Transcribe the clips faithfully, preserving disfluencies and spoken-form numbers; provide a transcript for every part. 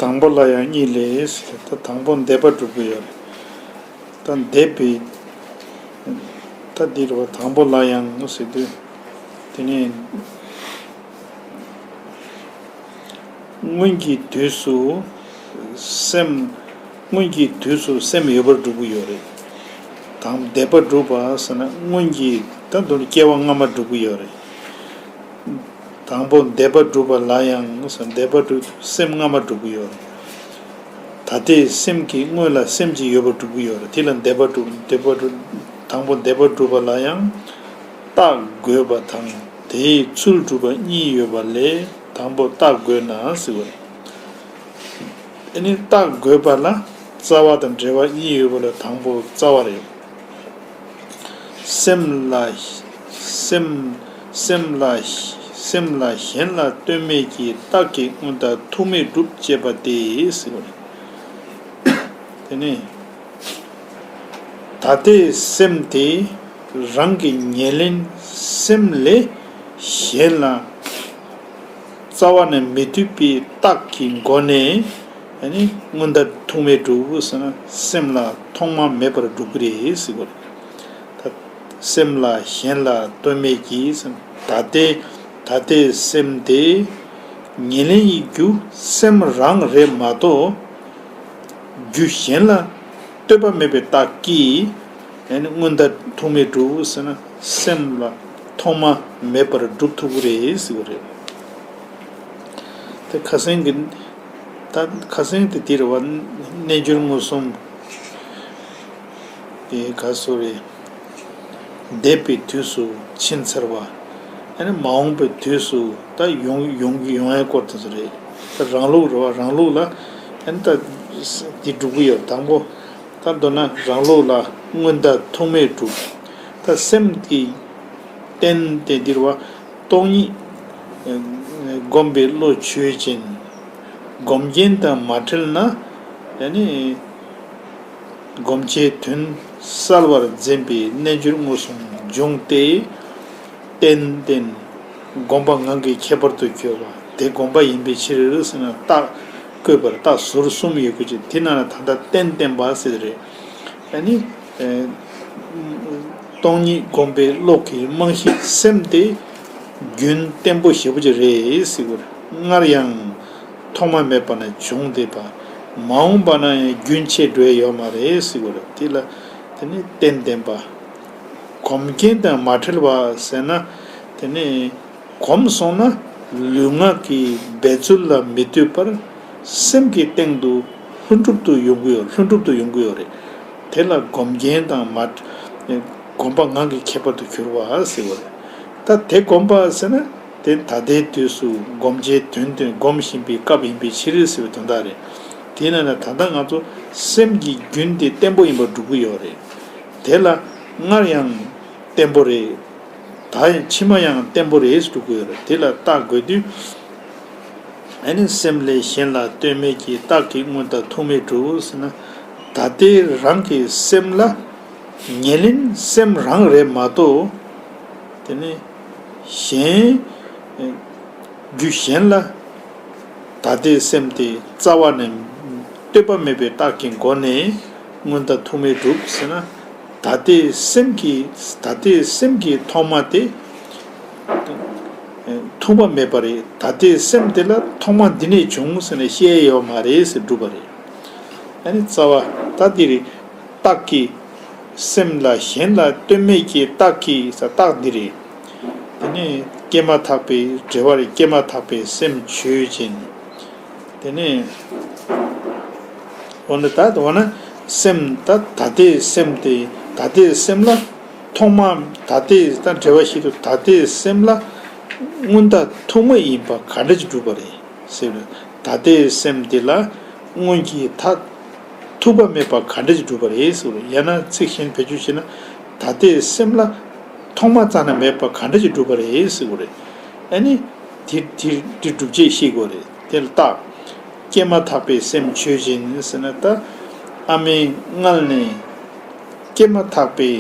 དང་པོ་ལ་ཡང་གཉིས་ལས་ཟེར། ད་དང་པོ་འདས་པ་སྒྲུབ་ཀྱི་ཡོད་རེད། ད་འདས་པའི་ད་འདི་རེད་བ། དང་པོ་ལ་ཡང་ཟེར་དུས་དེ་ནས། སྔོན་གྱི་དུས་སུ་སེམས། སྔོན་གྱི་དུས་སུ་སེམས་ཡོད་པར་སྒྲུབ་ཀྱི་ཡོད་རེད། དང་འདས་པ་སྒྲུབ་པ་ཟེར་ན་སྔོན་གྱི་ད་དུང་སྐྱེ་བ་སྔ་མ་སྒྲུབ་ཀྱི་ཡོད་རེད། དང་པོ་འདས་པ་སྒྲུབ་པ་ལ་ཡང་ཟེར། འདས་པ་སྒྲུབ་སེམས་སྔ་མ་སྒྲུབ་ཀྱི་ཡོད་རེད། ད་ལྟའི་སེམས་ཀྱི་སྔོན་ལ་སེམས་ཅིག་ཡོད་པར་སྒྲུབ་ཀྱི་ཡོད་རེད། དེ་ལ་འདས་པ་སྒྲུབ། འདས་པ་སྒྲུབ། དང་པོ་འདས་པ་སྒྲུབ་པ་ལ་ཡང་རྟགས་དགོས་པ་དང་དེའི་ཚུལ་སྒྲུབ་པ་གཉིས་ཡོད་པ་ལས་དང་པོ་རྟགས་དགོས་ན་ཟེར་བ་རེད། ཨ་ནི་རྟགས་དགོས་པ་ལ་རྩ་བ་དང་འབྲེལ་བ་གཉིས་ཡོད་པ་ལས་དང་པོ་རྩ་བ་རེད། སེམས་ལ། སེམས། སེམས་ལ། སེམས་ལ་གཞན་ལ་ལྟོས་མེད་ཀྱི་རྟགས་ཀྱིས་སྔོན་མཐའ་ཐུག་མེད་སྒྲུབ་ཅེས་པ་སྟེ་ཟེར་བ་རེད། དེ་ནས། ད་ལྟའི་སེམས་དེ་རང་གི་ཉེར་ལེན་སེམས་ལས་གཞན་ལ་རྩ་བ་ནས་མི་ལྟོས་པའི་རྟགས་ཀྱི་སྒོ་ནས་ཨ་ནི་སྔོན་མཐའ་ཐུག་མེད་སྒྲུབ་ཟེར་ན་སེམས་ལ་ཐོག་མ་མེད་པར་སྒྲུབ་ཀྱི་རེད་ཟེར་བ་རེད། ད་སེམས་ལ་གཞན་ལ་ལྟོས་མེད་ཀྱི་ཟེར་ན་ད་ལྟའི་ད་ལྟའི་སེམས་དེ་ཉེར་ལེན་ཡི་རྒྱུ་སེམས་རང་རེད་མ་གཏོགས་རྒྱུ་གཞན་ལ་ལྟོས་པ་མེད་པའི་རྟགས་ཀྱིས་ཨ་ནི་སྔོན་མཐའ་ཐུག་མེད་སྒྲུབ་ཟེར་ན་སེམས་ལ་ཐོག་མ་མེད་པར་སྒྲུབ་ཐུབ་ཀྱི་རེད་ཟེར་བ་རེད། དེ་ཁ་སང་གི་ད་ཁ་སང་དེ་དེ་རེད་བ། རྣལ་འབྱོར་མངོན་སུམ་དེ་ག་སོ་རེད། འདས་པའི་དུས་སུ་ཕྱིན་ཚར་བ། ཨ་ནི་མ་འོངས་པའི་དུས་སུ་ད་ཡོང་ཡོང་ཡོང་ཡའི་སྐོར་དེ་ཚོ་རེད། ད་རང་ལུགས་རེད་བ། རང་ལུགས་ལ་ཨ་ནི་ད་དེ་སྒྲུབ་ཀྱི་ཡོད། དང་པོ་ད་མདོར་ན་རང་ལུགས་ལ་སྔོན་མཐའ་ཐུག་མེད་སྒྲུབ། ད་སེམས་ཀྱི་རྟེན་དེ་འདིར་བ། སྟོང་ཉིད་བསྒོམས་པའི་བློ་ཆོས་ཅན། སྒོམ་རྐྱེན་དང་མ་བྲལ་ན་ཡང་ནི་སྒོམ་བྱའི་དོན་གསལ་བར་འཛིན་པའི་རྣལ་འབྱོར་མངོན་སུམ་འབྱུང་སྟེ། རྟེན་རྟེན། སྒོམ་པ་ངང་གིས་ཁྱད་པར་དུ་གྱུར་པ་དེ་སྒོམ་པ་ཡིན་པའི་ཕྱིར་ཟེར་ན་རྟགས་བཀོད་པར་རྟགས་ཟུར་གསུམ་ཡོད་དགོས་ཀྱི། དེ་ནང་ལ་ད་ལྟ་རྟེན་བརྟེན་པ་ཟེར་རེད། ཨ་ནི། ཨེ། སྟོང་ཉིད་སྒོམ་པའི་བློ་གི་རྨང་གཞི་སེམས་དེ་རྒྱུན་བརྟན་པོ་ཞེ་པོ་ཅིག་རེད་ཟེར་གྱི་ཡོད་རེད། སྔར་ཡང་ཐོག་མ་མེད་པ་ནས་བྱུང་བསྡད་པ། མ་འོངས་པ་ན་ཡང་རྒྱུན་ཆད་འགྲོ་ཡ་ཡོད་མ་རེད་ཟེར་གྱི་ཡོད་རེད། དེ་ལ་དེ་ནི་རྟེན་བརྟེན་པ། སྒོམ་རྐྱེན་དང་མ་བྲལ་བ་ཟེར་ན་དེ་ནི། གོམས་སོང་ན་ལུས་ངག་གི་འབད་རྩོལ་ལ་མི་ལྟོས་པར་སེམས་ཀྱི་སྟེང་དུ་ལྷུན་གྲུབ་ཏུ་ཡོང་གི་ཡོད། ལྷུན་གྲུབ་ཏུ་ཡོང་གི་ཡོད་རེད། དེ་ལ་སྒོམ་རྐྱེན་དང་མ། སྒོམ་པ་ངང་གིས་ཁྱད་པར་དུ་གྱུར་པ་ཟེར་བ་རེད། ད་དེ་སྒོམ་པ་ཟེར་ན་དེ་ད་ལྟའི་དུས་སུ་སྒོམ་བྱའི་དོན་དོན་སྒོམ་བཞིན་པའི་སྐབས་ཡིན་པའི་ཕྱིར་ཟེར་བའི་དོན་དག་རེད། དེས་ན་ད་ལྟ་ང་ཚོ་སེམས་ཀྱི་རྒྱུན་དེ་བརྟན་པོ་ཡིན་པར་སྒྲུབ་ཀྱི་ཡོད་རེད། དེ་ལ་སྔར་ཡང་བརྟན་པོ་རེད། ད་ཡང་ཕྱི་མ་ཡང་བརྟན་པོ་རེད་ཟེར་འགྲོ་གི་ཡོད་རེད། དེ་ལ་རྟགས་དགོས་དུས། ཨ་ནི་སེམས་ལས་གཞན་ལ་ལྟོས་མེད་ཀྱི་རྟགས་ཀྱིས་སྔོན་མཐའ་ཐུག་མེད་སྒྲུབ་ཟེར་ན། ད་ལྟའི་རང་གི་སེམས་ལ་ཉེར་ལེན་སེམས་རང་རེད་མ་གཏོགས། དེ་ནི་གཞན། རྒྱུ་གཞན་ལ་ད་ལྟའི་སེམས་དེ་རྩ་བ་ནས་ལྟོས་པ་མེད་པའི་རྟགས་ཀྱི་སྒོ་ནས་སྔོན་མཐའ་ཐུག་མེད་སྒྲུབ་ཟེར་ན། ད་ལྟའི་སེམས་ཀྱི་ད་ལྟའི་སེམས་ཀྱི་ཐོག་མ་དེ་ཐུག་པ་མེད་པ་རེད། ད་ལྟའི་སེམས་དེ་ལ་ཐོག་མ་འདི་ནས་བྱུང་ཟེར་ནས་བཤད་ཡོད་མ་རེད་ཟེར་སྒྲུབ་པ་རེད། ཨ་ནི་རྩ་བ་ད་འདི་རེད། རྟགས་ཀྱིས། སེམས་ལ་གཞན་ལ་ལྟོས་མེད་ཀྱི་རྟགས་ཀྱིས་ཟེར་རྟགས་འདི་རེད། དེ་ནས་སྐྱེས་མ་ཐག་པའི་འབྲེལ་བ་རེད། སྐྱེས་མ་ཐག་པའི་སེམས་ཆོས་ཅན། དེ་ནས་འོ་ན་ད་འོ་ན་སེམས་ད་ད་ལྟའི་སེམས་དེ་ད་ལྟའི་སེམས་ལ་ཐོག་མ་ད་ལྟའི་ད་འབྲེལ་བ་ཞིག་ཏུ་ད་ལྟའི་སེམས་ལ་སྔོན་མཐའ་ཐུག་མ་ཡིན་པ་ག་འདྲ་ཅིག་སྒྲུབ་པ་རེད་ཟེར་བས། ད་ལྟའི་སེམས་འདི་ལ་སྔོན་གྱི་མཐའ་ཐུག་པ་མེད་པ་ག་འདྲ་ཅིག་སྒྲུབ་པ་རེད་ཟེར་བས། ཡང་ན་ཚིག་གཞན་བེད་སྤྱོད་བྱས་ན་ད་ལྟའི་སེམས་ལ་ཐོག་མ་རྩ་ནས་མེད་པ་ག་འདྲ་ཅིག་སྒྲུབ་པ་རེད་ཟེར་བ་རེད། ཨ་ནི་དེ་དེ་དེ་སྒྲུབ་བྱེད་ཤེས་དགོས་རེད། དེ་ལ་རྟགས། སྐྱེས་མ་ཐག་པའི་སེམས་ཆོས་ཅན་ཟེར་ན་ད་ཨ་མའི་མངལ་ནས་སྐྱེས་མ་ཐག་པའི་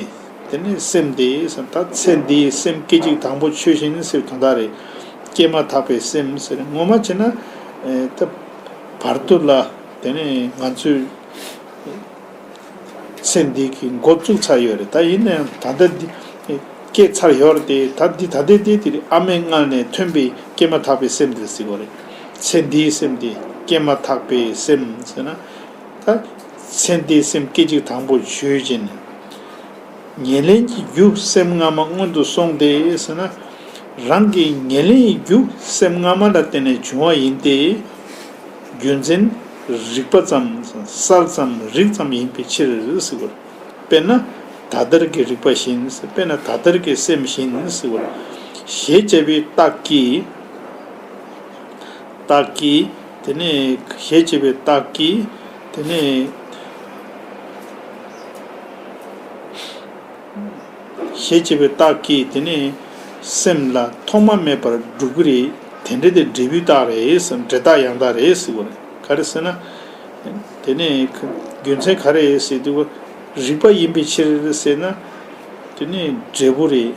དེ་ནས་སེམས་དེ་ཟེར་ན་ད་ཚེ་འདིའི་སེམས་སྐད་ཅིག་དང་པོ་ཆོས་ཅན་ཟེར་དོན་དག་རེད། སྐྱེས་མ་ཐག་པའི་སེམས་ཟེར་ངོ་མ་བྱས་ན་ཨེ་ད། བར་དུ་ལ་དེ་ནས་ང་ཚོས་ཚེ་འདི་གི་འགོ་བཙུགས་ཚར་ཡོད་རེད། ད་ཡིན་ན་ཡང་ད་ལྟ་འདི་སྐྱེས་ཚར་ཡོད་རེད་དེ། ད་འདི་ད་ལྟའི་འདི་དེ་རེད། ཨ་མའི་མངལ་ནས་ཐོན་པའི་སྐྱེས་མ་ཐག་པའི་སེམས་དེ་ཟེར་གོ་རེད། ཚེ་འདིའི་སེམས་དེ་སྐྱེས་མ་ཐག་པའི་སེམས་ཟེར་ན། ད་ཚེ་འདིའི་སེམས་སྐད་ཅིག་དང་པོ་ཆོས་ཅན། ཉེར་ལེན་གྱི་རྒྱུ་སེམས་སྔ་མ་སྔོན་དུ་སོང་སྟེ་ཟེར་ན། རང་གི་ཉེར་ལེན་གྱི་རྒྱུ་སེམས་སྔ་མ་ལ་བརྟེན་ནས་བྱུང་བ་ཡིན་ཏེ། རྒྱུ་མཚན་རིག་པ་ཙམ་གསལ་ཙམ་རིག་ཙམ་ཡིན་པའི་ཕྱིར་ཟེར་བ། དཔེར་ན་ད་ལྟར་གྱི་རིག་པ་བཞིན། དཔེར་ན་ད་ལྟར་གྱི་སེམས་བཞིན་ཟེར་བ། ཞེས་བྱ་བའི་རྟགས་ཀྱིས། རྟགས་ཀྱིས་དེ་ནས་ཞེས་བྱ་བའི་རྟགས་ཀྱིས་དེ་ནས། ཞེས་བྱ་བའི་རྟགས་ཀྱིས་དེ་ནས་སེམས་ལ་ཐོག་མ་མེད་པར་སྒྲུབ་ཀྱི་རེད། དེ་འདྲ་དེ་འབྲས་བུའི་རྟགས་རེད་ཟེར། འབྲས་རྟགས་ཡང་དག་རེད་ཟེར་བ་རེད། ག་རེ་ཟེར་ན། དེ་ནས་རྒྱུ་མཚན་ག་རེ་ཟེར་དུས། རིག་པ་ཡིན་པའི་ཕྱིར་ཟེར་ན། དེ་ནས་འབྲས་བུ་རེད།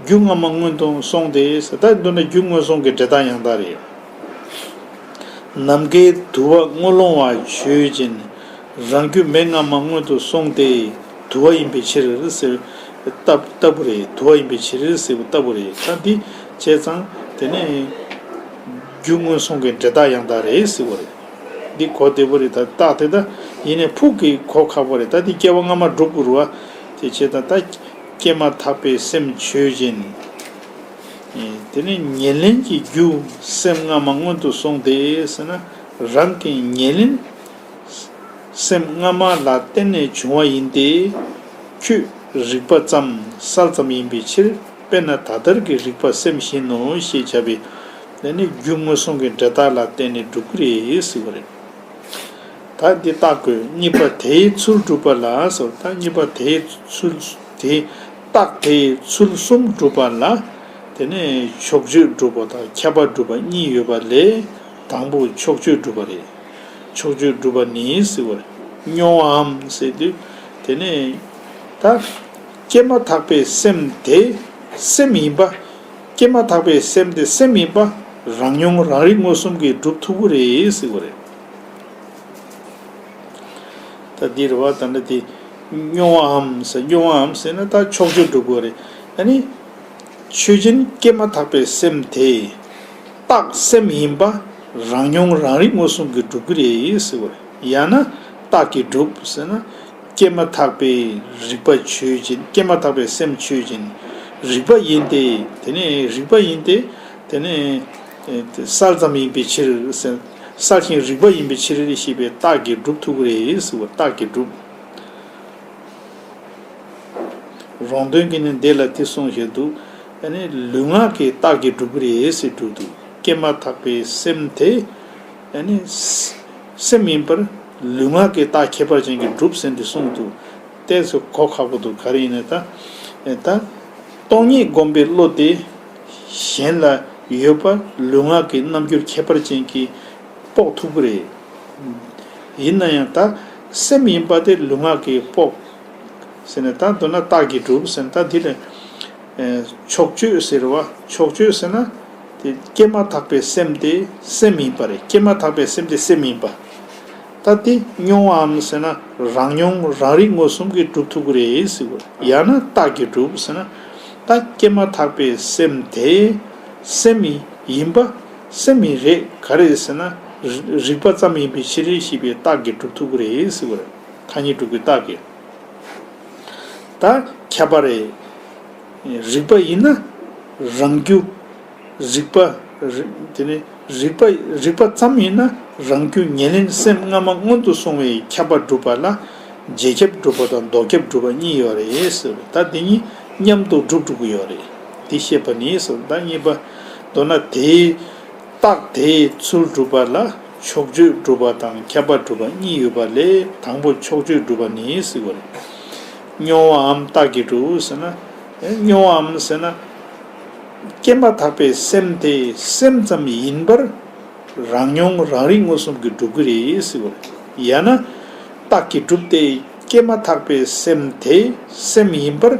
རྒྱུ་སྔ་མ་སྔོན་དུ་སོང་སྟེ་ཟེར། ད་མདོར་ན་རྒྱུ་སྔོན་སོང་གི་འབྲས་རྟགས་ཡང་དག་རེད། ནམ་མཁའི་དུ་བ་སྔོ་ལོང་བ་ཆོས་ཅན། རང་རྒྱུ་མེ་སྔ་མ་སྔོན་དུ་སོང་སྟེ་དུ་བ་ཡིན་པའི་ཕྱིར་ཟེར་ལྟ་ལྟ་བུ་རེད། དུ་བ་ཡིན་པའི་ཕྱིར་ཟེར་བ་ལྟ་བུ་རེད། ད་འདི་བྱས་ཙང་དེ་ནས་རྒྱུ་སྔོན་སོང་གི་འབྲས་རྟགས་ཡང་དག་རེད་ཟེར་བ་རེད། འདི་གོ་བདེ་པོ་རེད། ད་རྟགས་དེ་ད་ཡིན་ནའི་ཕུགས་ཀྱི་གོ་ཁག་པོ་རེད། ད་འདི་སྐྱེ་བ་སྔ་མ་སྒྲུབ་དགོས་རེད་བ། དེ་བྱས་ཙང་ད་སྐྱེས་མ་ཐག་པའི་སེམས་ཆོས་ཅན། དེ་ནི་ཉེར་ལེན་གྱི་རྒྱུ་སེམས་སྔ་མ་སྔོན་དུ་སོང་སྟེ་ཟེར་ན། རང་གི་ཉེར་ལེན་སེམས་སྔ་མ་ལ་བརྟེན་ནས་བྱུང་བ་ཡིན་ཏེ། ཁྱོད་རིག་པ་ཙམ་གསལ་ཙམ་ཡིན་པའི་ཕྱིར། དཔེར་ན་ད་ལྟར་གྱི་རིག་པ་སེམས་བཞིན་ནོ་ཞེས་བྱ་བའི། དེ་ནི་རྒྱུ་སྔོན་སོང་གི་འབྲས་རྟགས་ལ་བརྟེན་ནས་སྒྲུབ་ཀྱི་རེད་ཟེར་བ་རེད། ད་འདི་རྟགས་དགོས། གཉིས་པ་དེའི་ཚུལ་སྒྲུབ་པ་ལ་ཟེར། ད་གཉིས་པ་དེའི་ཚུལ་དེ། རྟགས་དེའི་ཚུལ་གསུམ་སྒྲུབ་པ་ལ། དེ་ནས་ཕྱོགས་ཆོས་སྒྲུབ་པ་དང་ཁྱབ་པ་སྒྲུབ་པ་གཉིས་ཡོད་པ་ལས། དང་པོ་ཕྱོགས་ཆོས་སྒྲུབ་པ་རེད། ཕྱོགས་ཆོས་སྒྲུབ་པ་ནི་ཟེར་བ་རེད། སྨྱོ་བའམ་ཟེར་དུས། དེ་ནས་ད་སྐྱེས་མ་ཐག་པའི་སེམས་དེ་སེམས་ཡིན་པ། སྐྱེས་མ་ཐག་པའི་སེམས་དེ་སེམས་ཡིན་པ་རང་མྱོང་རང་རིག་མངོན་སུམ་གྱིས་སྒྲུབ་ཐུབ་ཀྱི་རེད་ཟེར་བ་རེད། ད་འདི་རེད་བ། ད་ནི་དེ་སྨྱོ་བའམ་ཟེར། སྨྱོ་བའམ་ཟེར་ན་ད་ཕྱོགས་ཆོས་སྒྲུབ་དགོས་རེད། ཨ་ནི་ཆོས་ཅན་སྐྱེས་མ་ཐག་པའི་སེམས་དེ་རྟགས་སེམས་ཡིན་པ་རང་མྱོང་རང་རིག་མངོན་སུམ་གྱིས་སྒྲུབ་ཀྱི་རེད་ཟེར་བ་རེད། ཡང་ན་རྟགས་ཀྱིས་སྒྲུབ་ཟེར་ན། སྐྱེས་མ་ཐག་པའི་རིག་པ་ཆོས་ཅན། སྐྱེས་མ་ཐག་པའི་སེམས་ཆོས་ཅན། རིག་པ་ཡིན་ཏེ། དེ་ནས་རིག་པ་ཡིན་ཏེ། དེ་ནས་གསལ་ཙམ་ཡིན་པའི་ཕྱིར་ཟེར། གསལ་ཞིང་རིག་པ་ཡིན་པའི་ཕྱིར་ཞེས་པའི་རྟགས་ཀྱིས་སྒྲུབ་ཐུབ་ཀྱི་རེད་ཟེར་བ། རྟགས་ཀྱིས་སྒྲུབ། རོང་སྟོན་གྱིས་ནི་འདི་ལ་འདི་གསུངས་བཞག་འདུག། ཨ་ནི་ལུས་ངག་གི་རྟགས་ཀྱིས་སྒྲུབ་ཀྱི་རེད་ཟེར་སྒྲུབ་འདུག། སྐྱེས་མ་ཐག་པའི་སེམས་དེ། ཨ་ནི་སེམས་ཡིན་པར་ལུས་ངག་གི་རྟགས་ཁྱད་པར་ཅན་གྱིས་སྒྲུབ་ཟེར་འདི་གསུངས་འདུག། ཏོག་ཙམ་གོ་ཁག་པོ་འདུག། ག་རེ་ཡིན་ན་ད། ད་སྟོང་ཉིད་སྒོམ་པའི་བློ་དེ་གཞན་ལ་ཡོད་པ་ལུས་ངག་གི་རྣམ་འགྱུར་ཁྱད་པར་ཅན་གྱིས་དཔོག་ཐུབ་ཀྱི་རེད། ཡིན་ན་ཡང་ད་སེམས་ཡིན་པ་དེ་ལུས་ངག་གིས་དཔོག་ཟེར་ནས། ད་མདོར་ན་རྟགས་ཀྱིས་སྒྲུབ་ཟེར་ན། ད་འདི་ལ་ཕྱོགས་ཆོས་ཟེར་བ། ཕྱོགས་ཆོས་ཟེར་ན་དེ་སྐྱེས་མ་ཐག་པའི་སེམས་དེ་སེམས་ཡིན་པ་རེད། སྐྱེས་མ་ཐག་པའི་སེམས་དེ་སེམས་ཡིན་པ། ད་དེ་སྨྱོ་བའམ་ཟེར་ན་རང་མྱོང་རང་རིག་མངོན་སུམ་གྱིས་སྒྲུབ་ཐུབ་ཀྱི་རེད་ཟེར་བ། ཡང་ན་རྟགས་ཀྱིས་སྒྲུབ་ཟེར་ན། ད་སྐྱེས་མ་ཐག་པའི་སེམས་དེ་སེམས་ཡིན་པ། སེམས་ཡིན་རེད། ག་རེ་ཟེར་ན་རི་རིག་པ་ཙམ་ཡིན་པའི་ཕྱིར་ཞེས་པའི་རྟགས་ཀྱིས་སྒྲུབ་ཐུབ་ཀྱི་རེད་ཟེར་བ་རེད། ཐ་སྙད་སྒྲུབ་ཀྱི་རྟགས་ཀྱིས། ད་ཁྱབ་པ་རེད། རིག་པ་ཡིན་ན་རང་རྒྱུ། རིག་པ། རི་དེ་ནི་རིག་པ་རིག་པ་ཙམ་ཡིན་ན་རང་རྒྱུ་ཉེར་ལེན་སེམས་སྔ་མ་སྔོན་དུ་སོང་བའི་ཁྱབ་པ་སྒྲུབ་པ་ལ་རྗེས་ཁྱབ་སྒྲུབ་པ་དང་ལྡོག་ཁྱབ་སྒྲུབ་པ་གཉིས་ཡོད་རེད་ཟེར་བ། ད་དེ་གཉིས་མཉམ་དུ་སྒྲུབ་འགྲོ་གི་ཡོད་རེད། དེ་བཤད་པ་ནི་ཟེར། ད་གཉིས་པ། མདོར་ན་དེའི་རྟགས་དེའི་ཚུལ་སྒྲུབ་པ་ལ་ཕྱོགས་ཆོས་སྒྲུབ་པ་དང་ཁྱབ་པ་སྒྲུབ་པ་གཉིས་ཡོད་པ་ལས། དང་པོ་ཕྱོགས་ཆོས་སྒྲུབ་པ་ནི་ཟེར་བ་རེད། སྨྱོ་བའམ་རྟགས་ཀྱིས་སྒྲུབ་ཟེར་ན། སྨྱོ་བའམ་ཟེར་ན། སྐྱེས་མ་ཐག་པའི་སེམས་དེ་སེམས་ཙམ་ཡིན་པར་རང་མྱོང་རང་རིག་མངོན་སུམ་གྱིས་སྒྲུབ་ཀྱི་རེད་ཟེར་བ་རེད། ཡང་ན་རྟགས་ཀྱིས་སྒྲུབ་སྟེ། སྐྱེས་མ་ཐག་པའི་སེམས་དེ་སེམས་ཡིན་པར།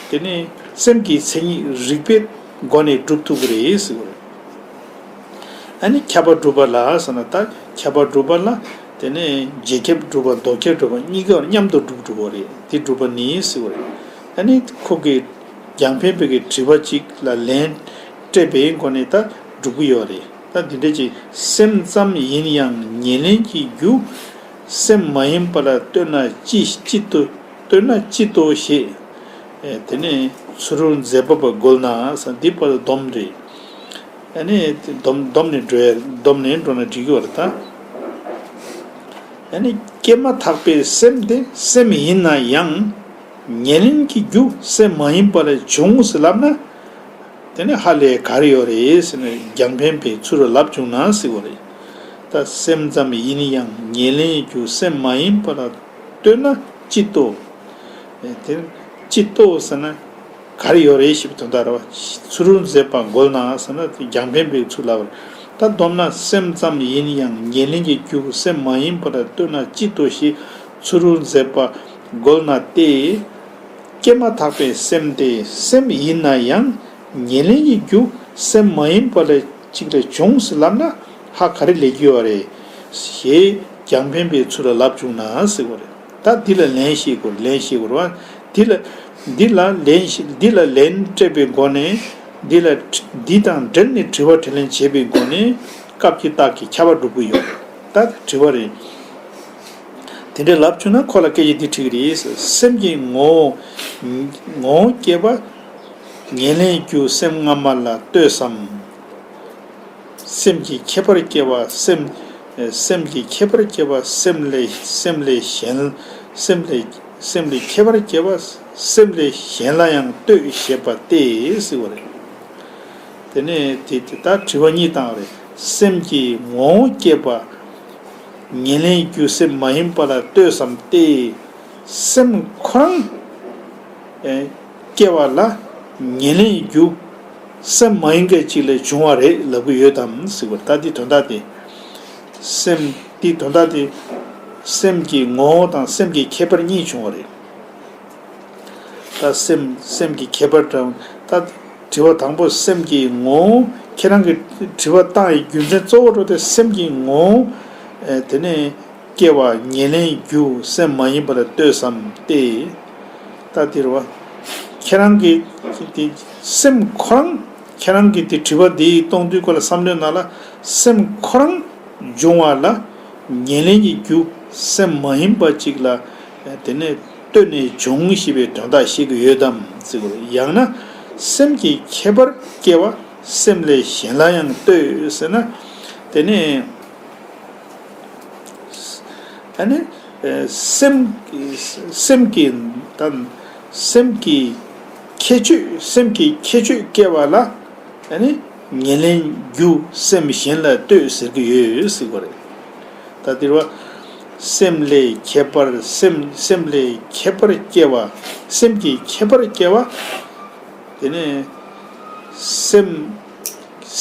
དེ་ནི་སེམས་ཀྱི་མཚན་ཉིད་རིག་པའི་སྒོ་ནས་སྒྲུབ་ཐུབ་ཀྱི་རེད་ཟེར་བ་རེད། ཨ་ནི་ཁྱབ་པ་སྒྲུབ་པ་ལ་ཟེར་ན། ད་ཁྱབ་པ་སྒྲུབ་པ་ལ་དེ་ནས་རྗེས་ཁྱབ་སྒྲུབ་པ་ལྡོག་ཁྱབ་སྒྲུབ་པ་གཉིས་ཀ་མཉམ་དུ་སྒྲུབ་སྒྲུབ་པ་རེད། དེ་སྒྲུབ་པ་ནི་ཟེར་བ་རེད། ཨ་ནི་ཁོ་གི་རྒྱང་འཕེན་པའི་གི་དྲི་བ་གཅིག་ལ་ལན་སྤྲད་པའི་སྒོ་ནས་ད་སྒྲུབ་ཀྱི་ཡོད་རེད། ད་འདི་འདྲ་ཅིག་སེམས་ཙམ་ཡིན་ཡང་ཉེར་ལེན་གྱི་རྒྱུ། སེམས་མ་ཡིན་པ་ལ་ལྟོས་ན་ཅི་ཅི་ལྟོ། ལྟོས་ན་ཅི་ལྟོ་ཞེས། ཨེ་དེ་ནས་ཚུ་རོལ་མཛད་པ་པ་རྒོལ་ན་ཟེར། འདི་བར་སྡོམ་རེད། ཨ་ནི་སྡོམ་སྡོམ་ནས་འགྲོ་ཡ། སྡོམ་ནས་འགྲོ་ན་འགྲིག་གི་ཡོད་རེད་ད། ཨ་ནི་སྐྱེས་མ་ཐག་པའི་སེམས་དེ་སེམས་ཡིན་ན་ཡང་། ཉེར་ལེན་གྱི་རྒྱུ་སེམས་མ་ཡིན་པ་ལས་བྱུང་ཟེར་ལབ་ན། དེ་ནི་ཧ་ལས་ག་རེ་ཡོད་རེད་ཟེར་ན། རྒྱང་འཕེན་པའི་ཚུལ་ལ་ལབ་བྱུང་ན་ཟེར་བ་རེད། ད་སེམས་ཙམ་ཡིན་ཡང་ཉེར་ལེན་རྒྱུ་སེམས་མ་ཡིན་པ་ལ་ལྟོས་ན་ཅི་ལྟོ། ཨེ་དེ་ཅི་ལྟོ་ཟེར་ན་ག་རེ་ཡོད་རེད་ཞེས་པའི་དོན་དག་རེད་བ། ཚུ་རོལ་མཛད་པ་རྒོལ་ན་ཟེར་ན་དེ་རྒྱང་འཕེན་པའི་ཚུལ་ལ་བར། ད་སྡོམ་ན་སེམས་ཙམ་ཡིན་ཡང་ཉེར་ལེན་གྱི་རྒྱུ་སེམས་མ་ཡིན་པ་ལ་ལྟོས་ན་ཅི་ལྟོ་ཞེས་ཚུ་རོལ་མཛད་པ་རྒོལ་ན་སྟེ། སྐྱེས་མ་ཐག་པའི་སེམས་དེ་སེམས་ཡིན་ན་ཡང་ཉེར་ལེན་གྱི་རྒྱུ་སེམས་མ་ཡིན་པ་ལས་གཅིག་ལས་བྱུང་ཟེར་ལབ་ན་ཧ་ག་རེ་ལས་ཀྱི་ཡོད་རེད་ཞེས་རྒྱང་འཕེན་པའི་ཚུལ་ལ་ལབ་བྱུང་ན་ཟེར་བ་རེད། ད་འདི་ལ་ལན་བཤད་དགོས། ལན་བཤད་དགོས་རེད་བ། འདི་ལ་འདི་ལ་ལན་བཤད། འདི་ལ་ལན་སྤྲད་པའི་སྒོ་ནས། འདི་ལ་འདི་དང་འབྲེལ་ནས་དྲི་བ་དྲིས་ལན་བྱས་པའི་སྒོ་ནས་སྐབས་ཀྱི་རྟགས་ཀྱི་ཁྱབ་པ་སྒྲུབ་ཀྱི་ཡོད་རེད། ད་དྲི་བ་རེད། དེ་འདྲའི་ལབ་བྱུང་ན་ཁོ་ལ་སྐད་ཆ་འདི་དྲིས་ཀྱི་རེད། སེམས་ཀྱི་ངོ་བོ། ངོ་བོ་སྐྱེས་པ་ཉེར་ལེན་རྒྱུ་སེམས་སྔ་མ་ལ་ལྟོས་སམ། སེམས་ཀྱི་ཁྱད་པར་སྐྱེ་བ་སེམས། སེམས་ཀྱི་ཁྱད་པར་སྐྱེ་བ་སེམས་ལས་སེམས་ལས་གཞན། སེམས་ལས་སེམས་ལས་ཁྱད་པར་སྐྱེ་བ་སེམས་ལས་གཞན་ལ་ཡང་ལྟོས་ཞེས་པ་སྟེ་ཟེར་བ་རེད། དེ་ནས་དེ་དེ་ལྟར་དྲི་བ་གཉིས་བཏང་བ་རེད། སེམས་ཀྱི་ངོ་བོ་སྐྱེས་པ་ཉེར་ལེན་རྒྱུ་སེམས་མ་ཡིན་པ་ལ་ལྟོས་སམ་སྟེ། སེམས་ཁོ་རང་ཨེ་སྐྱེ་བ་ལ་ཉེར་ལེན་རྒྱུ་སེམས་མ་ཡིན་མཁན་ཅིག་ལས་བྱུང་བ་རེད་ལབ་ཀྱི་ཡོད་དམ་ཟེར་བ། ད་འདི་དོན་དག་དེ། སེམས་འདི་དོན་དག་དེ། སེམས་ཀྱི་ངོ་བོ་དང་སེམས་ཀྱི་ཁྱད་པར་གཉིས་བྱུང་བ་རེད། ད་སེམས་སེམས་ཀྱི་ཁྱད་པར་དང་། ད་དྲི་བ་དང་པོ་སེམས་ཀྱི་ངོ་བོ། ཁྱེད་རང་གིས་དྲི་བ་བཏང་བའི་རྒྱུ་མཚན་གཙོ་བོ་འགྲོ་དེ་སེམས་ཀྱི་ངོ་བོ། ཨེ་དེ་ནས་སྐྱེ་བ་ཉེར་ལེན་རྒྱུ་སེམས་མ་ཡིན་པ་ལ་ལྟོས་སམ་སྟེ། ད་དེ་རེད་བ། ཁྱེད་རང་གིས་དེ་སེམས་ཁོ་རང་། ཁྱེད་རང་གིས་དེ་དྲི་བ་འདི་གཏོང་དུས་སྐོར་ལ་བསམ་བློའི་ནང་ལ་སེམས་ཁོ་རང་འབྱུང་བ་ལ་ཉེར་ལེན་གྱི་རྒྱུ་སེམས་མ་ཡིན་པ་ཅིག་ལ་དེ་ནས་ལྟོས་ནས་བྱུང་ཞེས་པའི་དོན་དག་བཤད་ཀྱི་ཡོད་དམ་ཟེར་གྱི་རེད། ཡང་ན་སེམས་ཀྱི་ཁྱད་པར་སྐྱེ་བ་སེམས་ལས་གཞན་ལ་ཡང་ལྟོས་ཟེར་ན། དེ་ནས་ཨ་ནི་སེམས་སེམས་ཀྱི་ད་སེམས་ཀྱི་ཁྱད་ཆོས་སེམས་ཀྱི་ཁྱད་ཆོས་སྐྱེ་བ་ལ། ཨ་ནི་ཉེར་ལེན་རྒྱུ་སེམས་གཞན་ལ་ལྟོས་ཟེར་གྱི་ཡོད་ཟེར་བ་རེད། ད་འདིར་བ། སེམས་ལས་ཁྱད་པར་སེམས་སེམས་ལས་ཁྱད་པར་སྐྱེ་བ། སེམས་ཀྱི་ཁྱད་པར་སྐྱེ་བ། དེ་ནས་སེམས་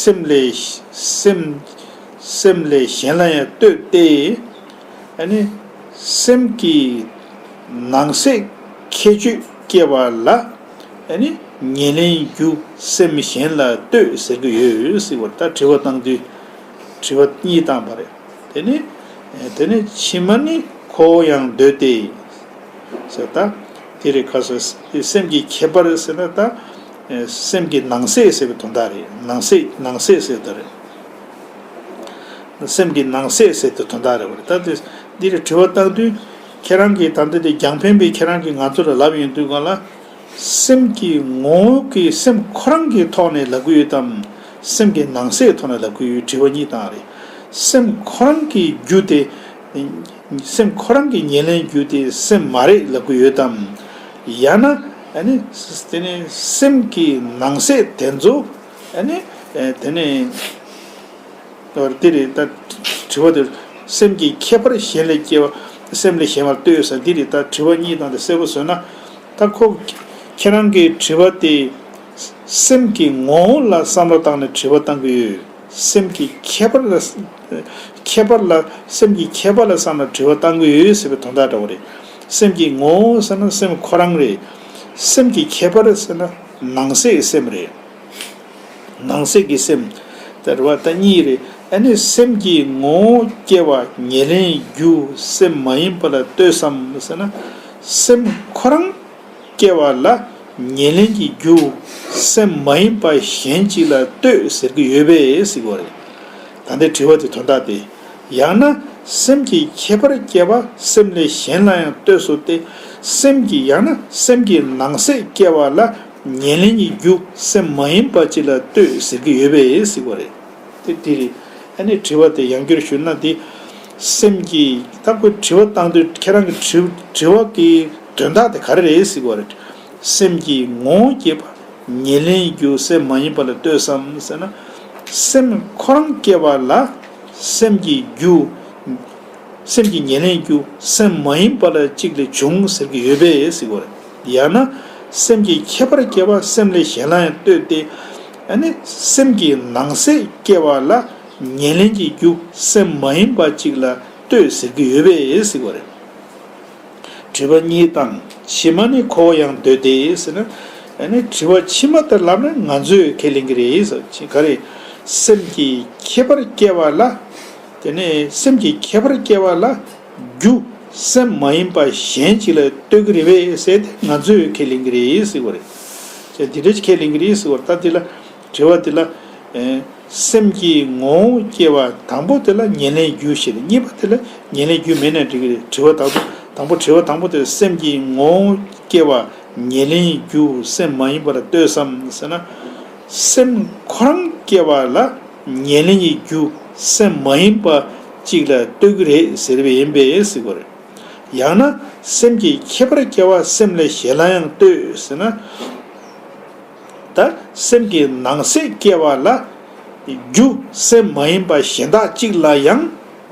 སེམས་ལས་སེམས་སེམས་ལས་གཞན་ལ་ཡང་ལྟོས་ཏེ། ཨ་ནི་སེམས་ཀྱི་ནང་གསེས་ཁྱད་ཆོས་སྐྱེ་བ་ལ། ཨ་ནི་ཉེར་ལེན་རྒྱུ་སེམས་གཞན་ལ་ལྟོས་ཟེར་གྱི་ཡོད་ཟེར་བ། ད་དྲི་བ་བཏང་དུས་དྲི་བ་གཉིས་བཏང་བ་རེད། དེ་ནི་དེ་ནི་ཕྱི་མ་ནི་ཁོ་བོ་ཡང་འདོད་དེ་ཟེར། ད་དེ་རེད། ཁ་སོ་སེམས་ཀྱི་ཁྱད་པར་ཟེར་ན་ད་སེམས་ཀྱི་ནང་གསེས་ཟེར་བའི་དོན་དག་རེད། ནང་གསེས་ནང་གསེས་ཟེར་བ་རེད། སེམས་ཀྱི་ནང་གསེས་ཟེར་དུས་དོན་དག་རེད་བ། ད་དེ་འདི་རེད། དྲི་བ་བཏང་དུས་ཁྱེད་རང་གིས་ད་ལྟ་དེ་རྒྱང་འཕེན་པས་ཁྱེད་རང་གིས་ང་ཚོ་ལ་ལབ་ཡོང་དུས་སྒང་ལ། སེམས་ཀྱི་ངོ་བོ་གི་སེམས་ཁོ་རང་གི་ཐོག་ནས་ལབ་ཀྱི་ཡོད་དམ། སེམས་ཀྱི་ནང་གསེས་ཐོག་ནས་ལབ་ཀྱི་ཡོད། དྲི་བ་གཉིས་བཏང་རེད། སེམས་ཁོ་རང་གི་རྒྱུ་དེ། སེམས་ཁོ་རང་གི་ཉེར་ལེན་རྒྱུ་དེ་སེམས་མ་རེད་ལབ་ཀྱི་ཡོད་དམ། ཡང་ན་ཨ་ནི་དེ་ནི་སེམས་ཀྱི་ནང་གསེས་དེ་ཚོ་ཨ་ནི་དེ་ནི། འོ་དེ་རེད། ད་དྲི་བ་དེ་སེམས་ཀྱི་ཁྱད་པར་གཞན་ལས་སྐྱེ་བ་སེམས་ལས་གཞན་པར་ལྟོས་ས་འདི་རེད། ད་དྲི་བ་གཉིས་དང་དེ་གསལ་པོ་བཟོས་ན། ད་ཁོ་ཁྱེད་རང་གི་དྲི་བ་དེ་སེམས་ཀྱི་ངོ་བོ་ལ་བསམ་བློ་བཏང་ནས་དྲི་བ་བཏང་གི་ཡོད། སེམས་ཀྱི་ཁྱད་པར་ལ་ཁྱད་པར་ལ་སེམས་ཀྱི་ཁྱད་པར་ལ་བསམ་ནས་དྲི་བ་བཏང་གི་ཡོད་ཟེར་བའི་དོན་དག་འདྲ་བོ་རེད། སེམས་ཀྱི་ངོ་བོ་ཟེར་ན་སེམས་ཁོ་རང་རེད། སེམས་ཀྱི་ཁྱད་པར་ཟེར་ན་ནང་གསེས་སེམས་རེད། ནང་གསེས་ཀྱི་སེམས། དེ་རེད་བ། ད་གཉིས་རེད། ཨ་ནི་སེམས་ཀྱི་ངོ་བོ་སྐྱེ་བ་ཉེར་ལེན་རྒྱུ་སེམས་མ་ཡིན་པ་ལ་ལྟོས་སམ་ཟེར་ན། སེམས་ཁོ་རང་སྐྱེ་བ་ལ་ཉེར་ལེན་གྱི་རྒྱུ་སེམས་མ་ཡིན་པ་གཞན་གཅིག་ལ་ལྟོས་ཟེར་གྱི་ཡོད་པས་ཟེར་གྱི་ཡོད་རེད། ད་ལྟའི་དྲི་བ་དེ་དོན་དག་དེ། ཡང་ན་སེམས་ཀྱི་ཁྱད་པར་སྐྱེ་བ་སེམས་ལས་གཞན་ལ་ཡང་ལྟོས་སོ་སྟེ། སེམས་ཀྱི་ཡང་ན་སེམས་ཀྱི་ནང་གསེས་སྐྱེ་བ་ལ་ཉེར་ལེན་གྱི་རྒྱུ་སེམས་མ་ཡིན་པ་གཅིག་ལ་ལྟོས་ཟེར་གྱི་ཡོད་པས་ཟེར་གྱི་ཡོད་རེད། དེ་དེ་རེད། ཨ་ནི་དྲི་བ་དེ་ཡང་བསྐྱར་ཞུས་ན། དེ་སེམས་ཀྱི་ད་ཁོས་དྲི་བ་བཏང་དུས་ཁྱེད་རང་གི་དྲི་དྲི་བ་གི་དོན་དག་དེ་ག་རེ་རེད་ཟེར་གྱི་ཡོད་རེད། སེམས་ཀྱི་ངོ་བོ་སྐྱེ་བ་ཉེར་ལེན་རྒྱུ་སེམས་མ་ཡིན་པ་ལ་ལྟོས་སམ་ཟེར་ན། སེམས་ཁོ་རང་སྐྱེ་བ་ལ་སེམས་ཀྱི་རྒྱུ། སེམས་ཀྱི་ཉེར་ལེན་རྒྱུ་སེམས་མ་ཡིན་པ་ལ་གཅིག་ལས་བྱུང་ཟེར་གྱི་ཡོད་པས་ཟེར་གྱི་ཡོད་རེད། ཡང་ན་སེམས་ཀྱི་ཁྱད་པར་སྐྱེ་བ་སེམས་ལས་གཞན་ལ་ཡང་ལྟོས་ཏེ། ཨ་ནི་སེམས་ཀྱི་ནང་གསེས་སྐྱེ་བ་ལ་ཉེར་ལེན་གྱི་རྒྱུ་སེམས་མ་ཡིན་པ་གཅིག་ལ་ལྟོས་ཟེར་གྱི་ཡོད་པས་ཟེར་གྱི་ཡོད་རེད། དྲི་བ་གཉིས་དང་། ཕྱི་མ་ནི་ཁོ་བོ་ཡང་འདོད་དེ་ཟེར་ན། ཨ་ནི་དྲི་བ་ཕྱི་མ་ལྟར་ལབ་ན་ང་ཚོས་ཁས་ལེན་གྱི་རེད་ཟེར། ག་རེ། སེམས་ཀྱི་ཁྱད་པར་སྐྱེ་བ་ལ། དེ་ནས་སེམས་ཀྱི་ཁྱད་པར་སྐྱེ་བ་ལ་རྒྱུ་སེམས་མ་ཡིན་པ་གཞན་གཅིག་ལ་ལྟོས་ཀྱི་རེད་པས་ཟེར་ཏེ་ང་ཚོས་ཁས་ལེན་གྱི་རེད་ཟེར་བ་རེད། ཅེས་འདི་འདྲ་ཁས་ལེན་གྱི་རེད་ཟེར་བ་རེད། ད་འདི་ལ་དྲི་བ་འདི་ལ། ཨེ། སེམས་ཀྱི་ངོ་བོ་སྐྱེ་བ་དང་པོ་དེ་ལ་ཉེར་ལེན་རྒྱུ་ཞེས་རེད། གཉིས་པ་དེ་ལ་ཉེར་ལེན་རྒྱུ་མེད་ན་འགྲིག་གི་རེད། དྲི་བ་དང་པོ་དང་པོ་དྲི་བ་དང་པོ་དེ་སེམས་ཀྱི་ངོ་བོ་སྐྱེ་བ་ཉེར་ལེན་རྒྱུ་སེམས་མ་ཡིན་པ་ལ་ལྟོས་སམ་ཟེར་ན། སེམས་ཁོ་རང་སྐྱེ་བ་ལ་ཉེར་ལེན་གྱི་རྒྱུ་སེམས་མ་ཡིན་པ་གཅིག་ལ་ལྟོས་ཀྱི་རེད་ཟེར་བ་ཡིན་པས་ཟེར་གྱི་རེད། ཡང་ན་སེམས་ཀྱི་ཁྱད་པར་སྐྱེ་བ་སེམས་ལས་གཞན་ལ་ཡང་ལྟོས་ཟེར་ན། ད་སེམས་ཀྱི་ནང་གསེས་སྐྱེ་བ་ལ་རྒྱུ་སེམས་མ་ཡིན་པ་གཞན་དག་གཅིག་ལ་ཡང་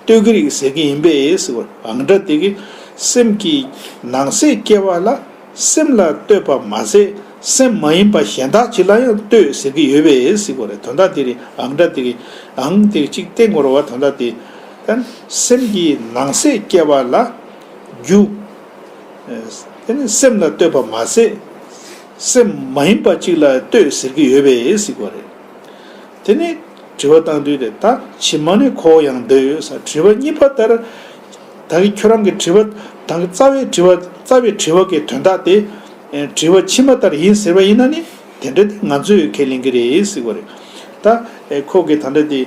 ལྟོས་ཀྱི་རེད་ཟེར་གྱི་ཡིན་པས་ཟེར་བ། ཨང་སྒྲ་དེ་གིས་སེམས་ཀྱི་ནང་གསེས་སྐྱེ་བ་ལ་སེམས་ལ་ལྟོས་པ་མ་ཟད་སེམས་མ་ཡིན་པ་གཞན་དག་གཅིག་ལ་ཡང་ལྟོས་ཟེར་གྱི་ཡོད་པས་ཟེར་བ་རེད། དོན་དག་དེ་རེད། ཨང་སྒྲ་དེ་གིས་ཨང་དེ་གཅིག་བསྟན་དགོས་རེད་བ། དོན་དག་དེ། ད་སེམས་ཀྱི་ནང་གསེས་སྐྱེ་བ་ལ་རྒྱུ། དེ་ནི་སེམས་ལ་ལྟོས་པ་མ་ཟད་སེམས་མ་ཡིན་པ་གཅིག་ལ་ལྟོས་ཟེར་གྱི་ཡོད་པས་ཟེར་བ་རེད། དེ་ནི་དྲི་བ་བཏང་དུས་རེད། ད་ཕྱི་མ་ནི་ཁོ་བོ་ཡང་འདོད་ཡོད་ས། དྲི་བ་གཉིས་པ་ལྟར་ད་གི་ཁྱོད་རང་གི་དྲི་བ་ད་གི་རྩ་བའི་དྲི་བ་རྩ་བའི་དྲི་བ་གི་དོན་དག་དེ། ཨེ། དྲི་བ་ཕྱི་མ་ལྟར་ཡིན་ཟེར་བ་ཡིན་ན་ནི་དེ་འདྲ་དེ་ང་ཚོས་ཁས་ལེན་གྱི་རེད་ཟེར་བ་རེད། ད་ཨེ་ཁོ་གི་ད་འདྲ་དེ།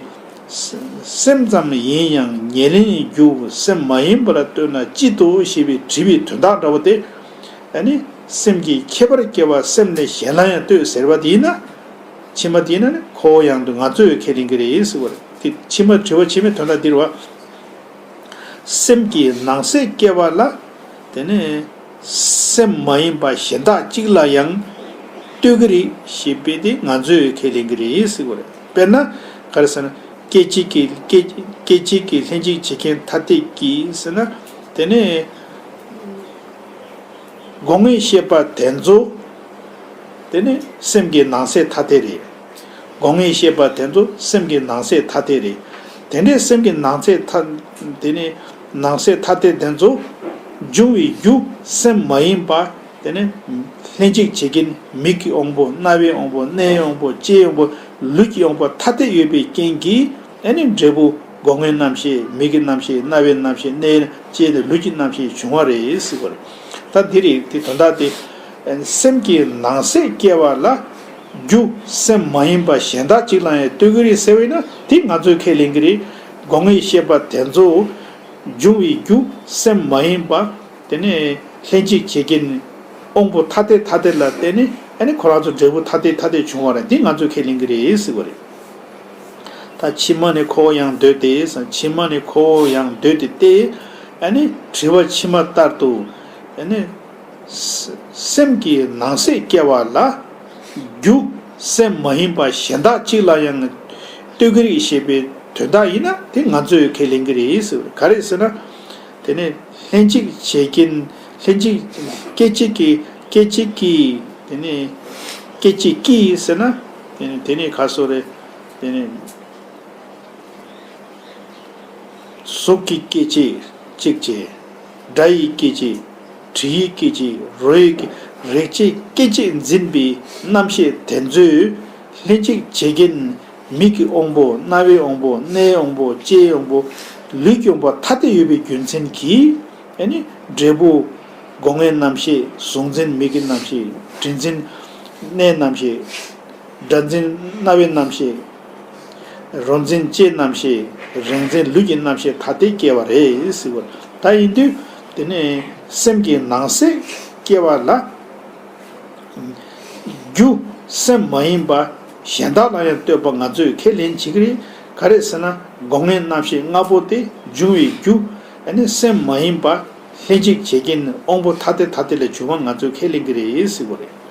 སེམས་ཙམ་ཡིན་ཡང་ཉེར་ལེན་རྒྱུ་སེམས་མ་ཡིན་པར་ལྟོས་ན་ཅི་འདུག་ཞེས་པའི་དྲི་བའི་དོན་དག་འདྲ་བོ་དེ། ཨ་ནི་སེམས་ཀྱི་ཁྱད་པར་སྐྱེ་བ་སེམས་ལས་གཞན་ལ་ཡང་ལྟོས་ཟེར་བ་དེ་ཡིན་ན། ཕྱི་མ་དེ་ཡིན་ན་ནི་ཁོ་བོ་ཡང་དུ་ང་ཚོས་ཁས་ལེན་གྱི་རེད་ཟེར་བ་རེད། དེ་ཕྱི་མ་དྲི་བ་ཕྱི་མའི་དོན་དག་འདིར་བ། སེམས་ཀྱི་ནང་གསེས་སྐྱེ་བ་ལ། དེ་ནས་སེམས་མ་ཡིན་པ་གཞན་དག་གཅིག་ལ་ཡང་ལྟོས་ཀྱི་རེད་ཞེས་པས་དེ་ང་ཚོས་ཁས་ལེན་གྱི་རེད་ཟེར་བ་རེད། དཔེར་ན་ག་རེ་ཟེར་ན། སྐད་ཅིག་གིས་སྐད་སྐད་ཅིག་གིས་ལྷན་ཅིག་བྱེད་མཁན་ཐ་དད་ཀྱིས་ཟེར་ན། དེ་ནས་སྒོ་ལྔའི་ཤེས་པ་དེ་ཚོ། དེ་ནི་སེམས་ཀྱི་ནང་གསེས་ཐ་དད་རེད། སྒོ་ལྔའི་ཤེས་པ་དེ་ཚོ་སེམས་ཀྱི་ནང་གསེས་ཐ་དད་རེད། དེ་འདྲའི་སེམས་ཀྱི་ནང་གསེས་ཐ། དེ་ནི་ནང་གསེས་ཐ་དད་དེ་ཚོ་འབྱུང་བའི་རྒྱུ་སེམས་མ་ཡིན་པ། དེ་ནི་ལྷན་ཅིག་བྱེད་ཀྱིན་མིག་གི་དབང་པོ་རྣ་བའི་དབང་པོ་སྣའི་དབང་པོ་ལྕེའི་དབང་པོ་ལུས་ཀྱི་དབང་པོ་ཐ་དད་ཡོད་པའི་རྐྱེན་གྱིས། ཨ་ནི་འབྲས་བུ་སྒོ་ལྔའི་རྣམ་ཤེས་མིག་གི་རྣམ་ཤེས་རྣ་བའི་རྣམ་ཤེས་སྣའི་ལྕེའི་ལུས་ཀྱི་རྣམ་ཤེས་བྱུང་བ་རེད་ཟེར་བ་རེད། ད་འདི་རེད། དེ་དོན་དག་དེ། སེམས་ཀྱི་ནང་གསེས་སྐྱེ་བ་ལ་རྒྱུ་སེམས་མ་ཡིན་པ་གཞན་དག་ཅིག་ལ་ཡང་ལྟོས་ཀྱི་རེད་ཟེར་བས་ན་དེ་ང་ཚོས་ཁས་ལེན་གྱི་རེད། སྒོ་ལྔའི་ཤེས་པ་དེ་ཚོ་འབྱུང་བའི་རྒྱུ་སེམས་མ་ཡིན་པ། དེ་ནས་ལྷན་ཅིག་བྱེད་ཀྱི་དབང་པོ་ཐ་དད་ཐ་དད་ལ་བརྟེན་ནས་ཨ་ནི་ཁོ་རང་ཚོ་འབྲས་བུ་ཐ་དད་ཐ་དད་བྱུང་བ་རེད། འདི་ང་ཚོས་ཁས་ལེན་གྱི་རེད་ཟེར་བ་རེད། ད་ཕྱི་མ་ནི་ཁོ་བོ་ཡང་འདོད་དེ། ཕྱི་མ་ནི་ཁོ་བོ་ཡང་འདོད་དེ་སྟེ། ཨ་ནི་དྲི་བ་ཕྱི་མ་ལྟར་དུ། ཨ་ནི་སེམས་ཀྱི་ནང་གསེས་སྐྱེ་བ་ལ་རྒྱུ་སེམས་མ་ཡིན་པ་གཞན་དག་ཅིག་ལ་ཡང་ལྟོས་ཀྱི་རེད་ཞེས་པའི་དོན་དག་ཡིན་ན་དེ་ང་ཚོས་ཁས་ལེན་གྱི་རེད་ཟེར་བ་རེད། ག་རེ་ཟེར་ན། དེ་ནས་ལྷན་ཅིག་བྱེད་ཀྱིན་ལྷན་ཅིག་སྐད་ཅིག་གིས་སྐད་ཅིག་གིས་དེ་ནས་སྐད་ཅིག་གིས་ཟེར་ན། དེ་ནས་དེ་ནས་ག་སོ་རེད། དེ་ནས་གཟུགས་ཀྱི་སྐད་ཅིག་གཅིག་བྱས། སྒྲ་ཡི་སྐད་ཅིག་དྲི་ཡི་སྐད་ཅིག་རོ་ཡི་སྐད། རེག་བྱའི་སྐད་ཅིག་འཛིན་པའི་རྣམ་ཤེས་དེ་ཚོས་ལྷན་ཅིག་བྱེད་ཀྱིན། མིག་གི་དབང་པོ། རྣ་བའི་དབང་པོ། སྣའི་དབང་པོ། ལྕེའི་དབང་པོ། ལུས་ཀྱི་དབང་པོ་ཐ་དད་ཡོད་པའི་རྒྱུ་མཚན་གྱིས། ཨ་ནི་འབྲས་བུ་སྒོ་ལྔའི་རྣམ་ཤེས། གཟུང་འཛིན་མིག་གི་རྣམ་ཤེས། དྲི་འཛིན་སྣའི་རྣམ་ཤེས། སྒྲ་འཛིན་རྣ་བའི་རྣམ་ཤེས། རོ་འཛིན་ལྕེའི་རྣམ་ཤེས། རེག་འཛིན་ལུས་ཀྱི་རྣམ་ཤེས་ཐ་དད་སྐྱེ་བ་རེད་ཟེར་བ། ད་ཡིན་དུས་དེ་ནས་སེམས་ཀྱི་ནང་གསེས་སྐྱེ་བ་ལ། རྒྱུ་སེམས་མ་ཡིན་པ་གཞན་དག་ལ་ཡང་ལྟོས་པ་ང་ཚོས་ཁས་ལེན་བྱེད་ཀྱི་རེད། ག་རེ་ཟེར་ན། སྒོ་ལྔའི་རྣམ་ཤེས་ལྔ་པོ་དེ་འབྱུང་བའི་རྒྱུ། ཨ་ནི་སེམས་མ་ཡིན་པ་ལྷན་ཅིག་བྱེད་རྐྱེན་དབང་པོ་ཐ་དད་ཐ་དད་ལས་བྱུང་བ་ང་ཚོས་ཁས་ལེན་གྱི་རེད་ཟེར་བ་རེད།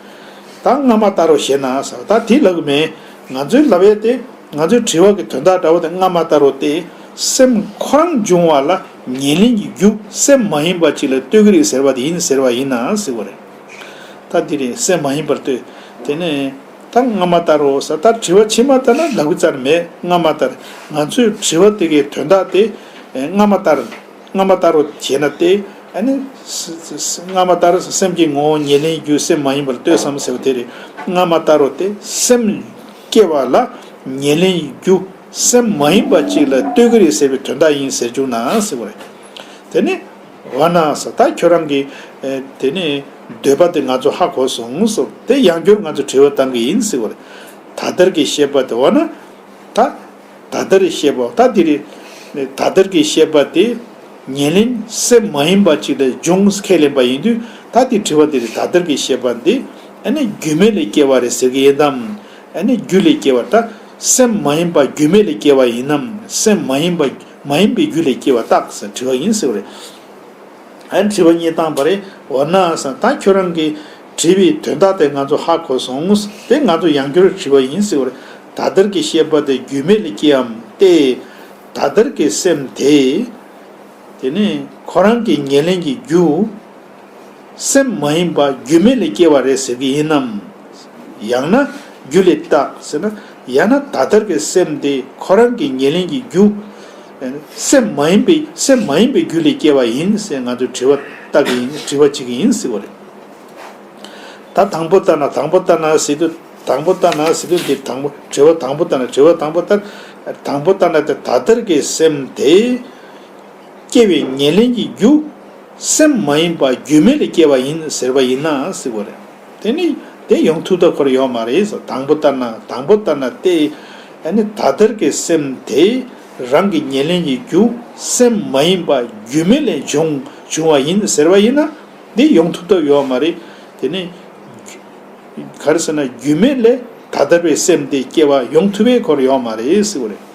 ད་སྔ་མ་ལྟར་རོ་ཞེ་ན་ཟེར་བ། ད་དེ་ལབ་ཀྱི་མེད། ང་ཚོའི་ལབ་ཡས་དེ། ང་ཚོའི་དྲི་བ་གི་དོན་དག་འདྲ་བོ་དེ་སྔ་མ་ལྟར་རོ་སྟེ། སེམས་ཁོ་རང་འབྱུང་བ་ལ་ཉེར་ལེན་གྱི་རྒྱུ་སེམས་མ་ཡིན་པ་ཅིག་ལ་ལྟོས་ཀྱི་རེད་ཟེར་བ་དེ་ཡིན་ཟེར་བ་ཡིན་ན་ཟེར་བ་རེད། ད་འདི་རེད། སེམས་མ་ཡིན་པར་ལྟོས། དེ་ནས་ད་སྔ་མ་ལྟར་རོ་ཟེར། ད་དྲི་བ་ཕྱི་མ་ལྟར་ན་ལབ་ཀྱི་རྩ་ནས་མེད། སྔ་མ་ལྟར། ང་ཚོའི་དྲི་བ་དེ་གའི་དོན་དག་དེ་སྔ་མ་ལྟར། སྔ་མ་ལྟར་རོ་བྱས་ན་སྟེ། ཨ་ནི་ས་ས་ས་སྔ་མ་ལྟར་སེམས་ཀྱི་ངོ་བོ་ཉེར་ལེན་རྒྱུ་སེམས་མ་ཡིན་པར་ལྟོས་སམ་ཟེར་བ་དེ་རེད། སྔ་མ་ལྟར་རོ་སྟེ་སེམས་སྐྱེ་བ་ལ་ཉེར་ལེན་རྒྱུ་སེམས་མ་ཡིན་པ་ཅིག་ལ་ལྟོས་ཀྱི་རེད་ཟེར་བའི་དོན་དག་ཡིན་ཟེར་བཅུག་ན་ཟེར་བ་རེད། དེ་ནི་འོ་ན་ཟེར། ད་ཁྱོད་རང་གི་ཨེ་དེ་ནི་འདོད་པ་དེ་ང་ཚོ་ཧ་གོ་སོང་ཟེར། དེ་ཡང་བསྐྱར་ང་ཚོ་དྲི་བ་བཏང་གི་ཡིན་ཟེར་བ་རེད། ད་ལྟར་གྱི་ཤེས་པ་དེ་འོ་ན་ད། ད་ལྟར་ཤེས་པ། ད་འདི་རེད། ད་ལྟར་གྱི་ཤེས་པ་དེ་ཉེར་ལེན་སེམས་མ་ཡིན་པ་ཅིག་ལ་འབྱུང་ཁས་ལེན་པ་ཡིན་དུས། ད་དེ་དྲི་བ་འདི་རེད། ད་ལྟར་གྱི་ཤེས་པ་འདི་ཨ་ནི་རྒྱུ་མེད་ལས་སྐྱེ་བ་རེད་ཟེར་གྱི་ཡིན་དམ། ཨ་ནི་རྒྱུ་ལས་སྐྱེ་བ། ད་སེམས་མ་ཡིན་པ་རྒྱུ་མེད་ལས་སྐྱེ་བ་ཡིན་ནམ། སེམས་མ་ཡིན་པ་མ་ཡིན་པའི་རྒྱུ་ལས་སྐྱེ་བ་རྟགས་ཟེར་དྲི་བ་ཡིན་ཟེར་བ་རེད། ཨ་ནི་དྲི་བ་གཉིས་བཏང་པ་རེད། འོ་ན་ཟེར། ད་ཁྱོད་རང་གིས་དྲིས་པའི་དོན་དག་དེ་ང་ཚོ་ཧ་གོ་སོང་། དེ་ང་ཚོ་ཡང་བསྐྱར་དྲི་བ་ཡིན་ཟེར་བ་རེད། ད་ལྟར་གྱི་ཤེས་པ་དེ་རྒྱུ་མེད་ལས་སྐྱེའམ་སྟེ། ད་ལྟར་གྱི་སེམས་དེ། དེ་ནི་ཁོ་རང་གི་ཉེར་ལེན་གྱི་རྒྱུ། སེམས་མ་ཡིན་པ་རྒྱུ་མེད་ལས་སྐྱེ་བ་རེད་ཟེར་གྱི་ཡིན་ནམ། ཡང་ན་རྒྱུ་ལས་བཏགས་ཟེར་ན། ཡང་ན་ད་ལྟར་གྱི་སེམས་དེ་ཁོ་རང་གི་ཉེར་ལེན་གྱི་རྒྱུ། སེམས་མ་ཡིན་པའི་སེམས་མ་ཡིན་པའི་རྒྱུ་ལས་སྐྱེ་བ་ཡིན་ཟེར་ང་ཚོས་དྲི་བ་བཏགས་ཀྱི་ཡིན། དྲི་བ་བྱེད་ཀྱི་ཡིན་ཟེར་བ་རེད། ད་དང་པོ་ལྟར་ན། དང་པོ་ལྟར་ན་ཟེར་དུས། དང་པོ་ལྟར་ན་ཟེར་དུས་འདི་དང་པོ། དྲི་བ་དང་པོ་ལྟར་ན། དྲི་བ་དང་པོ་ལྟར། དང་པོ་ལྟར་ན་དེ་ད་ལྟར་གྱི་སེམས་དེ། སྐྱེ་བའི་ཉེར་ལེན་གྱི་རྒྱུ། སེམས་མ་ཡིན་པ་རྒྱུ་མེད་ལས་སྐྱེ་བ་ཡིན་ཟེར་བ་ཡིན་ན་ཟེར་བ་རེད། དེ་ནི་དེ་ཡོང་ཐུབ་ཐབས་ཁོ་རང་ཡོད་མ་རེད་ཟེར། དང་པོ་ལྟར་ན། དང་པོ་ལྟར་ན་སྟེ། ཨ་ནི་ད་ལྟར་གྱི་སེམས་དེ་རང་གི་ཉེར་ལེན་གྱི་རྒྱུ་སེམས་མ་ཡིན་པ་རྒྱུ་མེད་ལས་བྱུང་བྱུང་བ་ཡིན་ཟེར་བ་ཡིན་ན། དེ་ཡོང་ཐུབ་ཐབས་ཡོད་མ་རེད། དེ་ནི་ག་རེ་ཟེར་ན། རྒྱུ་མེད་ལས་ད་ལྟར་བའི་སེམས་དེ་སྐྱེ་བ་ཡོང་ཐུབ་པའི་ཁོ་རང་ཡོད་མ་རེད་ཟེར་བ་རེད།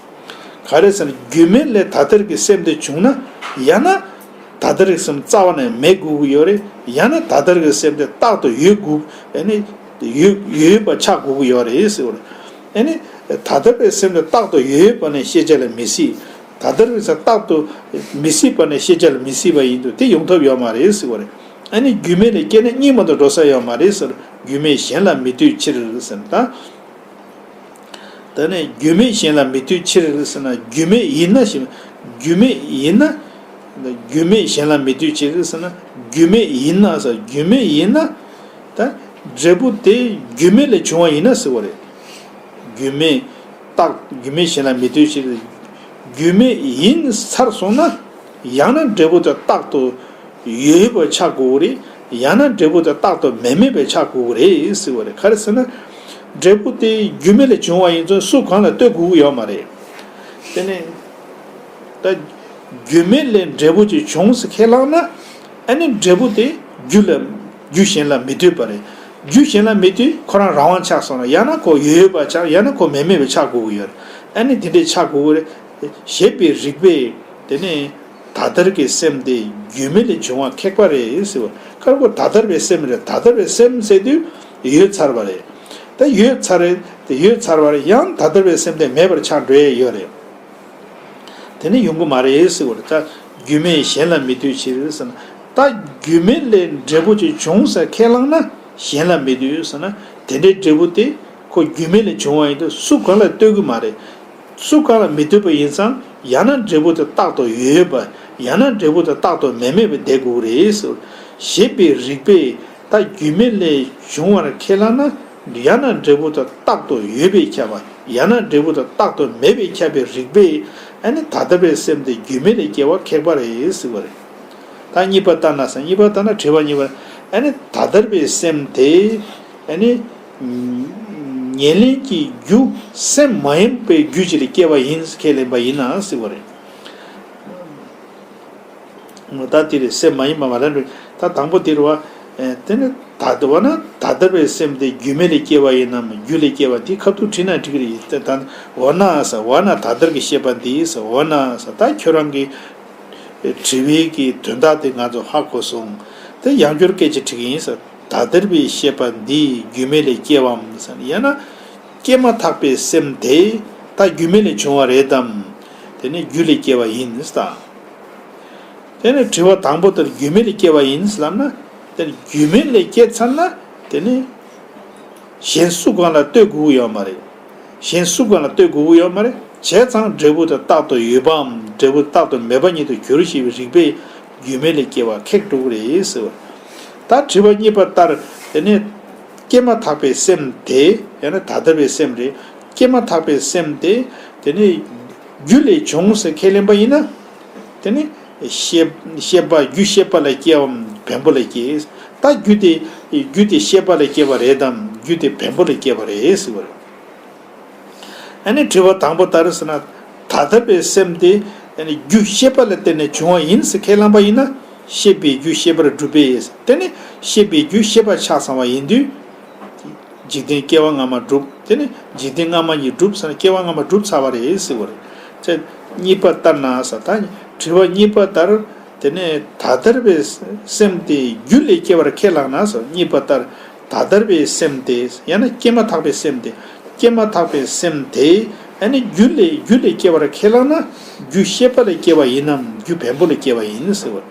ག་རེ་ཟེར་ན། རྒྱུ་མེད་ལས་ད་ལྟར་གྱི་སེམས་དེ་བྱུང་ན། ཡང་ན་ད་ལྟར་གྱི་སེམས་རྩ་བ་ནས་མེད་དགོས་ཀྱི་ཡོད་རེད། ཡང་ན་ད་ལྟར་གྱི་སེམས་དེ་རྟག་ཏུ་ཡོད་དགོས། ཨ་ནི་ཡོད་ཡོད་པ་ཆགས་དགོས་ཀྱི་ཡོད་རེད་ཟེར་བ་རེད། ཨ་ནི་ད་ལྟར་བའི་སེམས་དེ་རྟག་ཏུ་ཡོད་པ་ནི་ཤེས་བྱ་ལ་མི་སྲིད། ད་ལྟར་བའི་སེམས་རྟག་ཏུ་མི་སྲིད་པ་ནི་ཤེས་བྱ་ལ་མི་སྲིད་པ་ཡིན་དུས་དེ་ཡོང་ཐབས་ཡོད་མ་རེད་ཟེར་བ་རེད། ཨ་ནི་རྒྱུ་མེད་ལས་སྐྱེས་ན་གཉིས་མ་གཏོགས་འགྲོ་ས་ཡོད་མ་རེད་ཟེར། རྒྱུ་མེད་གཞན་ལ་མི་ལྟོས་ཕྱིར་ཟེར་ན། ད། ད་ནི་རྒྱུ་མེད་གཞན་ལ་མི་ལྟོས་ཕྱིར་ཟེར་ན། རྒྱུ་མེད་ཡིན་ན་ཞེས། རྒྱུ་མེད་ཡིན་ན། རྒྱུ་མེད་གཞན་ལ་མི་ལྟོས་ཕྱིར་ཟེར་ན། རྒྱུ་མེད་ཡིན་ན་ཟེར། རྒྱུ་མེད་ཡིན་ན། ད་འབྲས་བུ་དེ་རྒྱུ་མེད་ལས་བྱུང་བ་ཡིན་ན་ཟེར་བ་རེད། རྒྱུ་མེད་རྟག་རྒྱུ་མེད་གཞན་ལ་མི་ལྟོས་ཕྱིར། རྒྱུ་མེད་ཡིན་ཚར་སོང་ན། ཡང་ན་འབྲས་བུ་དེ་རྟག་ཏུ་ཡོད་པ་ཆགས་དགོས་ཀྱི་རེད། ཡང་ན་འབྲས་བུ་དེ་རྟག་ཏུ་མེད་མེད་པ་ཆགས་དགོས་ཀྱི་རེད་ཟེར་བ་རེད། ག་རེ་ཟེར་ན། འབྲས་བུ་དེ་རྒྱུ་མེད་ལས་བྱུང་བ་ཡིན་ཙང་སུ་གང་ལ་ལྟོས་དགོས་ཀྱི་ཡོད་མ་རེད། དེ་ནས་ད་རྒྱུ་མེད་ལས་འབྲས་བུ་ཅིག་བྱུང་ཟེར་ཁས་བླངས་ན། ཨ་ནི་འབྲས་བུ་དེ་རྒྱུ་ལ་རྒྱུ་གཞན་ལ་མི་ལྟོས་པ་རེད། རྒྱུ་གཞན་ལ་མི་ལྟོས། ཁོ་རང་རང་དབང་ཆགས་སོང་ན། ཡང་ན་ཁོ་ཡོད་ཡོད་པ་ཆགས། ཡང་ན་ཁོ་མེད་མེད་པ་ཆགས་དགོས་ཀྱི་ཡོད་རེད། ཨ་ནི་དེ་འདྲས་ཆགས་དགོས་ཀྱི་རེད། ཞེས་པའི་རིགས་པས་དེ་ནི་ད་ལྟར་གྱི་སེམས་དེ་རྒྱུ་མེད་ལས་བྱུང་བ་ཁེགས་པ་རེད་ཟེར་བ། ཁར་ཁོ་ད་ལྟར་བའི་སེམས་རེད། ད་ལྟར་བའི་སེམས་ཟེར་དུས་ཡོད་ཚར་བ་རེད། ད་ཡོད་ཚར་རེད། དེ་ཡོད་ཚར་བ་རེད། ཡང་ད་ལྟར་བའི་སེམས་དེ་མེད་པར་ཆགས་འགྲོ་ཡས་ཡོད་རེད། དེ་ནི་ཡོང་གི་མ་རེད་ཟེར་བ་རེད། ད་རྒྱུ་མེད་གཞན་ལ་མི་ལྟོས་ཕྱིར་ཟེར་ན། ད་རྒྱུ་མེད་ལས་འབྲས་བུ་ཅིག་བྱུང་ཟེར་ཁས་བླངས་ན། གཞན་ལ་མི་ལྟོས་ཟེར་ན། དེ་འདྲའི་འབྲས་བུ་དེ་ཁོ་རྒྱུ་མེད་ལས་བྱུང་བ་ཡིན་དུས་སུ་གང་ལ་ལྟོས་ཀྱི་མ་རེད། སུ་གང་ལ་མི་ལྟོས་པ་ཡིན་ཙང་། ཡང་ན་འབྲས་བུ་དེ་རྟག་ཏུ་ཡོད་ཡོད་པ། ཡང་ན་འབྲས་བུ་དེ་རྟག་ཏུ་མེད་མེད་པ་བསྡད་དགོས་ཀྱི་རེད་ཟེར། ཞེས་པའི་རིགས་པས་ད་རྒྱུ་མེད་ལས་བྱུང་བར་ཁས་བླངས་ན། ཡང་ན་འབྲས་བུ་དང་རྟག་ཏུ་ཡོད་པས་ཁྱབ་པ། ཡང་ན་འབྲས་བུ་དང་རྟག་ཏུ་མེད་པས་ཁྱབ་པའི་རིགས་པས། ཨ་ནི་ད་ལྟར་བའི་སེམས་དེ་རྒྱུ་མེད་ལས་སྐྱེ་བ་ཁེགས་པ་རེད་ཟེར་བ་རེད། ད་གཉིས་པ་ལྟར་ན་ཟེར། གཉིས་པ་ལྟར་ན། དྲི་བ་གཉིས་པ། ཨ་ནི་ད་ལྟར་བའི་སེམས་དེ། ཨ་ནི་ཉེར་ལེན་གྱི་རྒྱུ་སེམས་མ་ཡིན་པའི་རྒྱུ་ཅིག་ལས་སྐྱེ་བ་ཡིན་ཁས་ལེན་པ་ཡིན་ན་ཟེར་བ་རེད། ད་དེ་རེད། སེམས་མ་ཡིན་པ་མ་ལ་འགྲོ། ད་དང་པོ་དེ་རེད་བ། ཨེ། དེ་ནི་ད་ལྟ་བ་ན་ད་ལྟར་བའི་སེམས་དེ་རྒྱུ་མེད་ལས་སྐྱེ་བ་ཡིན་ནམ་རྒྱུ་ལས་སྐྱེ་བ། དེ་ཁ་ཐུག་དྲིས་ན་འགྲིག་གི་རེད། ད་འོ་ན་ཟེར། འོ་ན་ད་ལྟར་གྱི་ཤེས་པ་འདི་ཟེར། འོ་ན་ཟེར། ད་ཁྱོད་རང་གི་དྲི་བའི་གི་དོན་དག་དེ་ང་ཚོ་ཧ་གོ་སོང་། དེ་ཡང་བསྐྱར་སྐད་ཆ་དྲི་གི་ཡིན་ཟེར། ད་ལྟར་བའི་ཤེས་པ་འདི་རྒྱུ་མེད་ལས་སྐྱེ་བའམ་ཟེར། ཡང་ན་སྐྱེས་མ་ཐག་པའི་སེམས་དེ་ད་རྒྱུ་མེད་ལས་བྱུང་བ་རེད་དམ། དེ་ནི་རྒྱུ་ལས་སྐྱེ་བ་ཡིན་ཟེར། དེ་ནི་དྲི་བ་དང་པོ་ལྟར་རྒྱུ་མེད་ལས་སྐྱེ་བ་ཡིན་ལབ་ན། དེ་ནི་རྒྱུ་མེད་ལས་སྐྱེས་ཚར་ན། དེ་ནི་གཞན་སུ་གང་ལ་ལྟོས་དགོས་ཀྱི་ཡོད་མ་རེད། གཞན་སུ་གང་ལ་ལྟོས་དགོས་ཀྱི་ཡོད་མ་རེད། བྱས་ཙང་འབྲས་བུ་དེ་རྟག་ཏུ་ཡོད་པའམ་འབྲས་བུ་རྟག་ཏུ་མེད་པ་ཉིད་དུ་གྱུར་ཞེས་པའི་རིགས་པས་རྒྱུ་མེད་ལས་སྐྱེ་བ་ཁེགས་འགྲོ་གི་རེད་ཟེར་བ། ད་དྲི་བ་གཉིས་པ་ལྟར། དེ་ནི་སྐྱེས་མ་ཐག་པའི་སེམས་དེ། ཡང་ན་ད་ལྟར་བའི་སེམས་རེད། སྐྱེས་མ་ཐག་པའི་སེམས་དེ། དེ་ནི་རྒྱུ་ལས་བྱུང་ཟེར་ཁས་ལེན་པ་ཡིན་ན། དེ་ནི་ཤེས་ཤེས་པ། རྒྱུ་ཤེས་པ་ལས་སྐྱེ་བའམ་བེམ་པོ་ལས་སྐྱེ། ད་རྒྱུ་དེ་རྒྱུ་དེ་ཤེས་པ་ལས་སྐྱེ་བ་རེད་དམ་རྒྱུ་དེ་བེམ་པོ་ལས་སྐྱེ་བ་རེད་ཟེར་བ་རེད། ཨ་ནི་དྲི་བ་དང་པོ་ལྟར་ཟེར་ན། ད་ལྟར་བའི་སེམས་དེ་ཨ་ནི་རྒྱུ་ཤེས་པ་ལ་བརྟེན་ནས་བྱུང་བ་ཡིན་ཟེར་ཁས་བླངས་པ་ཡིན་ན། ཤེས་པའི་རྒྱུ་ཤེས་པར་གྲུབ་པས། དེ་ནི་ཤེས་པའི་རྒྱུ་ཤེས་པ་ཆགས་ཚར་བ་ཡིན་དུས། འཇིག་རྟེན་སྐྱེ་བ་སྔ་མ་གྲུབ། དེ་ནི་འཇིག་རྟེན་སྔ་མ་གཉིས་གྲུབ་ཟེར་ན་སྐྱེ་བ་སྔ་མ་གྲུབ་ཚར་བ་རེད་ཟེར་བ་རེད། དེ་གཉིས་པ་ལྟར་ན་ཟེར། ད་དྲི་བ་གཉིས་པ་ལྟར། དེ་ནས་ད་ལྟར་བའི་སེམས་དེ་རྒྱུ་ལས་སྐྱེ་བར་ཁས་བླངས་ན་ཟེར། གཉིས་པ་ལྟར། ད་ལྟར་བའི་སེམས་དེ། ཡང་ན་སྐྱེས་མ་ཐག་པའི་སེམས་དེ། སྐྱེས་མ་ཐག་པའི་སེམས་དེ་ཨ་ནི་རྒྱུ་ལས་རྒྱུ་ལས་སྐྱེ་བར་ཁས་བླངས་ན། རྒྱུ་ཤེས་པ་ལས་སྐྱེ་བ་ཡིན་ནམ་རྒྱུ་བེམ་པོ་ལས་སྐྱེ་བ་ཡིན་ཟེར་བ།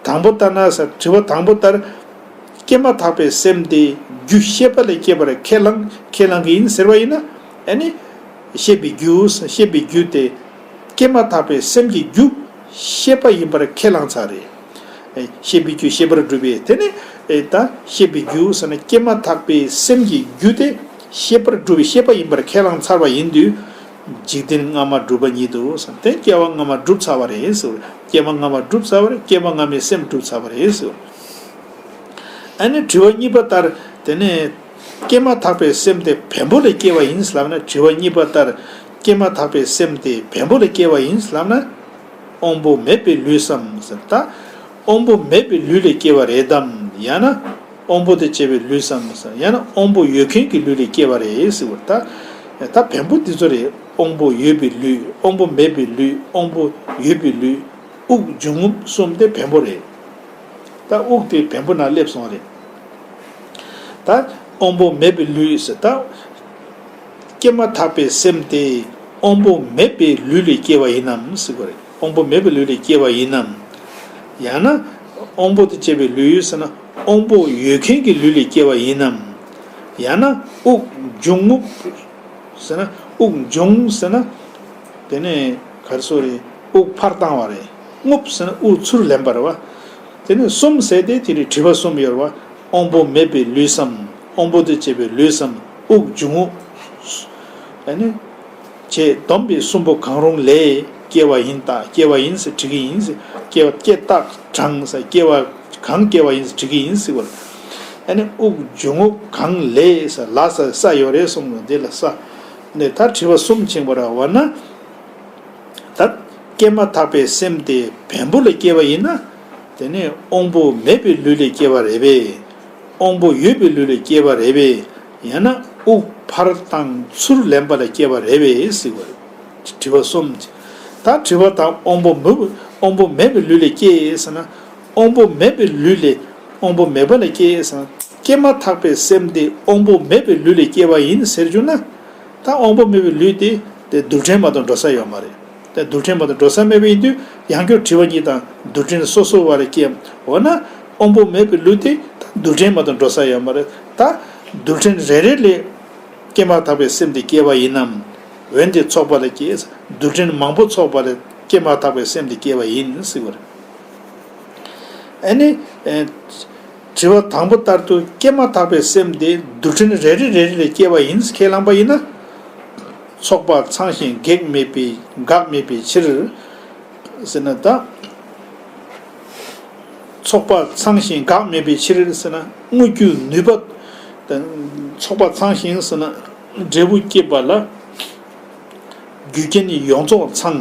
དང་པོ་ལྟར་ན་ཟེར། དྲི་བ་དང་པོ་ལྟར། སྐྱེས་མ་ཐག་པའི་སེམས་དེ་རྒྱུ་ཤེས་པ་ལས་སྐྱེ་བར་ཁས་བླངས་ཁས་བླངས་ཀྱི་ཡིན་ཟེར་བ་ཡིན་ན། ཨ་ནི་ཤེས་པའི་རྒྱུ། ཤེས་པའི་རྒྱུ་དེ་སྐྱེས་མ་ཐག་པའི་སེམས་ཀྱི་རྒྱུ་ཤེས་པ་ཡིན་པར་ཁས་བླངས་ཚར་རེད། ཨེ། ཤེས་པའི་རྒྱུ་ཤེས་པར་གྲུབ་པས། དེ་ནི་ཨེ་ད་ཤེས་པའི་རྒྱུ་ཟེར་ན་སྐྱེས་མ་ཐག་པའི་སེམས་ཀྱི་རྒྱུ་དེ་ཤེས་པར་གྲུབ་པའི་ཤེས་པ་ཡིན་པར་ཁས་བླངས་ཚར་བ་ཡིན་དུས། འཇིག་རྟེན་སྔ་མ་གྲུབ་པ་ཉིད་དུ་ཟེར་ཏེ་སྐྱེ་བ་སྔ་མ་གྲུབ་ཚར་བ་རེད་ཟེར། སྐྱེས་མ་སྔ་མ་གྲུབ་ཚར་བ་རེད། སྐྱེས་མ་སྔ་མའི་སེམས་གྲུབ་ཚར་བ་རེད་ཟེར། ཨ་ནི་དྲི་བ་གཉིས་པ་ལྟར། དེ་ནས་སྐྱེས་མ་ཐག་པའི་སེམས་དེ་བེམ་པོ་ལས་སྐྱེ་བ་ཡིན་ལབ་ན། དྲི་བ་གཉིས་པ་ལྟར། སྐྱེས་མ་ཐག་པའི་སེམས་དེ་བེམ་པོ་ལས་སྐྱེ་བ་ཡིན་ལབ་ན། དབང་པོ་མེད་པའི་ལུས་སམ་ཟེར། ད་དབང་པོ་མེད་པའི་ལུས་ལས་སྐྱེ་བ་རེད་དམ། ཡང་ན་དབང་པོ་དང་བཅས་པའི་ལུས་སམ་ཟེར། ཡང་ན་དབང་པོ་ཡོད་མཁན་གྱི་ལུས་ལས་སྐྱེ་བ་རེད་ཟེར་བ། ད་ད་བེམ་པོ་འདི་ཚོ་རེད། དབང་པོ་ཡོད་པའི་ལུས། དབང་པོ་མེད་པའི་ལུས། དབང་པོ་ཡོད་པའི་ལུས། དབུགས་འབྱུང་རྔུབ་གསུམ་དེ་བེམ་པོ་རེད། ད་དབུགས་དེ་བེམ་པོ་ནང་སླེབས་སོང་རེད། ད་དབང་པོ་མེད་པའི་ལུས་ཟེར། ད་སྐྱེས་མ་ཐག་པའི་སེམས་དེ་དབང་པོ་མེད་པའི་ལུས་ལས་སྐྱེ་བ་ཡིན་ནམ་ཟེར་གོ་རེད། དབང་པོ་མེད་པའི་ལུས་ལས་སྐྱེ་བ་ཡིན་ནམ། ཡང་ན་དབང་པོ་དང་བཅས་པའི་ལུས་ཟེར་ན་དབང་པོ་ཡོད་མཁན་གྱི་ལུས་ལས་སྐྱེ་བ་ཡིན་ནམ། ཡང་ན་དབུགས་འབྱུང་རྔུབ་ཟེར་ན། དབུགས་འབྱུང་ཟེར་ན། དེ་ནས་ག་རེ་ཟེར་རེད། དབུགས་ཕར་བཏང་བ་རེད། རྔུབ་ཟེར་ན་དབུགས་ཚུར་ལེན་པ་རེད་བ། དེ་ནས་གསུམ་ཟེར་ཏེ་དེ་རིང་དྲི་བ་གསུམ་ཡོད་རེད་བ། དབང་པོ་མེད་པའི་ལུས་སམ། དབང་པོ་དང་བཅས་པའི་ལུས་སམ། དབུགས་འབྱུང་རྔུབ། ཨ་ནི། བྱས་བསྡོམས་པས་གསུམ་པོ་གང་རུང་ལས་སྐྱེ་བ་ཡིན། ད་སྐྱེ་བ་ཡིན་ཟེར་དྲི་གི་ཡིན་ཟེར། སྐྱེ་བ་སྐྱེ་རྟགས་དྲངས་ཟེར། སྐྱེ་བ་གང་སྐྱེ་བ་ཡིན་ཟེར་དྲི་གི་ཡིན་ཟེར་བ། ཨ་ནི་དབུགས་འབྱུང་རྔུབ་གང་ལས་ཟེར། ལ་ས་ས་ཡོད་རེད་གསུངས་ནོ་འདི་ལ་ས། ནས་ད་དྲི་བ་གསུམ་ཕྱིན་པ་རེད་བ་ན། ད་སྐྱེས་མ་ཐག་པའི་སེམས་དེ་བེམ་པོ་ལས་སྐྱེ་བ་ཡིན་ན། དེ་ནས་དབང་པོ་མེད་པའི་ལུས་ལས་སྐྱེ་བ་རེད་པས། དབང་པོ་ཡོད་པའི་ལུས་ལས་སྐྱེ་བ་རེད་པས། ཡང་ན་དབུགས་ཕར་བཏང་ཚུར་ལེན་པ་ལས་སྐྱེ་བ་རེད་པས་ཟེར་བ་རེད། དྲི་བ་གསུམ། ད་དྲི་བ་དང་དབང་པོ་མེད་དབང་པོ་མེད་པའི་ལུས་ལས་སྐྱེ་ཟེར་ན། དབང་པོ་མེད་པའི་ལུས་ལས་དབང་པོ་མེད་པ་ལས་སྐྱེ་ཟེར་ན། སྐྱེས་མ་ཐག་པའི་སེམས་དེ་དབང་པོ་མེད་པའི་ལུས་ལས་སྐྱེ་བ་ཡིན་ཟེར་རྒྱུ་ན། ད་དབང་པོ་མེད་པའི་ལུས་དེ་དེ་རྡུལ་ཕྲན་མ་གཏོགས་འགྲོ་ས་ཡོད་མ་རེད། དེ་རྡུལ་ཕྲན་མ་གཏོགས་འགྲོ་ས་མེད་པ་ཡིན་དུས་ཡང་བསྐྱར་དྲི་བ་གཉིས་དང་རྡུལ་ཕྲན་སོ་སོ་བ་ལ་སྐྱེ། འོ་ན་དབང་པོ་མེད་པའི་ལུས་དེ་ད་རྡུལ་ཕྲན་མ་གཏོགས་འགྲོ་ས་ཡོད་མ་རེད། ད་རྡུལ་ཕྲན་རེ་རེ་ལས་སྐྱེས་མ་ཐག་པའི་སེམས་དེ་སྐྱེ་བ་ཡིན་ནམ། འོན་ཏེ་ཚོགས་པ་ལ་སྐྱེས། རྡུལ་ཕྲན་མང་པོ་ཚོགས་པ་ལས་སྐྱེས་མ་ཐག་པའི་སེམས་དེ་སྐྱེ་བ་ཡིན་ཟེར་བ་རེད། ཨ་ནི། ཨེ། དྲི་བ་དང་པོ་ལྟར་དུ་སྐྱེས་མ་ཐག་པའི་སེམས་དེ་རྡུལ་ཕྲན་རེ་རེ་རེ་རེ་ལས་སྐྱེ་བ་ཡིན་ཁས་བླངས་པ་ཡིན་ན། ཚོགས་པ་ཚང་ཞིང་གེགས་མེད་པའི་འགག་མེད་པའི་ཕྱིར། ཟེར་ན་ད། ཚོགས་པ་ཚང་ཞིང་འགག་མེད་པའི་ཕྱིར་ཟེར་ན་དངོས་རྒྱུ་ནུས་པ། ཚོགས་པ་ཚང་ཞིང་ཟེར་ན་འབྲས་བུ་སྐྱེད་པ་ལ། རྒྱུ་རྐྱེན་ཡོངས་རྫོགས་ཚང་།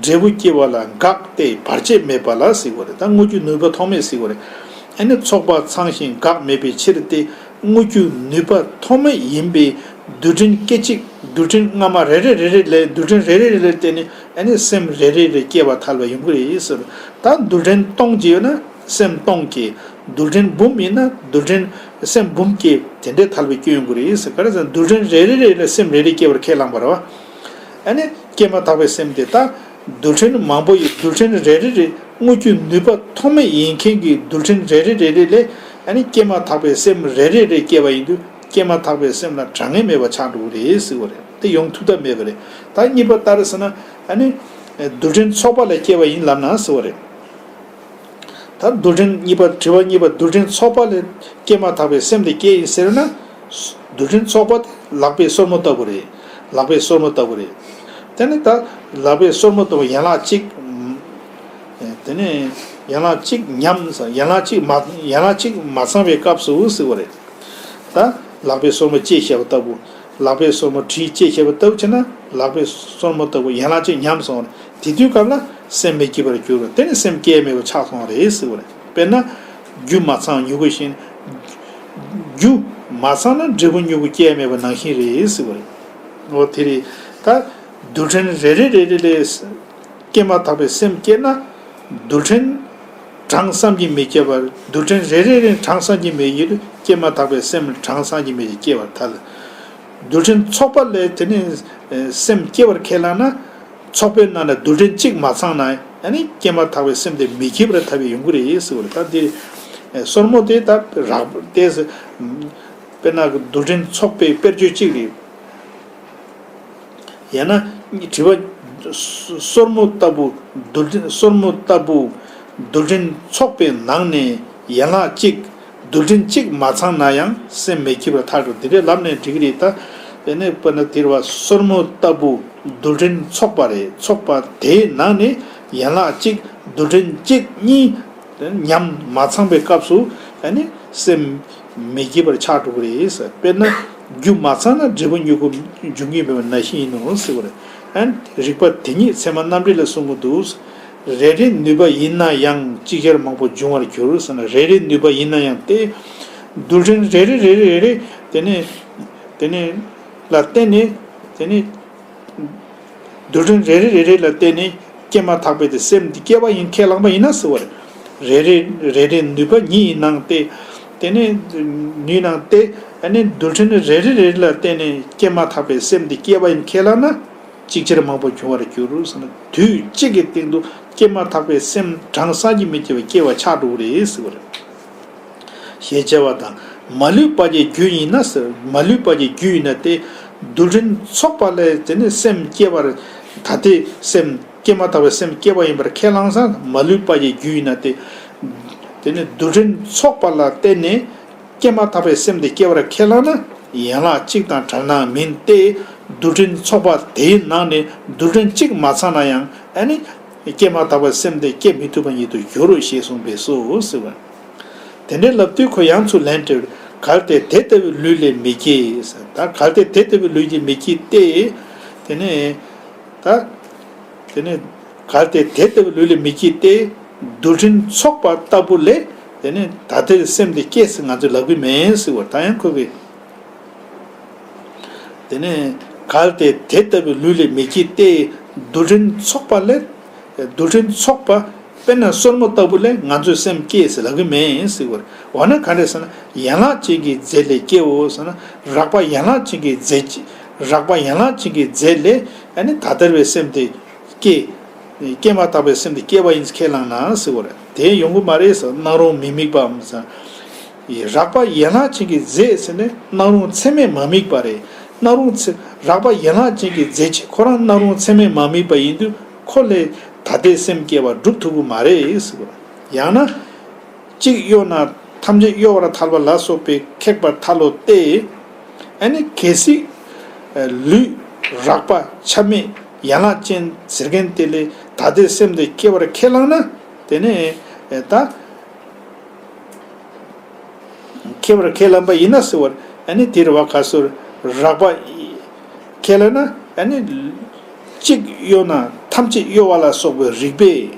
འབྲས་བུ་སྐྱེ་བ་ལ་འགག་སྟེ་བར་ཆད་མེད་པ་ལ་ཟེར་བ་རེད། ད་དངོས་རྒྱུ་ནུས་པ་ཐོགས་མེད་ཟེར་བ་རེད། ཨ་ནི་ཚོགས་པ་ཚང་ཞིང་འགག་མེད་པའི་ཕྱིར་ཏེ། དངོས་རྒྱུ་ནུས་པ་ཐོགས་མེད་ཡིན་པའི་རྡུལ་ཕྲན་སྐད་ཅིག་རྡུལ་ཕྲན་སྔ་མ་རེ་རེ་རེ་རེ་ལས་རྡུལ་ཕྲན་རེ་རེ་རེ་ལས་བརྟེན་ནས་ཨ་ནི་སེམས་རེ་རེ་རེ་སྐྱེ་བ་ཐལ་བ་ཡོང་གི་རེད་ཟེར། ད་རྡུལ་ཕྲན་སྟོང་ཅིག་ཡོད་ན་སེམས་སྟོང་སྐྱེ། རྡུལ་ཕྲན་འབུམ་ཡིན་ན་རྡུལ་ཕྲན་སེམས་འབུམ་སྐྱེ། དེ་འདྲའི་ཐལ་བའི་སྐྱོན་ཡོང་གི་རེད་ཟེར། ག་རེ་ཟེར་ན་རྡུལ་ཕྲན་རེ་རེ་རེ་ལས་སེམས་རེ་རེ་སྐྱེ་བར་ཁས་བླངས་པ་རེད་བ། ཨ་ནི་སྐྱེས་མ་ཐག་པའི་སེམས་དེ་ད་རྡུལ་ཕྲན་མང་པོ་ཡི་རྡུལ་ཕྲན་རེ་རེ་རེ་དངོས་རྒྱུ་ནུས་པ་ཐོགས་མེད་ཡིན་མཁན་གྱི་རྡུལ་ཕྲན་རེ་རེ་རེ་རེ་ལས་ཨ་ནི་སྐྱེས་མ་ཐག་པའི་སེམས་རེ་རེ་རེ་སྐྱེ་བ་ཡིན་དུས་སྐྱེས་མ་ཐག་པའི་སེམས་ལ་གྲངས་ངེས་མེད་པ་ཆགས་འགྲོ་གི་རེད་ཟེར་བ་རེད། དེ་ཡོང་ཐུབ་ཐབས་མེད་པ་རེད། ད་གཉིས་པ་ལྟར་ཟེར་ན་ཨ་ནི་རྡུལ་ཕྲན་ཚོགས་པ་ལས་སྐྱེ་བ་ཡིན་ལབ་ན་ཟེར་བ་རེད། ད་རྡུལ་ཕྲན་གཉིས་པ་དྲི་བ་གཉིས་པ་རྡུལ་ཕྲན་ཚོགས་པ་ལས་སྐྱེས་མ་ཐག་པའི་སེམས་དེ་སྐྱེ་ཡིན་ཟེར་ན། རྡུལ་ཕྲན་ཚོགས་པ་དེ་ལག་པའི་སོར་མོ་ལྟ་བུ་རེད། ལག་པའི་སོར་མོ་ལྟ་བུ་རེད། དེ་ནི་ད་ལག་པའི་སོར་མོ་ལྟ་བུ་ཡན་ལག་གཅིག་དེ་ནས་ཡན་ལག་གཅིག་ཉམས་ཡན་ལག་གཅིག་མ་ཡན་ལག་གཅིག་མ་ཚང་བའི་སྐབས་སུ་ཟེར་བ་རེད། ད་ལག་པའི་སོར་མོ་ལྕེ་བཤད་པ་ལྟ་བུ། ལག་པའི་སོར་མོ་གྲི་ལྕེ་བཤད་པ་ལྟ་བུ་བྱས་ན་ལག་པའི་སོར་མོ་ལྟ་བུ་ཡན་ལག་གཅིག་ཉམས་སོང་བ་རེད། དེ་དུས་སྐབས་ལ་སེམས་མི་སྐྱིད་པར་གྱུར། དེ་ནི་སེམས་སྐྱེ་མེད་པ་ཆགས་སོང་བ་རེད་ཟེར་བ་རེད། དཔེར་ན། རྒྱུ་མ་ཚང་མྱུ་གུ་བཞིན། རྒྱུ་མ་ཚང་ན་འབྲས་བུ་མྱུ་གུ་སྐྱེ་མེད་པ་ནང་བཞིན་རེད་ཟེར་བ་རེད། འོ་དེ་རེད། ད་རྡུལ་ཕྲན་རེ་རེ་རེ་རེ་ལས་སྐྱེས་མ་ཐག་པའི་སེམས་སྐྱེས་ན། རྡུལ་ཕྲན་གྲངས་བསམ་གྱིས་མི་ཁྱབ་པར་རྡུལ་ཕྲན་རེ་རེ་རེ་གྲངས་བསམ་གྱིས་མི་ཁྱབ་སྐྱེས་མ་ཐག་པའི་སེམས་གྲངས་བསམ་གྱིས་མི་ཁྱབ་སྐྱེ་བར་ཐལ། རྡུལ་ཕྲན་ཚོགས་པ་ལས་དེ་ནི་སེམས་སྐྱེ་བར་ཁས་བླངས་ན། ཚོགས་པའི་ནང་ན་རྡུལ་ཕྲན་གཅིག་མ་ཚང་ན་ཨ་ནི་སྐྱེས་མ་ཐག་པའི་སེམས་དེ་མི་སྐྱིད་པར་ཐལ་བའི་ཡོང་གི་རེད་ཟེར་བ་རེད། ད་འདི་སོར་མོ་དེ་ད་རགས་པ་དེ་དཔེར་ན་རྡུལ་ཕྲན་ཚོགས་པའི་དཔེར་བརྗོད་གཅིག་རེད། ཡང་ན་དྲི་བ། སོར་མོ་ལྟ་བུ་རྡུལ་ཕྲན་སོར་མོ་ལྟ་བུ་རྡུལ་ཕྲན་ཚོགས་པའི་ནང་ནས་ཡན་ལག་གཅིག་རྡུལ་ཕྲན་གཅིག་མ་ཚང་ན་ཡང་སེམས་མི་སྐྱིད་པར་ཐལ་འགྲོ། འདི་འདྲའི་ལབ་ནས་འགྲིག་གི་རེད། ད་དེ་ནས་དཔེར་ན་དེར་བ་སོར་མོ་ལྟ་བུ་རྡུལ་ཕྲན་ཚོགས་པ་རེད། ཚོགས་པ་དེའི་ནང་ནས་ཡན་ལག་གཅིག་རྡུལ་ཕྲན་གཅིག་གཉིས་ཉམས་མ་ཚང་པའི་སྐབས་སུ་ཨ་ནི་སེམས་མི་སྐྱིད་པར་ཆགས་འགྲོ་གི་རེད། དཔེར་ན་རྒྱུ་མ་ཚང་ན་འབྲས་བུ་མྱུ་གུ་འབྱུང་གི་མེད་པ་ནང་བཞིན་ཡིན་ནོ་ཟེར་བ་རེད། ཨ་ནི་རིགས་པ་དེ་ཉིད་ཚད་མ་རྣམ་འགྲེལ་ལ་གསུང་གི་འདུག་རེ་རེའི་ནུས་པ་ཡིན་ན་ཡང་ཅིག་ཅར་མང་པོ་འབྱུང་བར་འགྱུར་ཟེར་ན། རེ་རེའི་ནུས་པ་ཡིན་ན་ཡང་སྟེ། རྡུལ་ཕྲན་རེ་རེ་རེ་རེ་རེ་དེ་ནས་དེ་ནས་ལ་བརྟེན་ནས་དེ་ནས་རྡུལ་ཕྲན་རེ་རེ་རེ་རེ་ལ་བརྟེན་ནས་སྐྱེས་མ་ཐག་པའི་དེ་སེམས་འདི་སྐྱེ་བ་ཡིན་ཁས་བླངས་པ་ཡིན་ན་ཟེར་བ་རེད། རེ་རེ་རེ་རེའི་ནུས་པ་ཉིད་ཡིན་ནང་སྟེ། དེ་ནས་ནུས་ནང་སྟེ་ཨ་ནི་རྡུལ་ཕྲན་རེ་རེ་རེ་རེ་ལ་བརྟེན་ནས་སྐྱེས་མ་ཐག་པའི་སེམས་འདི་སྐྱེ་བ་ཡིན་ཁས་བླངས་ན། ཅིག་ཅར་མང་པོ་འབྱུང་བར་འགྱུར་ཟེར་ན། དུས་གཅིག་གི་སྟེང་དུ་སྐྱེས་མ་ཐག་པའི་སེམས་གྲངས་བསམ་གྱིས་མི་ཁྱབ་པ་སྐྱེ་བ་ཆགས་འགྲོ་གི་རེད་ཟེར་བ་རེད། ཞེས་བྱ་བ་དང་། མ་ལུས་པ་ཀྱི་རྒྱུ་ཡིན་ན་ཟེར། མ་ལུས་པ་ཀྱི་རྒྱུ་ཡིན་ན་སྟེ། རྡུལ་ཕྲན་ཚོགས་པ་ལས་དེ་ནི་སེམས་སྐྱེ་བར་ད་ལྟའི་སེམས་སྐྱེས་མ་ཐག་པའི་སེམས་སྐྱེ་བ་ཡིན་པར་ཁས་བླངས་ས་མ་ལུས་པ་ཀྱི་རྒྱུ་ཡིན་ན་སྟེ། དེ་ནི་རྡུལ་ཕྲན་ཚོགས་པ་ལ་བརྟེན་ནས། སྐྱེས་མ་ཐག་པའི་སེམས་དེ་སྐྱེ་བར་ཁས་བླངས་ན་ཡན་ལག་གཅིག་དང་བྲལ་སྣང་མིན་ཏེ། རྡུལ་ཕྲན་ཚོགས་པ་དེའི་ནང་ནས་རྡུལ་ཕྲན་གཅིག་མ་ཚང་ན་ཡང་ཨ་ནི་སྐྱེས་མ་ཐག་པའི་སེམས་དེ་སྐྱེ་མི་ཐུབ་པ་ཉིད་དུ་འགྱུར་རོ་ཞེས་གསུངས་པས་སོ་ཟེར་བ། དེ་འདྲའི་ལབ་དུས་ཁོ་ཡང་ཚུར་ལན་སྤྲད། གལ་ཏེ་དེ་ལྟ་བུའི་ལུས་ལས་མི་སྐྱེ་ཟེར། ད་གལ་ཏེ་དེ་ལྟ་བུའི་ལུས་ཀྱིས་མི་སྐྱེ་སྟེ། དེ་ནས་ད། དེ་ནས་གལ་ཏེ་དེ་ལྟ་བུའི་ལུས་ལས་མི་སྐྱེ་སྟེ། རྡུལ་ཕྲན་ཚོགས་པ་ལྟ་བུ་ལས་དེ་ནས་ད་ལྟའི་སེམས་དེ་སྐྱེ་ཟེར་ང་ཚོས་ལབ་ཀྱི་མེད་ཟེར་བ་ད་ཡང་ཁོ་གིས། དེ་ནས་གལ་ཏེ་དེ་ལྟ་བུའི་ལུས་ལས་མི་སྐྱེ་སྟེ། རྡུལ་ཕྲན་ཚོགས་པ་ལས། རྡུལ་ཕྲན་ཚོགས་པ་དཔེར་ན་སོར་མོ་ལྟ་བུ་ལས་ང་ཚོའི་སེམས་སྐྱེ་ཟེར་ལབ་ཀྱི་མེད་ཟེར་བ། འོ་ན་ག་འདྲ་ཟེར་ན་ཡན་ལག་ཅན་གྱི་རྫས་ལས་སྐྱེའོ་ཟེར་ན་རགས་པ་ཡན་ལག་ཅན་གྱི་རྫས་རགས་པ་ཡན་ལག་ཅན་གྱི་རྫས་ལས་ཨ་ནི་ད་ལྟར་བའི་སེམས་དེ། སྐྱེ། སྐྱེས་མ་ཐག་པའི་སེམས་དེ་སྐྱེ་བ་ཡིན་ཁས་བླངས་ན་ཟེར་བ་རེད། དེ་ཡོང་གི་མ་རེད་ཟེར། སྣང་རུང་མི་དམིགས་པའམ་ཟེར། རགས་པ་ཡན་ལག་ཅན་གྱི་རྫས་ཟེར་ནས་སྣང་རུང་ཚད་མས་མ་དམིགས་པ་རེད། སྣང་རུང་ཚད་རགས་པ་ཡན་ལག་ཅན་གྱི་རྫས་ཀྱི་ཁོ་རང་སྣང་རུང་ཚད་མས་མ་དམིགས་པ་ཡིན་དུས་ཁོ་ལས་ད་ལྟའི་སེམས་སྐྱེ་བ་སྒྲུབ་ཐུབ་ཀྱི་མ་རེད་ཟེར་བ་རེད། ཡང་ན། གཅིག་གཡོ་ན། ཐམས་ཅད་གཡོ་བར་ཐལ་བ་ལ་སོགས་པའི་ཁེགས་པར་ཐལ་ལོ་སྟེ། ཨ་ནི་གལ་སྲིད་ལུས་རགས་པ་ཆ་མེད་ཡན་ལག་ཅན་ཟེར་མཁན་དེ་ལས་ད་ལྟའི་སེམས་དེ་སྐྱེ་བར་ཁས་བླངས་ན། དེ་ནས་ད་ཁྱད་པར་ཁས་བླངས་པ་ཡིན་ན་ཟེར་བར། ཨ་ནི་དེར་བ་ག་སོར་རགས་པ་ཁས་བླངས་ན། ཨ་ནི་གཅིག་གཡོ་ན་ཐམས་ཅད་གཡོ་བ་ལ་སོགས་པའི་རིགས་པས།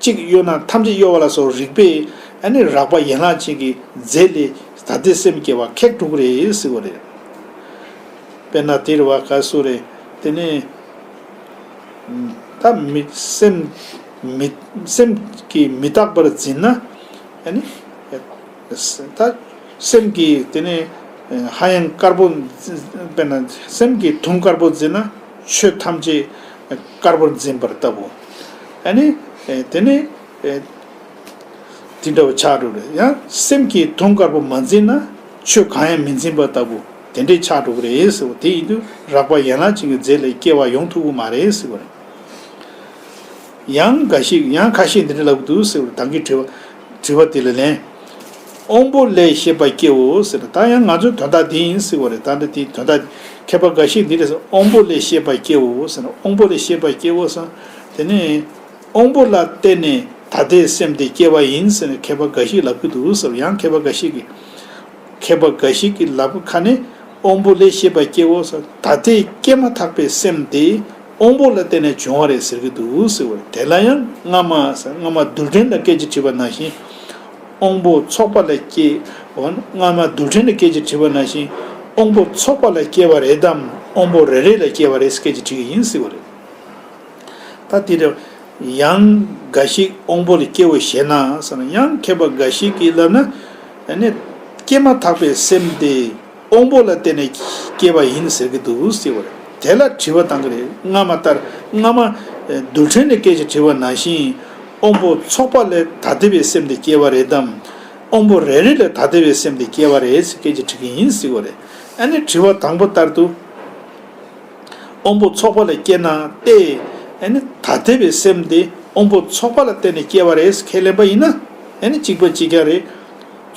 གཅིག་གཡོ་ན་ཐམས་ཅད་གཡོ་བ་ལ་སོགས་རིགས་པས། ཨ་ནི་རགས་པ་ཡན་ལག་ཅན་གྱི་རྫས་ལས་ད་ལྟའི་སེམས་སྐྱེ་བ་ཁེགས་འགྲོ་གི་རེད་ཟེར་བ་རེད། དཔེར་ན་དེར་བ་ག་སོར་རེད། དེ་ནས་ད་མི་སེམས་མི་སེམས་ཀྱིས་མི་རྟག་པར་འཛིན་ན། ཨ་ནི་ད་སེམས་ཀྱིས་དེ་ནས་ཧ་ཡང་དཀར་པོ། དཔེར་ན་སེམས་ཀྱིས་དུང་དཀར་པོ་འཛིན་ན་ཆོས་ཐམས་ཅད་དཀར་པོར་འཛིན་པ་ལྟ་བུ། ཨ་ནི་དེ་ནས་དེ་འདྲ་བ་ཆགས་འགྲོ་རེད། ཡང་སེམས་ཀྱིས་དུང་དཀར་པོ་མ་འཛིན་ན་ཆོས་གང་ཡང་མི་འཛིན་པ་ལྟ་བུ་དེ་འདྲས་ཆགས་འགྲོ་གི་རེད་ཟེར་བ་དེ་ཡིན་དུས་རགས་པ་ཡན་ལག་ཅན་གྱི་རྫས་ལས་སྐྱེ་བ་ཡོང་ཐུབ་ཀྱི་མ་རེད་ཟེར་བ་རེད། ཡང་འགའ་ཞིག་ཡང་ཁ་ཤས་འདི་འདྲ་ལབ་ཀྱི་འདུག་ཟེར་བ་རེད། ད་གིན་དྲི་བ་དྲི་བ་དེ་ལ་ལན། དབང་པོ་ལས་ཤེས་པ་སྐྱེའོ་ཟེར། ད་ཡང་ང་ཚོའི་དོན་དག་འདི་ཡིན་ཟེར་བ་རེད། ད་འདི་དེའི་དོན་དག་མཁས་པ་འགའ་ཞིག་འདི་འདྲ་ཟེར། དབང་པོ་ལས་ཤེས་པ་སྐྱེའོ་ཟེར། དབང་པོ་ལས་ཤེས་པ་སྐྱེའོ་ཟེར། དེ་ནས་དབང་པོ་ལ་བརྟེན་ནས་ད་ལྟའི་སེམས་དེ་སྐྱེ་བ་ཡིན་ཟེར་ནས་མཁས་པ་འགའ་ཞིག་ལབ་ཀྱི་འདུག་ཟེར། ཡང་མཁས་པ་འགའ་ཞིག་གིས། མཁས་པ་འགའ་ཞིག་གིས་ལབ་ཁ་ནས་དབང་པོ་ལས་ཤེས་པ་སྐྱེའོ་ཟེར། ད་ལྟའི་སྐྱེས་མ་ཐག་པའི་སེམས་དེ་དབང་པོ་ལ་བརྟེན་ནས་བྱུང་བ་རེད་ཟེར་གྱི་འདུག་ཟེར་བ་རེད། དེ་ལ་ཡང་སྔ་མ་ཟེར། སྔ་མ་རྡུལ་ཕྲན་ལ་སྐད་ཅིག་དྲིས་པ་ནང་བཞིན། དབང་པོ་ཚོགས་པ་ལས་སྐྱེ། འོ་ན་སྔ་མ་རྡུལ་ཕྲན་ལ་སྐད་ཅིག་དྲིས་པ་ནང་བཞིན། དབང་པོ་ཚོགས་པ་ལས་སྐྱེ་བ་རེད་དམ། དབང་པོ་རེ་རེ་ལས་སྐྱེ་བ་རེད་ཟེར་སྐད་ཅིག་དྲིས་ཀྱི་ཡིན་ཟེར་བ་རེད། ད་དེ་འདྲ་ཡང་འགའ་ཞིག་དབང་པོ་ལས་སྐྱེའོ་ཞེ་ན་ཟེར་ན། ཡང་མཁས་པ་འགའ་ཞིག་གིས་ལབ་ན། ཨ་ནི་སྐྱེས་མ་ཐག་པའི་སེམས་དེ་དབང་པོ་ལ་བརྟེན་ནས་སྐྱེ་བ་ཡིན་ཟེར་གྱི་འདུག་ཟེར་བ་རེད། དེ་ལ་དྲི་བ་བཏང་གི་རེད། སྔ་མ་ལྟར་སྔ་མ་རྡུལ་ཕྲན་ལས་སྐད་ཅིག་དྲིས་པ་ནང་བཞིན། དབང་པོ་ཚོགས་པ་ལས་ད་ལྟ་བའི་སེམས་དེ་སྐྱེ་བ་རེད་དམ། དབང་པོ་རེ་རེ་ལས་ད་ལྟ་བའི་སེམས་དེ་སྐྱེ་བ་རེད་ཟེར་སྐད་ཅིག་དྲི་གི་ཡིན་ཟེར་བ་རེད། ཨ་ནི་དྲི་བ་དང་པོ་ལྟར་དུ། དབང་པོ་ཚོགས་པ་ལས་སྐྱེ་ན་སྟེ། ཨ་ནི་ད་ལྟ་བའི་སེམས་དེ་དབང་པོ་ཚོགས་པ་ལ་བརྟེན་ནས་སྐྱེ་བ་རེད་ཁས་ལེན་པ་ཡིན་ན། ཨ་ནི་གཅིག་པ་གཅིག་རྐྱང་རེད།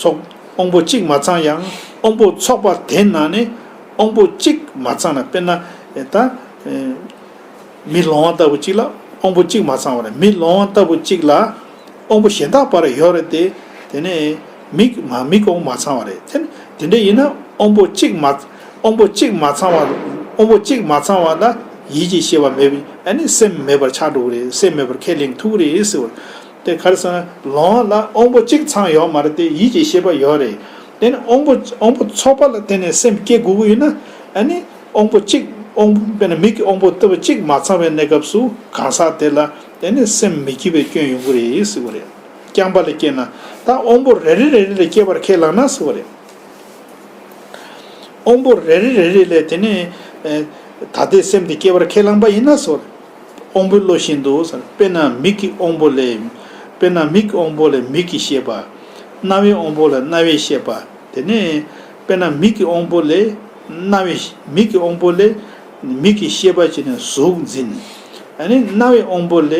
ཚོགས་དབང་པོ་གཅིག་མ་ཚང་ཡང་དབང་པོ་ཚོགས་པ་དེ་ནང་ནས་དབང་པོ་གཅིག་མ་ཚང་ན། དཔེར་ན་ད་མི་ལོང་བ་ལྟ་བུ་གཅིག་ལ་དབང་པོ་གཅིག་མ་ཚང་བ་རེད། མི་ལོང་བ་ལྟ་བུ་གཅིག་ལ་དབང་པོ་གཞན་དག་པར་ཡོད་རེད་དེ། དེ་ནས་མིག་མ་མིག་དབང་མ་ཚང་བ་རེད། དེ་ནས་དེ་འདྲ་ཡིན་ན་དབང་པོ་གཅིག་མ་དབང་པོ་གཅིག་མ་ཚང་བ། དབང་པོ་གཅིག་མ་ཚང་བ་ལ་ཡིད་ཀྱི་ཤེས་པ་མེད་པས། ཨ་ནི་སེམས་མེད་པར་ཆགས་འགྲོ་གི་རེད། སེམས་མེད་པར་ཁས་ལེན་ཐུབ་ཀྱི་རེད་ཟེར་བ་རེད། དེ་ག་རེ་ཟེར་ན། ལོང་བ་ལ་དབང་པོ་གཅིག་ཚང་ཡོད་མ་རེད་དེ། ཡིད་ཀྱི་ཤེས་པ་ཡོད་རེད། དེ་ནི་དབང་པོ་དབང་པོ་ཚོགས་པ་ལ་བརྟེན་ནས་སེམས་སྐྱེ་དགོས་ཀྱི་ཡོད་ན། ཨ་ནི་དབང་པོ་གཅིག་དབང་དཔེར་ན་མིག་གི་དབང་པོ་ལྟ་བུ་གཅིག་མ་ཚང་བའི་གནས་སྐབས་སུ་གང་ཟག་དེ་ལ་དེ་ནི་སེམས་མི་སྐྱིད་པའི་སྐྱོན་ཡོང་གི་རེད་ཟེར་བ་རེད། རྐྱང་པ་ལ་སྐྱེས་ན། ད་དབང་པོ་རེ་རེ་རེ་རེ་ལ་སྐྱེ་བར་ཁས་བླངས་ན་ཟེར་བ་རེད། དབང་པོ་རེ་རེ་རེ་རེ་ལས་དེ་ནི་ཨེ་ད་ལྟའི་སེམས་དེ་སྐྱེ་བར་ཁས་བླངས་པ་ཡིན་ན་ཟེར། དབང་པོའི་བློ་བཞིན་དུ་ཟེར། དཔེར་ན་མིག་གི་དབང་པོ་ལས། དཔེར་ན་མིག་གི་དབང་པོ་ལས་མིག་གི་ཤེས་པ། རྣ་བའི་དབང་པོ་ལས་རྣ་བའི་ཤེས་པ། དེ་ནས་དཔེར་ན་མིག་གི་དབང་པོ་ལས་རྣ་བའི་མིག་གི་དབང་པོ་ལས་མིག་གི་ཤེས་པ་བྱས་ནས་གཟུགས་འཛིན། ཨ་ནི་རྣ་བའི་དབང་པོ་ལས་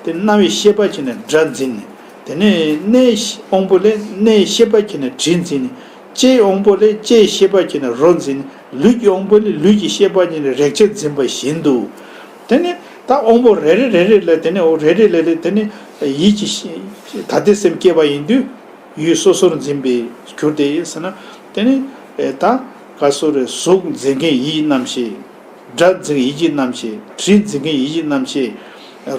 དེ་རྣ་བའི་ཤེས་པ་བྱས་ནས་སྒྲ་འཛིན། དེ་ནས་སྣའི་དབང་པོ་ལས་སྣའི་ཤེས་པ་བྱས་ནས་དྲི་འཛིན། ལྕེའི་དབང་པོ་ལས་ལྕེའི་ཤེས་པ་བྱས་ནས་རོ་འཛིན། ལུས་ཀྱི་དབང་པོ་ལས་ལུས་ཀྱི་ཤེས་པ་བྱས་ནས་རེག་བྱ་འཛིན་པ་བཞིན་དུ། དེ་ནི་ད་དབང་པོ་རེ་རེ་རེ་རེ་ལ་དེ་ནི་འོ་རེ་རེ་ལ་ལས་དེ་ནི་ཡིད་ཀྱི་ཤེས་ད་ལྟའི་སེམས་སྐྱེས་པ་ཡིན་དུས། ཡུལ་སོ་སོར་འཛིན་པའི་གྱུར་ཏེ་ཟེར་ན། དེ་ནི་ད་ག་སོ་རེ་གཟུགས་འཛིན་མཁན་ཡིད་ཀྱི་རྣམ་ཤེས། སྒྲ་འཛིན་མཁན་ཡིད་ཀྱི་རྣམ་ཤེས། དྲི་འཛིན་མཁན་ཡིད་ཀྱི་རྣམ་ཤེས།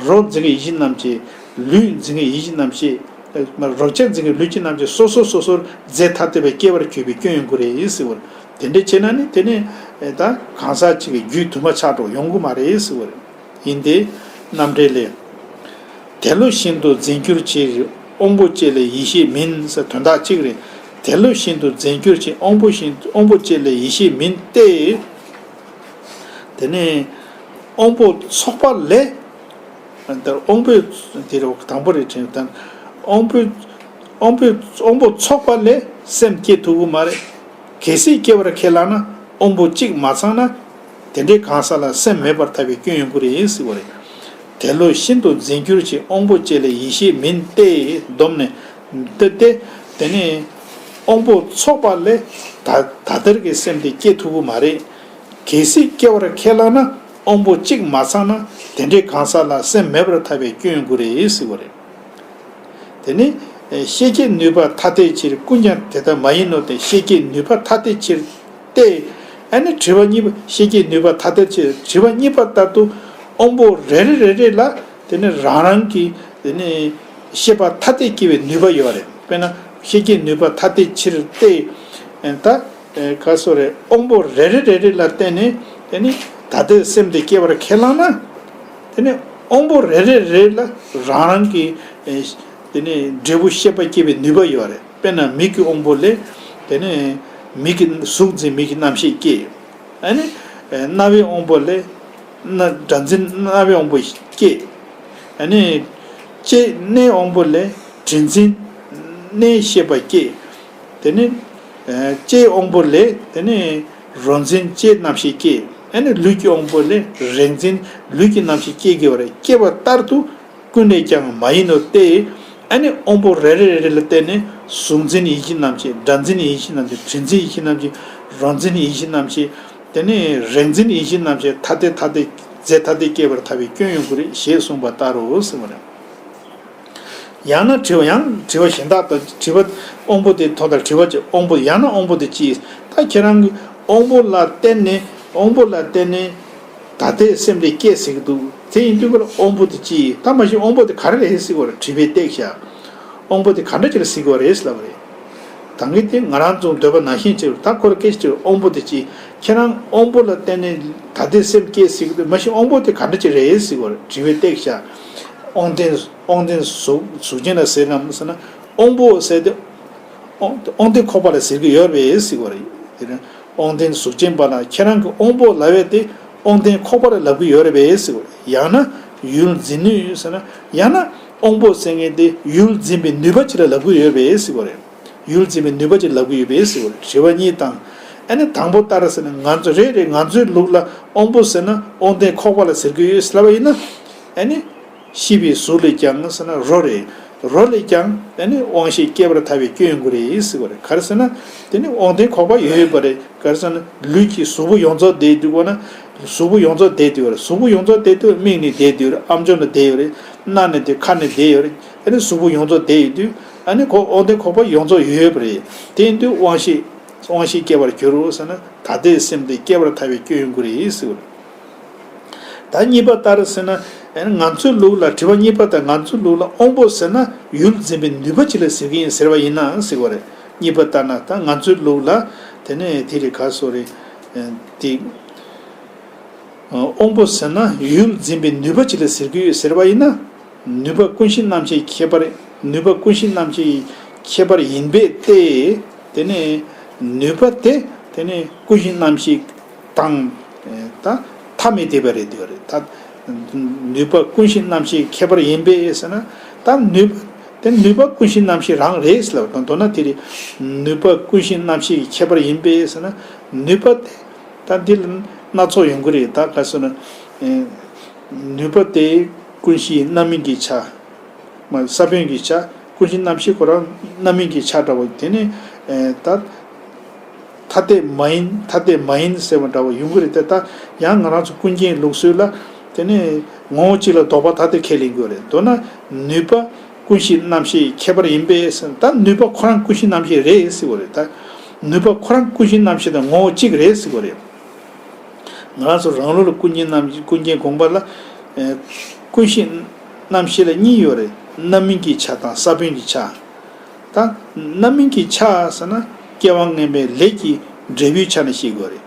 རོ་འཛིན་མཁན་ཡིད་ཀྱི་རྣམ་ཤེས། ལུས་འཛིན་མཁན་ཡིད་ཀྱི་རྣམ་ཤེས། རེག་བྱ་འཛིན་མཁན་ལུས་ཀྱི་རྣམ་ཤེས་སོ་སོ་སོ་སོར་རྫས་ཐ་དད་པས་སྐྱེ་བར་གྱུར་པའི་སྐྱོན་ཡོང་གི་རེད་ཟེར་བ། དེ་འདྲ་བྱས་ན་ནི་དེ་ནི་ད་གང་ཟག་གཅིག་གི་རྒྱུད་དུ་མ་ཆགས་འགྲོ་ཡོང་གི་མ་རེད་ཟེར་བ་རེད། ཡིན་ཏེ། རྣམ་འགྲེལ་ལས། དེ་བློ་བཞིན་དུ་འཛིན་གྱུར་ཅིག་དབང་པོ་ཅན་ལས་ཡིད་ཤེས་མིན་ཟེར་དོན་དག་གཅིག་རེད། དེ་བློ་བཞིན་དུ་འཛིན་གྱུར་ཅིག་དབང་པོ་བཞིན་དབང་པོ་ཅན་ལས་ཡིད་ཤེས་མིན་ཏེ། དེ་ནས་དབང་པོ་ཚོགས་པ་ལས། དབང་པོའི་དེ་རུ་དང་པོ་རེད་དྲན་དང་། དབང་པོའི་དབང་པོའི་དབང་པོ་ཚོགས་པ་ལས་སེམས་སྐྱེ་ཐུབ་ཀྱི་མ་རེད། གལ་སྲིད་སྐྱེ་བར་ཁས་བླངས་ན་དབང་པོ་གཅིག་མ་ཚང་ན། དེ་འདྲའི་གང་ཟག་ལ་སེམས་མེད་པར་ཐལ་བའི་སྐྱོན་ཡོང་གི་རེད་ཟེར་བ་རེད། དེ་བློ་ཤིན་ཏུ་འཛིན་གྱུར་ཅིག་དབང་པོ་ཅན་ལས་ཡིད་ཤེས་མིན་ཏེ། བསྡོམས་ནས་ཏེ་སྟེ། དེ་ནས་ དབང་པོ་ཚོགས་པ་ལས་ད་ད་ལྟར་གྱི་སེམས་དེ་སྐྱེ་ཐུབ་ཀྱི་མ་རེད། གལ་སྲིད་སྐྱེ་བར་ཁས་བླངས་ན་དབང་པོ་གཅིག་མ་ཚང་ན་དེ་འདྲའི་གང་ཟག་ལ་སེམས་མེད་པར་ཐལ་བའི་སྐྱོན་ཡོང་གི་རེད་ཟེར་བ་རེད། དེ་ནི་ཤེས་བྱའི་ནུས་པ་ཐ་དད་ཕྱིར། ཀུན་ཀྱང་དེ་ལྟ་མ་ཡིན་ནོ། དེ་ཤེས་བྱའི་ནུས་པ་ཐ་དད་ཕྱིར་ཏེ། ཨ་ནི་དྲི་བ་གཉིས་པ། ཤེས་བྱའི་ནུས་པ་ཐ་དད་ཕྱིར། དྲི་བ་གཉིས་པ་ལྟར་དུ་དབང་པོ་རེ་རེ་རེ་རེ་ལ་དེ་ནི་རང་རང་གི་དེ་ནི་ཤེས་པ་ཐ་དད་སྐྱེ་བའི་ནུས་པ་ཡོད་རེད། དཔེར་ན་ཤེས་བྱའི་ནུས་པ་ཐ་དད་ཕྱིར་ཏེ། ད་ག་སོ་རེ་དབང་པོ་རེ་རེ་རེ་རེ་ལ་བརྟེན་ནས་དེ་ནི་ད་ལྟའི་སེམས་དེ་སྐྱེ་བར་ཁས་བླངས་ན། དེ་ནི་དབང་པོ་རེ་རེ་རེ་ལ་རང་རང་གི་དེ་ནི་འབྲས་བུ་ཤེས་པ་སྐྱེ་བའི་ནུས་པ་ཡོད་རེད། དཔེར་ན་མིག་གི་དབང་པོ་ལས་དེ་ནི་མིག་གི་གཟུགས་འཛིན་མིག་གི་རྣམ་ཤེས་སྐྱེ། ཨ་ནི་རྣ་བའི་དབང་པོ་ལས་སྒྲ་འཛིན་རྣ་བའི་དབང་པོ་སྐྱེ། ཨ་ནི་ལྕེ་སྣའི་དབང་པོ་ལས་དྲི་འཛིན་སྣའི་ཤེས་པ་སྐྱེ། དེ་ནི་ལྕེའི་དབང་པོ་ལས་དེ་ནི་རོ་འཛིན་ལྕེའི་རྣམ་ཤེས་སྐྱེ། ཨ་ནི་ལུས་ཀྱི་དབང་པོ་ལས་རེག་འཛིན་ལུས་ཀྱི་རྣམ་ཤེས་སྐྱེ་དགོས་པ་རེད། སྐྱེ་བ་ལྟར་དུ་ཀུན་ནས་ཀྱང་མ་ཡིན་ནོ་སྟེ། ཨ་ནི་དབང་པོ་རེ་རེ་རེ་རེ་ལ་བརྟེན་ནས་གཟུགས་འཛིན་ཡིད་ཀྱི་རྣམ་ཤེས། སྒྲ་འཛིན་ཡིད་ཀྱི་རྣམ་ཤེས། དྲི་འཛིན་ཡིད་ཀྱི་རྣམ་ཤེས། རོ་འཛིན་ཡིད་ཀྱི་རྣམ་ཤེས། དེ་ནས་རེག་འཛིན་ཡིད་ཀྱི་རྣམ་ཤེས་ཐ་དད་ཐ་དད་རྫས་ཐ་དད་སྐྱེ་བར་ཐལ་བའི་སྐྱོན་ཡོང་གི་རེད་ཞེས་གསུངས་པ་ལྟར་རོ་ཟེར་བ་རེད། ཡང་ན་དྲི་བ། ཡང་དྲི་བ་གཞན་དག་དང་། དྲི་བ་དབང་པོ་དེ་ཐོག་མཐའ་དྲི་བ་གཅིག་དབང་པོ། ཡང་ན་དབང་པོ་དེ་ཅི། ད་ཁྱེད་རང་གི་དབང་པོ་ལ་བརྟེན་ནས། དབང་པོ་ལ་བརྟེན་ནས་ད་ལྟའི་སེམས་དེ་སྐྱེ་ཟེར་གྱི་འདུག་དེ་ཡིན་དུས་ཀར་དབང་པོ་དེ་ཅི། ད་མ་གཞི་དབང་པོ་དེ་ག་རེ་རེད་ཟེར་གྱི་ཡོད་རེད། དྲི་བའི་སྟེགས་བཞག་དབང་པོ་དེ་ག་འདྲ་ཅིག་ལ་ཟེར་གྱི་ཡོད་རེད་ལབ་པ་རེད། ད་གིན་དེ་ང་རང་ཚོ་འདོད་པ་ནང་བཞིན་ཅིག་ད་ཁོ་ར་སྐད་ཆ་ཅིག་དབང་པོ་དེ་ཅི། ཁྱེད་རང་དབང་པོ་ལ་བརྟེན་ནས་ད་ལྟའི་སེམས་སྐྱེ་ཟེར་གྱི་འདུག་མ་གཞི་དབང་པོ་དེ་ག་འདྲ་ཅིག་རེད་ཟེར་གྱི་ཡོད་རེད། དྲི་བའི་སྟེགས་བཞག་དབང་ལྡན། དབང་ལྡན་གཟུགས་གཟུགས་ཅན་ལ་ཟེར་ནམ་ཟེར་ན། དབང་པོ་ཟེར་དེ་དབང་དབང་ལྡན་ཁོག་པ་ལ་ཟེར་གྱི་ཡོད་རེད་ཟེར་གྱི་ཡོད་རེད། དེ་ནི་དབང་ལྡན་གཟུགས་ཅན་པ་ལ་ཁྱེད་རང་གི་དབང་པོ་ལབ་ཡས་དེ་དབང་ལྡན་ཁོག་པ་ལ་ལབ་ཀྱི་ཡོད་རེད་པས་ཟེར་གྱི་ཡོད་རེད། ཡང་ན་ཡུལ་འཛིན་ནུས་ཟེར་ན། ཡང་ན་དབང་པོ་ཟེར་མཁན་དེ་ཡུལ་འཛིན་པའི་ནུས་པ་ཅིག་ལ་ལབ་ཀྱི་ཡོད་པས་ཟེར་གྱི་ཡོད་རེད། ཡུལ་འཛིན་པའི་ནུས་པ་ཅིག་ལབ་ཀྱི་ཡོད་པས་ཟེར་བ་རེད། དྲི་བ་གཉིས་དང་། ཨ་ནི་དང་པོ་ལྟར་ཟེར་ན། ང་ཚོ་རེད་རེད། ང་ཚོའི་ལུགས་ལ་དབང་པོ་ཟེར་ན་དབང་ལྡན་ཁོག་པ་ལ་ཟེར་གྱི་ཡོད་ཟེར་ལབ་པ་ཡིན་ན། ཨ་ནི་ཤེས་པའི་གཟུགས་ལས་ཀྱང་ཟེར་ན་རོ་རེད། རོ་ལས་ཀྱང་ཨ་ནི་དབང་ཤེས་སྐྱེ་བར་ཐལ་བའི་སྐྱོན་ཡོང་གི་རེད་ཟེར་བ་རེད། ག་རེ་ཟེར་ན། དེ་ནི་དབང་ལྡན་ཁོག་པ་ཡོད་ཡོད་པ་རེད། ག་རེ་ཟེར་ན་ལུས་ཀྱི་གཟུགས་པོ་ཡོངས་རྫོགས་བསྡད་འདུག་གོ་ན། གཟུགས་པོ་ཡོངས་རྫོགས་བསྡད་འདུག་རེད། གཟུགས་པོ་ཡོངས་རྫོགས་བསྡད་འདུག་མིག་ནི་བསྡད་འདུག་རེད། ཨམ་ཅོག་ནི་བསྡད་ཡོད་རེད། སྣ་ནི་བསྡད། ཁ་ནི་བསྡད་ཡོད་རེད། ཨ་ནི་གཟུགས་པོ་ཡོངས་རྫོགས་བསྡད་ཡོད་དུས། ཨ་ནི་ཁོ་དབང་ལྡན་ཁོག་པ་ཡོངས་རྫོགས་ཡོད་ཡོད་པ་རེད། དེ་ཡིན་དུས་དབང་ཤེས། དབང་ཤེས་སྐྱེ་བར་འགྱུར་རོ་ཟེར་ན། ད་ལྟའི་སེམས་དེ་སྐྱེ་བར་ཐལ་བའི་སྐྱོན་ཡོང་གི་རེད་ཟེར་བ་རེད། ད་གཉིས་པ་ལྟར་ཟེར་ན། ཨ་ནི་ང་ཚོའི་ལུགས་ལ། དྲི་བ་གཉིས་པ་ལྟར་ང་ཚོའི་ལུགས་ལ་དབང་པོ་ཟེར་ན་ཡུལ་འཛིན་པའི་ནུས་པ་ཅིག་ལ་ཟེར་གྱི་ཡིན་ཟེར་བ་ཡིན་ན་ཟེར་བ་རེད། གཉིས་པ་ལྟར་ན་ད་ང་ཚོའི་ལུགས་ལ། དེ་ནས་དེ་རེད། ག་སོ་རེད། ཨ་དེ། དབང་པོ་ཟེར་ན་ཡུལ་འཛིན་པའི་ནུས་པ་ཅིག་ལ་ཟེར་གྱི་ཡོད་ཟེར་བ་ཡིན་ན། ནུས་པ་ཀུན་གཞི་རྣམ་ཤེས་ཁྱད་པར། ནུས་པ་ཀུན་གཞི་རྣམ་ཤེས་ཁྱད་པར་ཡིན་པས་ཏེ། དེ་ནས་ནུས་པ་དེ་དེ་ནས་ཀུན་གཞི་རྣམ་ཤེས་དང་། ད་ཐ་མི་དད་པ་རེད་འདུག་རེད། ད་ནུས་པ་ཀུན་གཞི་རྣམ་ཤེས་ཁྱད་པར་ཡིན་པས་ཟེར་ན། ད་ནུས་པ་དེ་ནུས་པ་ཀུན་གཞི་རྣམ་ཤེས་རང་རེད་ཟེར་ལབ་དང་། མདོར་ན་དེ་རེད། ནུས་པ་ཀུན་གཞི་རྣམ་ཤེས་ཁྱད་པར་ཡིན་པས་ཟེར་ན། ནུས་པ་དེ། ད་འདི་ལ་སྣ་ཚོགས་ཡོང་གི་རེད། ད་ག་ཟེར་ན། ཨེ། ནུས་པ་དེ་ཀུན་གཞིའི་རྣམ་སྨིན་གྱི་ཆ། མ་ས་བོན་གྱི་ཆ། ཀུན་གཞི་རྣམ་ཤེས་ཁོ་རང་རྣམ་སྨིན་གྱི་ཆ་འདྲ་བོ། དེ་ནི། ཨེ། ད་ཐ་དད་མ་ཡིན། ཐ་དད་མ་ཡིན་ཟེར་བ་འདྲ་བོ་ཡོང་གི་རེད་དེ། ད་ཡང་ང་རང་ཚོ་ཀུན་མཁྱེན་ལུགས་སྲོལ་ལ། དེ་ནི་ངོ་བོ་གཅིག་ལ་ལྡོག་པ་ཐ་དད་ཁས་ལེན་དགོས་རེད། མདོར་ན་ནུས་པ་ཀུན་གཞི་རྣམ་ཤེས་ཁྱད་པར་ཡིན་པས་ཟེར། ད་ནུས་པ་ཁོ་རང་ཀུན་གཞི་རྣམ་ཤེས་རེད་ཟེར་བ་རེད། ད་ནུས་པ་ཁོ་རང་ཀུན་གཞི་རྣམ་ཤེས་དང་ངོ་བོ་གཅིག་རེད་ཟེར་བ་རེད། ང་རང་ཚོ་རང་ལུགས་ལ་ཀུན་མཁྱེན་རྣམ། ཀུན་མཁྱེན་དགོངས་པ་ལ། ཨེ། ཀུན་གཞི་རྣམ་ཤེས་ལ་གཉིས་ཡོད་རེད། རྣམ་སྨིན་གྱི་ཆ་དང་ས་བོན་གྱི་ཆ། ད་རྣམ་སྨིན་གྱི་ཆ་ཟེར་ན་སྐྱེ་བ་སྔོན་མའི་ལས་ཀྱི་འབྲས་བུའི་ཆ་ནས་བཤད་དགོས་རེད།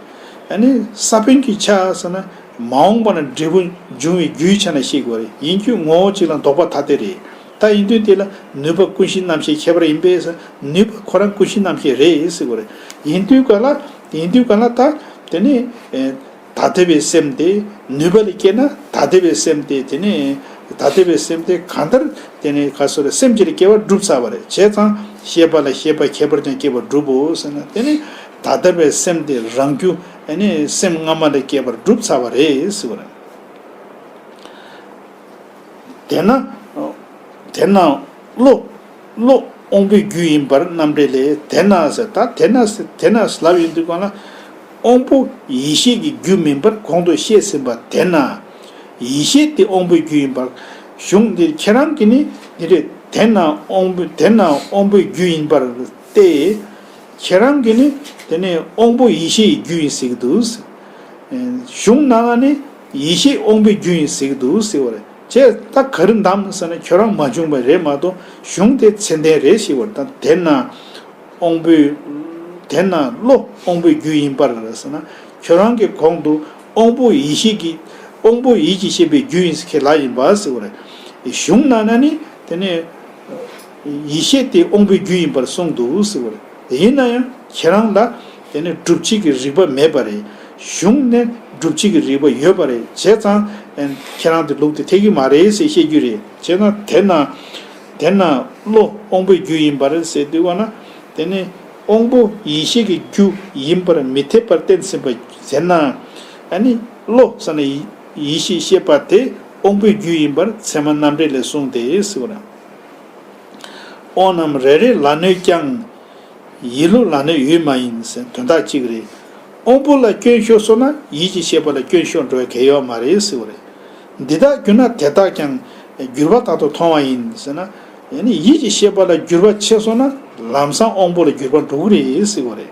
ཨ་ནི་ས་བོན་གྱི་ཆ་ཟེར་ན་མ་འོངས་པ་ན་འབྲས་བུ་འབྱུང་བའི་རྒྱུའི་ཆ་ནས་བཤད་དགོས་རེད། ཡིན་རྒྱུ་ངོ་བོ་གཅིག་ལ་ལྡོག་པ་ཐ་དད་རེད། ད་ཡིན་དུས་དེ་ལ་ནུས་པ་ཀུན་གཞི་རྣམ་ཤེས་ཁྱད་པར་ཡིན་པས་ཟེར། ནུས་པ་ཁོ་རང་ཀུན་གཞི་རྣམ་ཤེས་རེད་ཟེར་དགོས་རེད། ཡིན་དུས་ག་ལ། ཡིན་དུས་ག་ལ་ད་དེ་ནི། ཨེ། ཐ་དད་པའི་སེམས་དེ་ནུས་པ་ལ་སྐྱེས་ན། ཐ་དད་པའི་སེམས་དེ་དེ་ནི་ཐ་དད་པའི་སེམས་དེ་གང་ལྟར་དེ་ནི་ག་སོ་རེ་སེམས་ཅན་ལ་སྐྱེ་བ་སྒྲུབ་ཚར་བ་རེད། བྱས་ཙང་ཤེས་པ་ལ་ཤེས་པ་ཁྱད་པར་ཀྱང་སྐྱེ་བ་སྒྲུབ་བོ་ཟེར་ན། དེ་ནི་ཐ་དད་པའི་སེམས་དེ་རང་རྒྱུ། ཨ་ནི་སེམས་སྔ་མ་ལ་སྐྱེ་བ་སྒྲུབ་ཚར་བ་རེད་ཟེར་བ་རེད། དེས་ན། དེས་ན་བློ། བློ། དབང་པོའི་རྒྱུ་ཡིན་པར་རྣམ་འགྲེལ་ལས། དེས་ན་ཟེར། ད་དེས་ན་ཟེར། དེས་ན་ལབ་ཡོང་དུས་གང་ལ། དབང་པོ་ཡིད་ཤེས་ཀྱི་རྒྱུ་མིན་པར་གོང་དུ་བཤད་ཟིན་པ་དེས་ན། ཡིད་ཤེས་དེ་དབང་པོའི་རྒྱུ་ཡིན་པར། གཞུང་འདིར་ཁྱེད་རང་གིས་ནི་འདི་རེད། དེས་ན་དབང་པོ་དེས་ན་དབང་པོའི་རྒྱུ་ཡིན་པར་ཏེ། ཁྱེད་རང་གིས་ནི་དེ་ནི་དབང་པོ་ཡིད་ཤེས་ཀྱི་རྒྱུ་ཡིན་ཟེར་གྱི་འདུག། གཞུང་ནང་ལ་ནི་ཡིད་ཤེས་དབང་པོའི་རྒྱུ་ཡིན་ཟེར་གྱི་འདུག་ཟེར་བ་རེད། བྱས་ད་ག་རེ་འདམ་ཟེར་ན། ཁྱོད་རང་མ་བྱུང་བ་རེད་མ་གཏོགས་གཞུང་དེ་ཚད་ལྡན་རེད་ཟེར་བ་རེད། ད་དེས་ན་དབང་པོའི་དེས་ན་བློ་དབང་པོའི་རྒྱུ་ཡིན་པར་ཟེར་ན། ཁྱོད་རང་གི་གོང་དུ་དབང་པོ་ཡིད་ཤེས་ཀྱི་དབང་པོ་ཡིད་ཀྱི་ཤེས་པའི་རྒྱུ་ཡིན་ཟེར་ཁས་ལེན་ཡིན་པ་ཟེར་བ་རེད། གཞུང་ནང་ན་ནི་དེ་ནི་ཡིད་ཤེས་དེ་དབང་པོའི་རྒྱུ་ཡིན་པར་གསུངས་འདུག་ཟེར་བ་རེད། ཡིན་ན་ཡང་ཁྱེད་རང་ལ་དེ་ནི་སྒྲུབ་བྱེད་ཀྱི་རིགས་པ་མེད་པ་རེད། གཞུང་ནས་སྒྲུབ་བྱེད་ཀྱི་རིགས་པ་ཡོད་པ་རེད། བྱས་ཙང་ཁྱེད་རང་དེ་ལུགས་དེ་འཐད་ཀྱི་མ་རེད་ཟེར་བཤད་རྒྱུ་རེད། བྱས་ན་དེས་ན་དེས་ན་བློ་དབང་པོའི་རྒྱུ་ཡིན་པར་ཟེར་དུས་བ་ན། དེ་ནི་དབང་པོ་ཡིད་ཤེས་ཀྱི་རྒྱུ་ཡིན་པར་མི་འཐད་པར་བསྟན་ཟིན་པ་ཟེར་ན། ཨ་ནི་བློ་ཟེར་ན་ཡིད་ཤེས་ཤེས་པ་དེ་དབང་པོའི་རྒྱུ་ཡིན་པར་ཚད་མ་རྣམ་འགྲེལ་ལས་གསུངས་ཏེ་ཟེར་བ་རེད། དབང་རྣམས་རེ་རེ་ལ་གནོད་ཀྱང་། ཡིད་བློ་ལ་གནོད་ཡོད་མ་ཡིན་ཟེར། དོན་དག་གཅིག་རེད། དབང་པོ་ལ་སྐྱོན་ཤོར་སོང་ན་ཡིད་ཀྱི་ཤེས་པ་ལ་སྐྱོན་ཤོར་འགྲོ་བའི་གལ་ཡོད་མ་རེད་ཟེར་བ་རེད། འདི་དག་གྱུར་ན་དེ་དག་ཀྱང་འགྱུར་བ་དག་ཏུ་མཐོང་བ་ཡིན་ཟེར་ན། ཡང་ན་ཡིད་ཀྱི་ཤེས་པ་ལ་འགྱུར་བ་ཕྱིན་སོང་ན་ལམ་སང་དབང་པོ་ལ་འགྱུར་བ་འགྲོ་གི་རེད་ཟེར་བ་རེད།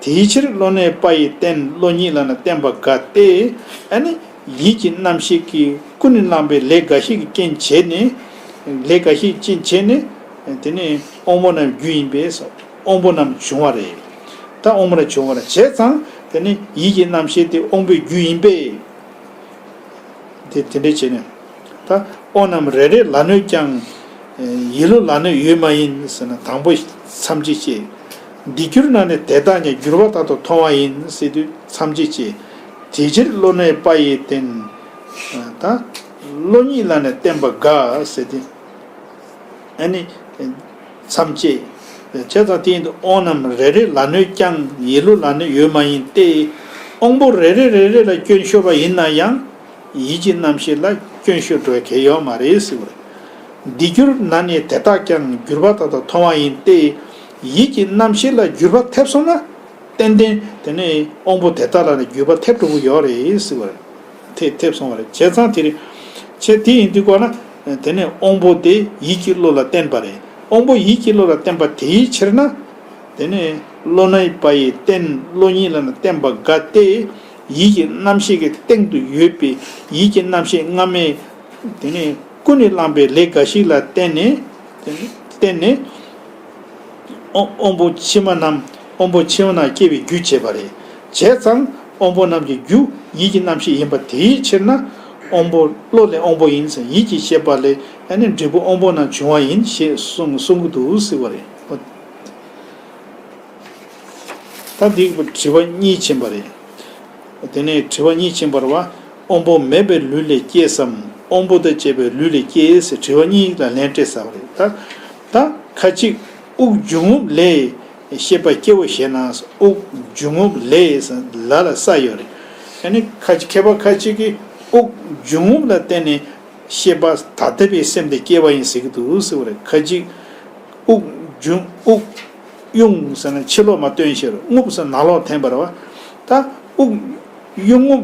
དེའི་ཕྱིར་བློ་གནས་པ་ཡིས་བརྟེན་བློ་ཉིད་ལ་ནི་བརྟེན་པ་དགའ་སྟེ། ཨ་ནི་ཡིད་ཀྱི་རྣམ་ཤེས་ཀྱིས་ཀུན་ནས་བསླངས་པའི་ལས་འགའ་ཞིག་གི་རྐྱེན་བྱས་ནས། ལས་འགའ་ཞིག་རྐྱེན་བྱས་ནས་དེ་ནས་དབང་པོ་རྣམས་རྒྱུ་ཡིན་པས་དབང་པོ་རྣམས་བྱུང་བ་རེད། ད་དབང་པོ་རྣམས་བྱུང་བ་རེད། བྱས་ཙང་དེ་ནས་ཡིད་ཀྱི་རྣམ་ཤེས་དེ་དབང་པོའི་རྒྱུ་ཡིན་པས། དེ་དེ་འདྲས་བྱས་ནས། ད་དབང་རྣམས་རེ་རེ་ལ་གནོད་ཀྱང་། ཡིད་བློ་ལ་གནོད་ཡོད་མ་ཡིན་ཟེར་ན་དང་པོ་མཚམས་གཅིག་བཅད། འདི་གྱུར་ན་ནི་དེ་དག་ཀྱང་འགྱུར་བ་དག་ཏུ་མཐོང་བ་ཡིན་ཟེར་དུས་མཚམས་གཅིག་བཅད། དེ་ཕྱིར་བློ་གནས་པ་ཡིས་བརྟེན། ད་བློ་ཉིད་ལ་ནི་བརྟེན་པ་དགའ་ཟེར་ཏེ། ཨ་ནི་མཚམས་བཅད། བྱས་ཙང་དེ་ཡིན་དུས་དབང་རྣམས་རེ་རེ་ལ་གནོད་ཀྱང་ཡིད་བློ་ལ་གནོད་ཡོད་མ་ཡིན་ཏེ། དབང་པོ་རེ་རེ་རེ་རེ་ལ་སྐྱོན་ཤོར་བ་ཡིན་ན་ཡང་། ཡིད་ཀྱི་རྣམ་ཤེས་ལ་སྐྱོན་ཤོར་འགྲོ་བའི་གལ་ཡོད་མ་རེད་ཟེར་བ་རེད། འདི་གྱུར་ན་ནི་དེ་དག་ཀྱང་འགྱུར་བ་དག་ཏུ་མཐོང་བ་ཡིན་ཏེ། ཡིད་ཀྱི་རྣམ་ཤེས་ལ་འགྱུར་བ་ཐེབས་སོང་ན། ཏན་ཏན་དེ་ནས་དབང་པོ་དེ་དག་ལ་ནི་འགྱུར་བ་ཐེབས་འགྲོ་གི་ཡོད་རེད་ཟེར་བ་རེད། ཐེ་ཐེབས་སོང་བ་རེད། བྱས་ཙང་དེ་རེད། བྱས་དེ་ཡིན་དུས་གོ་ན། དེ་ནས་དབང་པོ་དེ་ཡིད་ཀྱི་བློ་ལ་བརྟེན་པ་རེད། དབང་པོ་ཡིད་ཀྱི་བློ་ལ་བརྟེན་པ་དེའི་ཕྱིར་ན། དེ་ནས་བློ་གནས་པ་ཡིས་བརྟེན་བློ་ཉིད་ལ་ནི་བརྟེན་པ་དགའ་སྟེ། ཡིད་ཀྱི་རྣམ་ཤེས་ཀྱི་སྟེང་དུ་ཡོད་པའི་ཡིད་ཀྱི་རྣམ་ཤེས་སྔ་མའི། དེ་ནས་ཀུན་ནས་བསླངས་པའི་ལས་འགའ་ཞིག་ལ་བརྟེན་ནས། བརྟེན་ནས། དབང་དབང་པོ་ཕྱི་མ་རྣམས་དབང་པོ་ཕྱི་མ་རྣམས་སྐྱེ་བའི་རྒྱུ་བྱེད་པ་རེད། བྱས་ཙང་དབང་པོ་རྣམས་ཀྱི་རྒྱུ་ཡིད་ཀྱི་རྣམ་ཤེས་ཡིན་པ་དེའི་ཕྱིར་ན། དབང་པོ་བློ་ལས་དབང་པོ་ཡིན་ཟེར། ཡིད་ཀྱི་ཤེས་པ་ལས་ཨ་ནི་འབྲས་བུ་དབང་པོ་རྣམས་བྱུང་བ་ཡིན་ཞེས་གསུང་གསུང་གི་འདུག་ཟེར་བ་རེད། ད་འདི་དྲི་བ་གཉིས་ཕྱིན་པ་རེད། དེ་ནས་དྲི་བ་གཉིས་ཕྱིན་པར་བ། དབང་པོ་མེད་པའི་ལུས་ལས་སྐྱེས་སམ། དབང་པོ་དང་བཅས་པའི་ལུས་ལས་སྐྱེས་ཟེར་དྲི་བ་གཉིས་ལ་ལན་སྤྲད་ཚར་བ་རེད། ད་ད་ཁ་ཅིག་དབུགས་འབྱུང་རྔུབ་ལས་ཤེས་པ་སྐྱེའོ་ཞེ་ན། དབུགས་འབྱུང་རྔུབ་ལས་ལ་ལ་ས་ཡོད་རེད། ཨ་ནི་ཁ་ཅིག་མཁས་པ་ཁ་ཅིག་གིས་དབུགས་འབྱུང་རྔུབ་ལ་བརྟེན་ནས་ཤེས་པ་ཐ་དད་པའི་སེམས་དེ་སྐྱེ་བ་ཡིན་ཟེར་གྱི་འདུག་ཟེར་བ་རེད། ཁ་ཅིག་དབུགས་འབྱུང་དབུགས་དབྱུང་ཟེར་ན་ཕྱི་ལོགས་མ་བཏོན་ཕྱིར། རྔུབ་ཟེར་ནང་ལོགས་འཐེན་པ་རེད་བ། ད་དབུགས་དབྱུང་རྔུབ་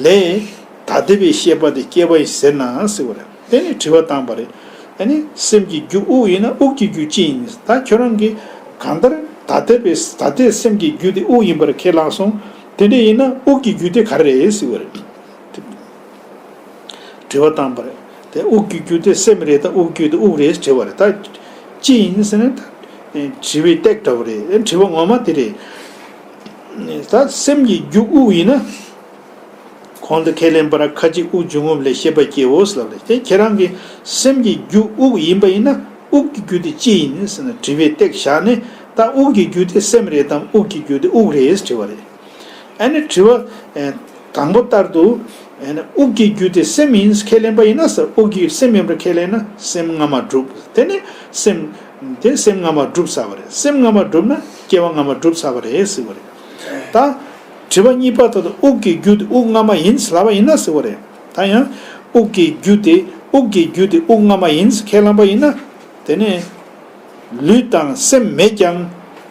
ལས་ཐ་དད་པའི་ཤེས་པ་དེ་སྐྱེ་བ་ཡིན་ཟེར་ན་ཟེར་བ་རེད། དེ་ནས་དྲི་བ་བཏང་པ་རེད། ཨ་ནི་སེམས་ཀྱི་རྒྱུ་དབུགས་ཡིན་ན་དབུགས་ཀྱི་རྒྱུ་ཅི་ཡིན། ད་ཁྱོད་རང་གིས་གང་ལྟར་ཐ་དད་པའི་ཐ་དད་སེམས་ཀྱི་རྒྱུ་དེ་དབུགས་ཡིན་པར་ཁས་བླངས་སོང་། དེ་འདྲ་ཡིན་ན་དབུགས་ཀྱི་རྒྱུ་དེ་ག་རེ་རེད་ཟེར་བ་རེད། དྲི་བ་བཏང་པ་རེད། དེ་དབུགས་ཀྱི་རྒྱུ་དེ་སེམས་རེད་དམ་དབུགས་ཀྱི་རྒྱུ་དེ་དབུགས་རེད་དྲི་བ་རེད། ད་ཅི་ཡིན་ཟེར་ན་ད་དྲི་བའི་སྟེགས་འདྲ་བོ་རེད། དྲི་བ་ངོ་མ་དེ་རེད། ད་སེམས་ཀྱི་རྒྱུ་དབུགས་ཡིན་ན། གོང་དུ་ཁས་ལེན་པར་ཁ་ཅིག་དབུགས་འབྱུང་རྔུབ་ལས་ཤེས་པ་སྐྱེའོ་ཟེར་ལབ་རེད། དེ་ཁྱེད་རང་གི་སེམས་ཀྱི་རྒྱུ་དབུགས་ཡིན་པ་ཡིན་ན་དབུགས་ཀྱི་རྒྱུ་དེ་ཅི་ཡིན་ཟེར་ན་དྲི་བའི་སྟེགས་བཞག་ནས་ད་དབུགས་ཀྱི་རྒྱུ་དེ་སེམས་རེད་དམ་དབུགས་ཀྱི་རྒྱུ་དེ་དབུགས་རེད་དྲི་བ་རེད། ཨ་ནི་དྲི་བ། ཨེ། དང་པོ་ལྟར་དུ། ཨེ་ནི་དབུགས་ཀྱི་རྒྱུ་དེ་སེམས་ཡིན་ཁས་ལེན་པ་ཡིན་ན་ཟེར། དབུགས་ཀྱི་སེམས་ཡིན་པར་ཁས་ལེན་ན་སེམས་སྔ་མ་གྲུབ། དེ་ནི་སེམས། དེ་སེམས་སྔ་མ་གྲུབ་ཚར་བ་རེད། སེམས་སྔ་མ་གྲུབ་ན་སྐྱེ་བ་སྔ་མ་གྲུབ་ཚར་བ་རེད་ཟེར་བ་རེད། ད་དྲི་བ་གཉིས་པ་ལྟར་དུ་དབུགས་ཀྱི་རྒྱུ་དེ་དབུགས་སྔ་མ་ཡིན་ལབ་པ་ཡིན་ན་ཟེར་བ་རེད། ད་ཡང་དབུགས་ཀྱི་རྒྱུ་དེ་དབུགས་ཀྱི་རྒྱུ་དེ་དབུགས་སྔ་མ་ཡིན་ཁས་ལེན་པ་ཡིན་ན། དེ་ནི། ལུས་དང་སེམས་མེད་ཀྱང་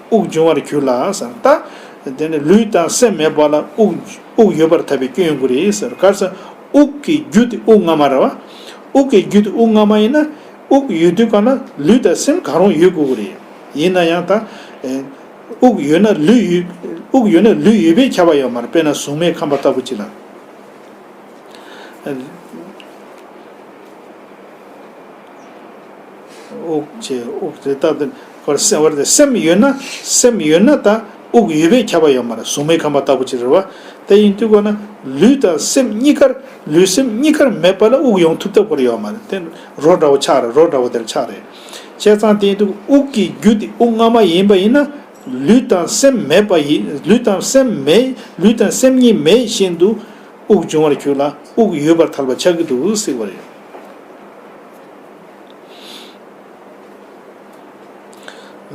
དབུགས་འབྱུང་བར་འགྱུར་ལ་ཟེར། ད་དེ་ནི་ལུས་དང་སེམས་མེད་པ་ལ་དབུགས་དབུགས་ཡོད་པར་ཐལ་བའི་སྐྱོན་ཡོང་གི་རེད་ཟེར། ག་རེ་ཟེར། དབུགས་ཀྱི་རྒྱུ་དེ་དབུགས་ལྔ་མ་རེད་བ། དབུགས་ཀྱི་རྒྱུ་དེ་དབུགས་ལྔ་མ་ཡིན་ན། དབུགས་ཡོད་དུས་གང་ལ་ལུས་དང་སེམས་གང་རུང་ཡོད་དགོས་ཀྱི་རེད། ཡིན་ན་ཡང་ད་དབུགས་ཡོད་ན་ལུས་ཡོད། དབུགས་ཡོད་ན་ལུས་ཡོད་པས་ཁྱབ་པ་ཡོད་མ་རེད། དཔེར་ན་གཟུགས་མེད་ཁམས་པ་ལྟ་བུ་ཅིག་ལ། དབུགས་བྱས་དབུགས་རེ་ལྟ་དེ་ཁོར་སེམས་བར་དེ་སེམས་ཡོད་ན། སེམས་ཡོད་ན་ད་དབུགས་ཡོད་པས་ཁྱབ་པ་ཡོད་མ་རེད། གཟུགས་མེད་ཁམས་པ་ལྟ་བུ་ཅིག་རེད་བ། དེ་ཡིན་དུས་གོ་ན་ལུས་དང་སེམས་གཉིས་ཀར་ལུས་སེམས་གཉིས་ཀར་མེད་པ་ལ་དབུགས་ཡོང་ཐུབ་ཐབས་ཁོར་ཡོད་མ་རེད། དེ་རོ་འདྲ་བོ་ཆགས་རེད། རོ་འདྲ་བོ་དེར་ཆགས་རེད། བྱས་ཙང་དེ་ཡིན་དུས་དབུགས་ཀྱི་རྒྱུ་དེ་དབུགས་ལྔ་མ་ཡིན་པ་ཡིན་ན། ལུས་དང་སེམས་མེད་པ་ཡིན། ལུས་དང་སེམས་མེད། ལུས་དང་སེམས་གཉིས་མེད་བཞིན་དུ་དབུགས་འབྱུང་བར་འགྱུར་ལ་དབུགས་ཡོད་པར་ཐལ་བ་ཆགས་ཀྱི་འདུག་ཟེར་བ་རེད།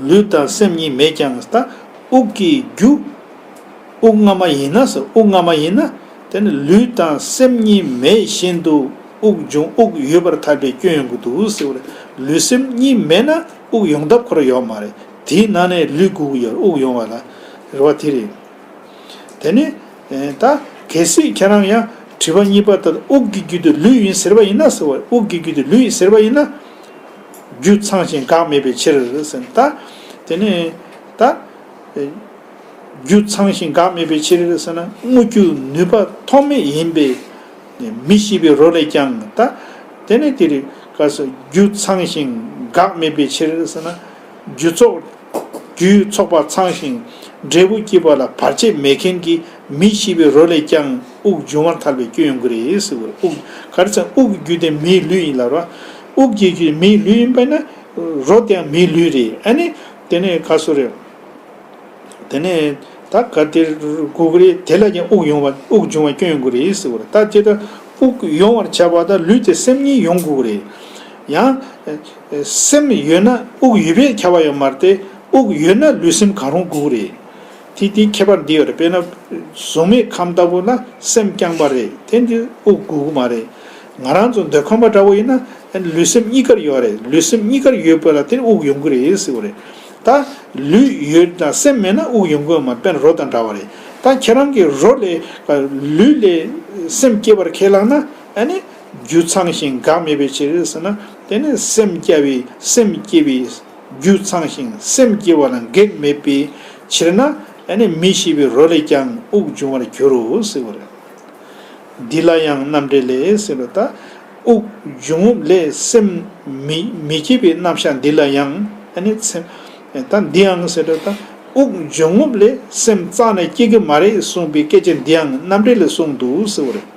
ལུས་དང་སེམས་གཉིས་མེད་ཀྱང་ད་དབུགས་ཀྱི་རྒྱུ་དབུགས་ལྔ་མ་ཡིན་ན་ཟེར། དབུགས་ལྔ་མ་ཡིན་ན་དེ་ནི་ལུས་དང་སེམས་གཉིས་མེད་བཞིན་དུ་དབུགས་འབྱུང་དབུགས་ཡོད་པར་ཐལ་བའི་སྐྱོན་ཡོང་གི་འདུག་ཟེར་བ་རེད། ལུས་སེམས་གཉིས་མེད་ན་དབུགས་ཡོང་ཐབས་ཁོ་རང་ཡོད་མ་རེད། དེའི་ནང་ནས་ལུས་དགོས་ཀྱི་ཡོད་རེད། དབུགས་ཡོང་བ་ལ་རེད་བ། དེ་རེད། དེ་ནི་ད་གལ་སྲིད་ཁྱེད་རང་ཡང་དྲི་བ་གཉིས་པ་ལྟར་དབུགས་ཀྱི་རྒྱུ་དེ་ལུས་ཡིན་ཟེར་བ་ཡིན་ན་ཟེར་བ། དབུགས་ཀྱི་རྒྱུ་དེ་ལུས་ཡིན་ཟེར་བ་ཡིན་ན། རྒྱུ་ཚང་ཞིང་འགག་མེད་པའི་ཕྱིར་ཟེར། ད་དེ་ནི་ད་རྒྱུ་ཚང་ཞིང་འགག་མེད་པའི་ཕྱིར་ཟེར་ན། དངོས་རྒྱུ་ནུས་པ་ཐོགས་མེད་ཡིན་པས་མི་ཤེས་པའི་རོ་ལས་ཀྱང་ད་དེ་ནི་དེ་རིགས་ག་སོ་རྒྱུ་ཚང་ཞིང་འགག་མེད་པའི་ཕྱིར་ཟེར་ན། རྒྱུ་ཚོགས་རྒྱུའི་ཚོགས་པ་ཚང་ཞིང་འབྲས་བུ་སྐྱེད་པ་ལ་བར་ཆད་མེད་མཁན་གྱི་མི་ཤེས་པའི་རོ་ལས་ཀྱང་དབུགས་འབྱུང་བར་ཐལ་བའི་སྐྱོན་ཡོང་གི་རེད་ཟེར་བ་རེད། དབུགས་ག་རེ་ཟེར། དབུགས་ཀྱི་རྒྱུ་དེ་མིའི་ལུས་ཡིན་ལ་རོ། དབུགས་ཀྱི་རྒྱུ་མིའི་ལུས་ཡིན་པ་ན་རོ་དེ་ཡང་མིའི་ལུས་རེད། ཨ་ནི་དེ་ནས་ག་སོ་རེད། དེ་ནས་ད་ག་དེར་དགོས་ཀྱི་རེད། དེ་ལ་ཀྱང་དབུགས་ཡོང་བ་དབུགས་འབྱུང་བ་སྐྱོན་ཡོང་གི་རེད་ཟེར་བ་རེད། ད་དེ་ལྟར་དབུགས་ཡོང་བར་བྱ་བ་དང་ལུས་དེ་སེམས་གཉིས་ཡོང་དགོས་ཀྱི་རེད། ཡང་སེམས་ཡོད་ན་དབུགས་ཡོད་པས་ཁྱབ་པ་ཡོད་མ་རེད་དེ། དབུགས་ཡོད་ན་ལུས་སེམས་གང་རུང་དགོས་ཀྱི་རེད། དེ་དེའི་ཁྱད་པར་འདི་ཡོད་རེད། དཔེར་ན་གཟུགས་མེད་ཁམས་ལྟ་བུ་ལ་སེམས་རྐྱང་པ་རེད། དེ་འདི་དབུགས་དགོས་ཀྱི་མ་རེད། ང་རང་ཚོ་འདོད་ཁམས་པ་འདྲ་བོ་ཡིན་ན་ལུས་སེམས་གཉིས་ཀར་ཡོད་རེད། ལུས་སེམས་གཉིས་ཀར་ཡོད་པ་ལ་དེ་དབུགས་ཡོང་གི་རེད་ཟེར་བ་རེད། ད་ལུས་ཡོད་དང་སེམས་མེད་ན་དབུགས་ཡོང་གི་ཡོད་མ་རེད། དཔེར་ན་རོ་དང་འདྲ་བ་རེད། ད་ཁྱེད་རང་གི་རོ་ལས་ལུས་ལས་སེམས་སྐྱེ་བར་ཁས་བླངས་ན། ཨ་ནི་རྒྱུ་ཚང་ཞིང་འགག་མེད་པའི་ཕྱིར་ཟེར་ན། དེ་ནི་སེམས་སྐྱེ་བའི་སེམས་སྐྱེ་བའི་རྒྱུ་ཚང་ཞིང་སེམས་སྐྱེ་བ་ལ་འགེགས་མེད་པའི་ཕྱིར་ན། ཨ་ནི་མི་ཤེས་པའི་རོ་ལས་ཀྱང་དབུགས་འབྱུང་བར་འགྱུར་རོ་ཟེར་བ་རེད། འདི་ལ་ཡང་རྣམ་འགྲེལ་ལས་ཟེར་བ། ད་དབུགས་འབྱུང་རྔུབ་ལས་སེམས་མི་མི་སྐྱེ་བའི་རྣམ་གཞག་འདི་ལ་ཡང་། ཨ་ནི་སེམས་ད་འདི་ཡང་ཟེར་བ། ད་དབུགས་འབྱུང་རྔུབ་ལས་སེམས་རྩ་ནས་སྐྱེ་གི་མ་རེད་གསུངས་པའི་སྐད་ཆ་འདི་ཡང་རྣམ་འགྲེལ་ལས་གསུངས་འདུག་ཟེར་བ་རེད།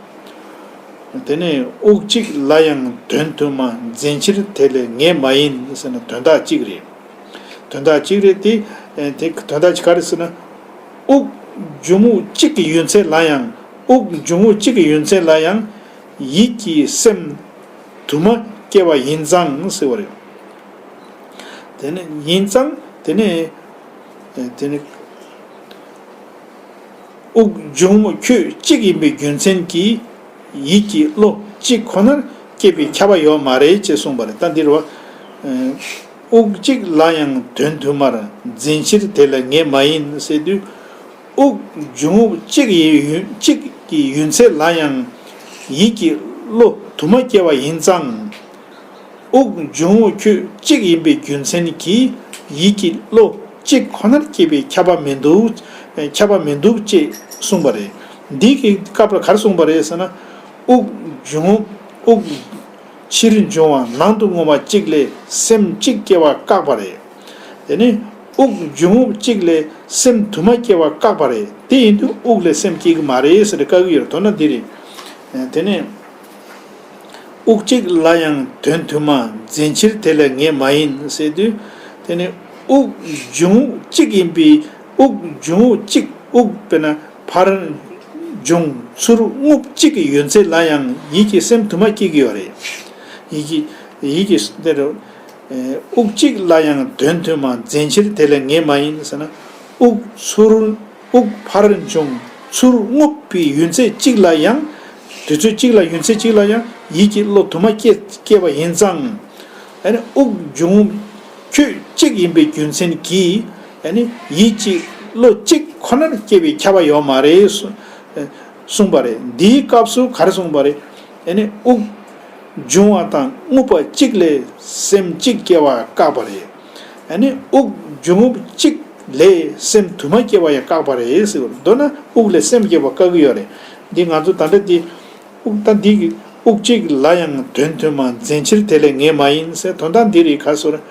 དེ་ནས་དབུགས་གཅིག་ལ་ཡང་དོན་དུ་མ། འཛིན་ཕྱིར་དེ་ལས་ངེས་མ་ཡིན་ཟེར་ན། དོན་དག་གཅིག་རེད། དོན་དག་གཅིག་རེད་དེ། དེ་དོན་དག་གཅིག་ག་རེ་ཟེར་ན། དབུགས་འབྱུང་རྔུབ་གཅིག་གི་ཡུན་ཚད་ལ་ཡང་། དབུགས་འབྱུང་རྔུབ་གཅིག་གི་ཡུན་ཚད་ལ་ཡང་ཡིད་ཀྱི་སེམས་དུ་མ་སྐྱེ་བ་ཡིན་ཙང་ཟེར་བ་རེད། དེ་ནས་ཡིན་ཙང་དེ་ནས་དེ་ནས། དབུགས་འབྱུང་རྔུབ་ཁྱོད་གཅིག་ཡིན་པའི་རྒྱུ་མཚན་གྱིས་ཡིད་ཀྱི་བློ་གཅིག་ཁོ་ནར་སྐྱེས་པའི་ཁྱབ་པ་ཡོད་མ་རེད་ཅེས་གསུངས་པ་རེད། ད་འདིར་བ། དབུགས་གཅིག་ལ་ཡང་དོན་དུ་མར། འཛིན་ཕྱིར་དེ་ལ་ངེས་མ་ཡིན་ཟེར་དུས། དབུགས་འབྱུང་རྔུབ་གཅིག་ཡིན་ཡུན་གཅིག་གི་ཡུན་ཚད་ལ་ཡང་ཡིད་ཀྱི་བློ་དུ་མ་སྐྱེ་བ་ཡིན་ཙང་། དབུགས་འབྱུང་རྔུབ་ཁྱོད་གཅིག་ཡིན་པའི་རྒྱུ་མཚན་གྱིས་ཡིད་ཀྱི་བློ་གཅིག་ཁོ་ནར་སྐྱེས་པའི་ཁྱབ་པ་མི་འདུག་ཁྱབ་པ་མི་འདུག་ཅེས་གསུངས་པ་རེད། འདི་གི་སྐབས་ལ་ག་རེ་གསུངས་པ་རེད་ཟེར་ན། དབུགས་འབྱུང་དབུགས་ཕྱིར་འབྱུང་བ་ནང་དུ་རྔུབ་པ་གཅིག་ལས་སེམས་གཅིག་སྐྱེ་བ་བཀག་པ་རེད། དེ་ནི་དབུགས་འབྱུང་རྔུབ་གཅིག་ལས་སེམས་དུ་མ་སྐྱེ་བ་བཀག་པ་རེད། དེ་ཡིན་དུས་དབུགས་ལས་སེམས་སྐྱེ་གི་མ་རེད་ཟེར་ཏེ་བཀག་གི་ཡོད་རེད། མདོར་ན་འདི་རེད། དེ་ནས། དབུགས་གཅིག་ལ་ཡང་དོན་དུ་མ། འཛིན་ཕྱིར་དེ་ལས་ངེས་མ་ཡིན་ཟེར་དུས། དེ་ནི་དབུགས་འབྱུང་རྔུབ་གཅིག་ཡིན་པའི། དབུགས་འབྱུང་རྔུབ་གཅིག་དབུགས་དཔེར་ན་ཕར་འབྱུང་ཚུར་རྔུབ་གཅིག་གི་ཡུན་ཚད་ལ་ཡང་ཡིད་ཀྱི་སེམས་དུ་མ་སྐྱེ་གི་ཡོད་རེད། ཡིད་ཀྱི་ཡིད་ཀྱི་འདིར། དབུགས་གཅིག་ལ་ཡང་དོན་དུ་མ། འཛིན་ཕྱིར་དེ་ལས་ངེས་མ་ཡིན་ཟེར་ན། དབུགས་ཚུར། དབུགས་ཕར་འབྱུང་ཚུར་རྔུབ་པའི་ཡུན་ཚད་གཅིག་ལ་ཡང་། དུས་ཚོད་གཅིག་ལ་ཡུན་ཚད་གཅིག་ལ་ཡང་ཡིད་ཀྱི་བློ་དུ་མ་སྐྱེ་སྐྱེ་བ་ཡིན་ཙང་། ཨ་ནི་དབུགས་འབྱུང་ ཁྱོད་གཅིག་ཡིན་པའི་རྒྱུ་མཚན་གྱིས་ཨ་ནི་ཡིད་གཅིག་བློ་གཅིག་ཁོ་ནར་སྐྱེ་བའི་ཁྱབ་པ་ཡོད་མ་རེད་གསུངས་པ་རེད། འདིའི་སྐབས་སུ་ག་རེ་གསུངས་པ་རེད། ཨ་ནི་དབུགས་འབྱུང་བ་དང་རྔུབ་པ་གཅིག་ལས་སེམས་གཅིག་སྐྱེ་བ་བཀག་པ་རེད། ཨ་ནི་དབུགས་འབྱུང་རྔུབ་གཅིག་ལས་སེམས་དུ་མ་སྐྱེ་བ་ཡང་བཀག་པ་རེད་ཟེར་བ་རེད། མདོར་ན་དབུགས་ལས་སེམས་སྐྱེ་བ་བཀག་གི་ཡོད་རེད། འདི་ང་ཚོ་ད་ལྟ་འདི་དབུགས་ད་འདི་གི་དབུགས་གཅིག་ལ་ཡང་དོན་མཐུན་མ་འཛིན་ཕྱིར་དེ་ལས་ངེས་མ་ཡིན་ཟེར། དོན་དག་འདི་རེད། ག་སོ་རེད།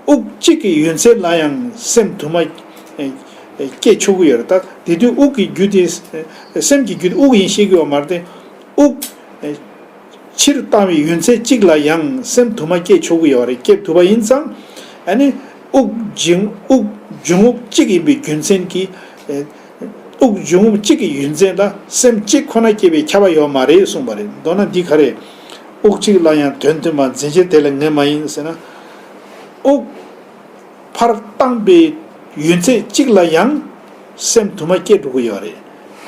དབུགས་གཅིག་གི་ཡུན་ཚད་ལ་ཡང་སེམས་དུ་མ་ཨེ་ཨེ་སྐྱེ་ཆོག་གི་ཡོད་རེད། ད་དེ་དུས་དབུགས་ཀྱི་རྒྱུ་དེ་ཨེ་སེམས་ཀྱི་རྒྱུ་དེ་དབུགས་ཡིན་ཤེས་ཀྱི་ཡོད་མ་རེད་དེ། དབུགས་ཨེ་ཕྱིར་བཏང་བའི་ཡུན་ཚད་གཅིག་ལ་ཡང་སེམས་དུ་མ་སྐྱེ་ཆོག་གི་ཡོད་རེད། སྐྱེ་ཐུབ་པ་ཡིན་ཙང་ཨ་ནི་དབུགས་འབྱིན་དབུགས་འབྱུང་རྔུབ་གཅིག་ཡིན་པའི་རྒྱུ་མཚན་གྱིས་ཨེ་དབུགས་འབྱུང་རྔུབ་གཅིག་གི་ཡུན་ཚད་ལ་སེམས་གཅིག་ཁོ་ན་སྐྱེ་བའི་ཁྱབ་པ་ཡོད་མ་རེད་གསུངས་པ་རེད། མདོར་ན་འདི་ག་རེད། དབུགས་གཅིག་ལ་ཡང་དོན་མཐུན་མ་འཛིན་ཕྱིར་དེ་ལས་ངེས་མ་ཡིན་ཟེར་ན། དབུགས་ཕར་བཏང་པའི་ཡུན་ཚད་གཅིག་ལ་ཡང་སེམས་དུ་མ་སྐྱེ་འགྲོ་གི་ཡོད་རེད།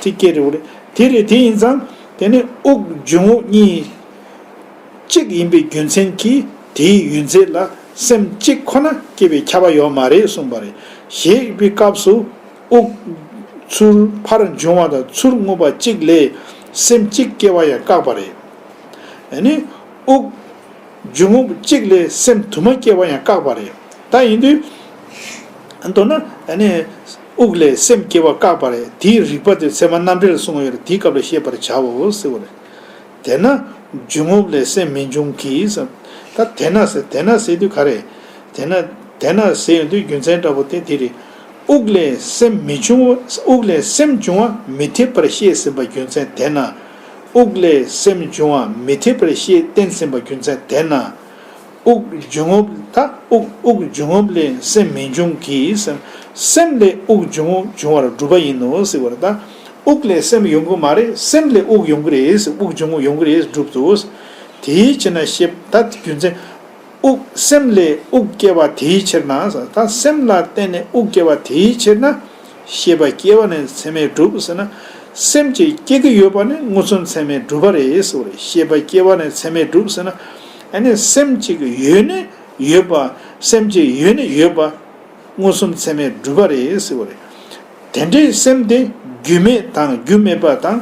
དེ་སྐྱེ་འགྲོ་གི་རེད། དེ་རེད། དེ་ཡིན་ཙང་དེ་ནི་དབུགས་འབྱུང་རྔུབ་གཉིས་གཅིག་ཡིན་པའི་རྒྱུ་མཚན་གྱིས་དེའི་ཡུན་ཚད་ལ་སེམས་གཅིག་ཁོ་ན་སྐྱེ་བའི་ཁྱབ་པ་ཡོད་མ་རེད་གསུངས་པ་རེད། ཞེས་པའི་སྐབས་སུ་དབུགས་ཚུར་ཕར་འབྱུང་བ་དང་ཚུར་རྔུབ་པ་གཅིག་ལས་སེམས་གཅིག་སྐྱེ་བ་ཡང་བཀག་པ་རེད། ཨ་ནི་དབུགས་འབྱུང་རྔུབ་གཅིག་ལས་སེམས་དུ་མ་སྐྱེ་བ་ཡང་བཀག་པ་རེད། ད་ཡིན་དུས་མདོར་ན་ཨ་ནི་དབུགས་ལས་སེམས་སྐྱེ་བ་བཀག་པ་རེད། དེའི་རིགས་པ་དེ་ཚད་མ་རྣམ་འགྲེལ་གསུངས་ཡོད་རེད། དེའི་སྐབས་ལ་ཤེས་པར་བྱའོ་ཟེར་བ་རེད། དེས་ན་འབྱུང་རྔུབ་ལས་སེམས་མི་འབྱུང་གི་ཟེར། ད་དེས་ན་ཟེར། དེས་ན་ཟེར་དུས་ག་རེ། དེས་ན་དེས་ན་ཟེར་ཡོང་དུས་རྒྱུ་མཚན་འདྲ་པོ་དེ་དེ་རེད། དབུགས་ལས་སེམས་མི་འབྱུང་བ། དབུགས་ལས་སེམས་འབྱུང་བ་མི་འཐད་པར་བཤད་ཟིན་པ་རྒྱུ་མཚན་དེས་ན། དབུགས་ལས་སེམས་འབྱུང་བ་མི་འཐད་པར་བཤད་བསྟན་ཟིན་པ་རྒྱུ་མཚན་དེས་ན། དབུགས་འབྱུང་རྔུབ་ད་དབུགས་དབུགས་འབྱུང་རྔུབ་ལས་སེམས་མི་འབྱུང་གི་ཟེར། སེམས་ལས་དབུགས་འབྱུང་རྔུབ་འབྱུང་བར་གྲུབ་པ་ཡིན་ནོ་ཟེར་བ་རེད། ད་དབུགས་ལས་སེམས་ཡོང་གི་མ་རེད། སེམས་ལས་དབུགས་ཡོང་གི་རེད་ཟེར། དབུགས་འབྱུང་རྔུབ་ཡོང་གི་རེད་གྲུབ་འདུག་དེའི་ཕྱིར་ན་ཞེས་ད་རྒྱུ་མཚན། དབུགས་སེམས་ལས་དབུགས་སྐྱེ་བ་དེའི་ཕྱིར་ན་ཟེར། ད་སེམས་ལ་བརྟེན་ནས་དབུགས་སྐྱེ་བ་དེའི་ཕྱིར་ན། ཤེས་པ་སྐྱེ་བ་ནས་ཚད་མས་གྲུབ་ཟེར་ན། སེམས་ཅིག་སྐྱེ་གི་ཡོད་པ་ནི་མངོན་སུམ་ཚད་མས་གྲུབ་པ་རེད་ཟེར་བ་རེད། ཤེས་པ་སྐྱེ་བ་ནས་ཚད་མས་གྲུབ་ཟེར་ན། ཨ་ནི་སེམས་ཅིག་ཡོད་ནས་ཡོད་པ། སེམས་ཅིག་ཡོད་ནས་ཡོད་པ་མངོན་སུམ་ཚད་མས་གྲུབ་པ་རེད་ཟེར་བ་རེད། དེ་འདྲའི་སེམས་དེ་རྒྱུ་མེད་དང་རྒྱུ་མེད་པ་དང་།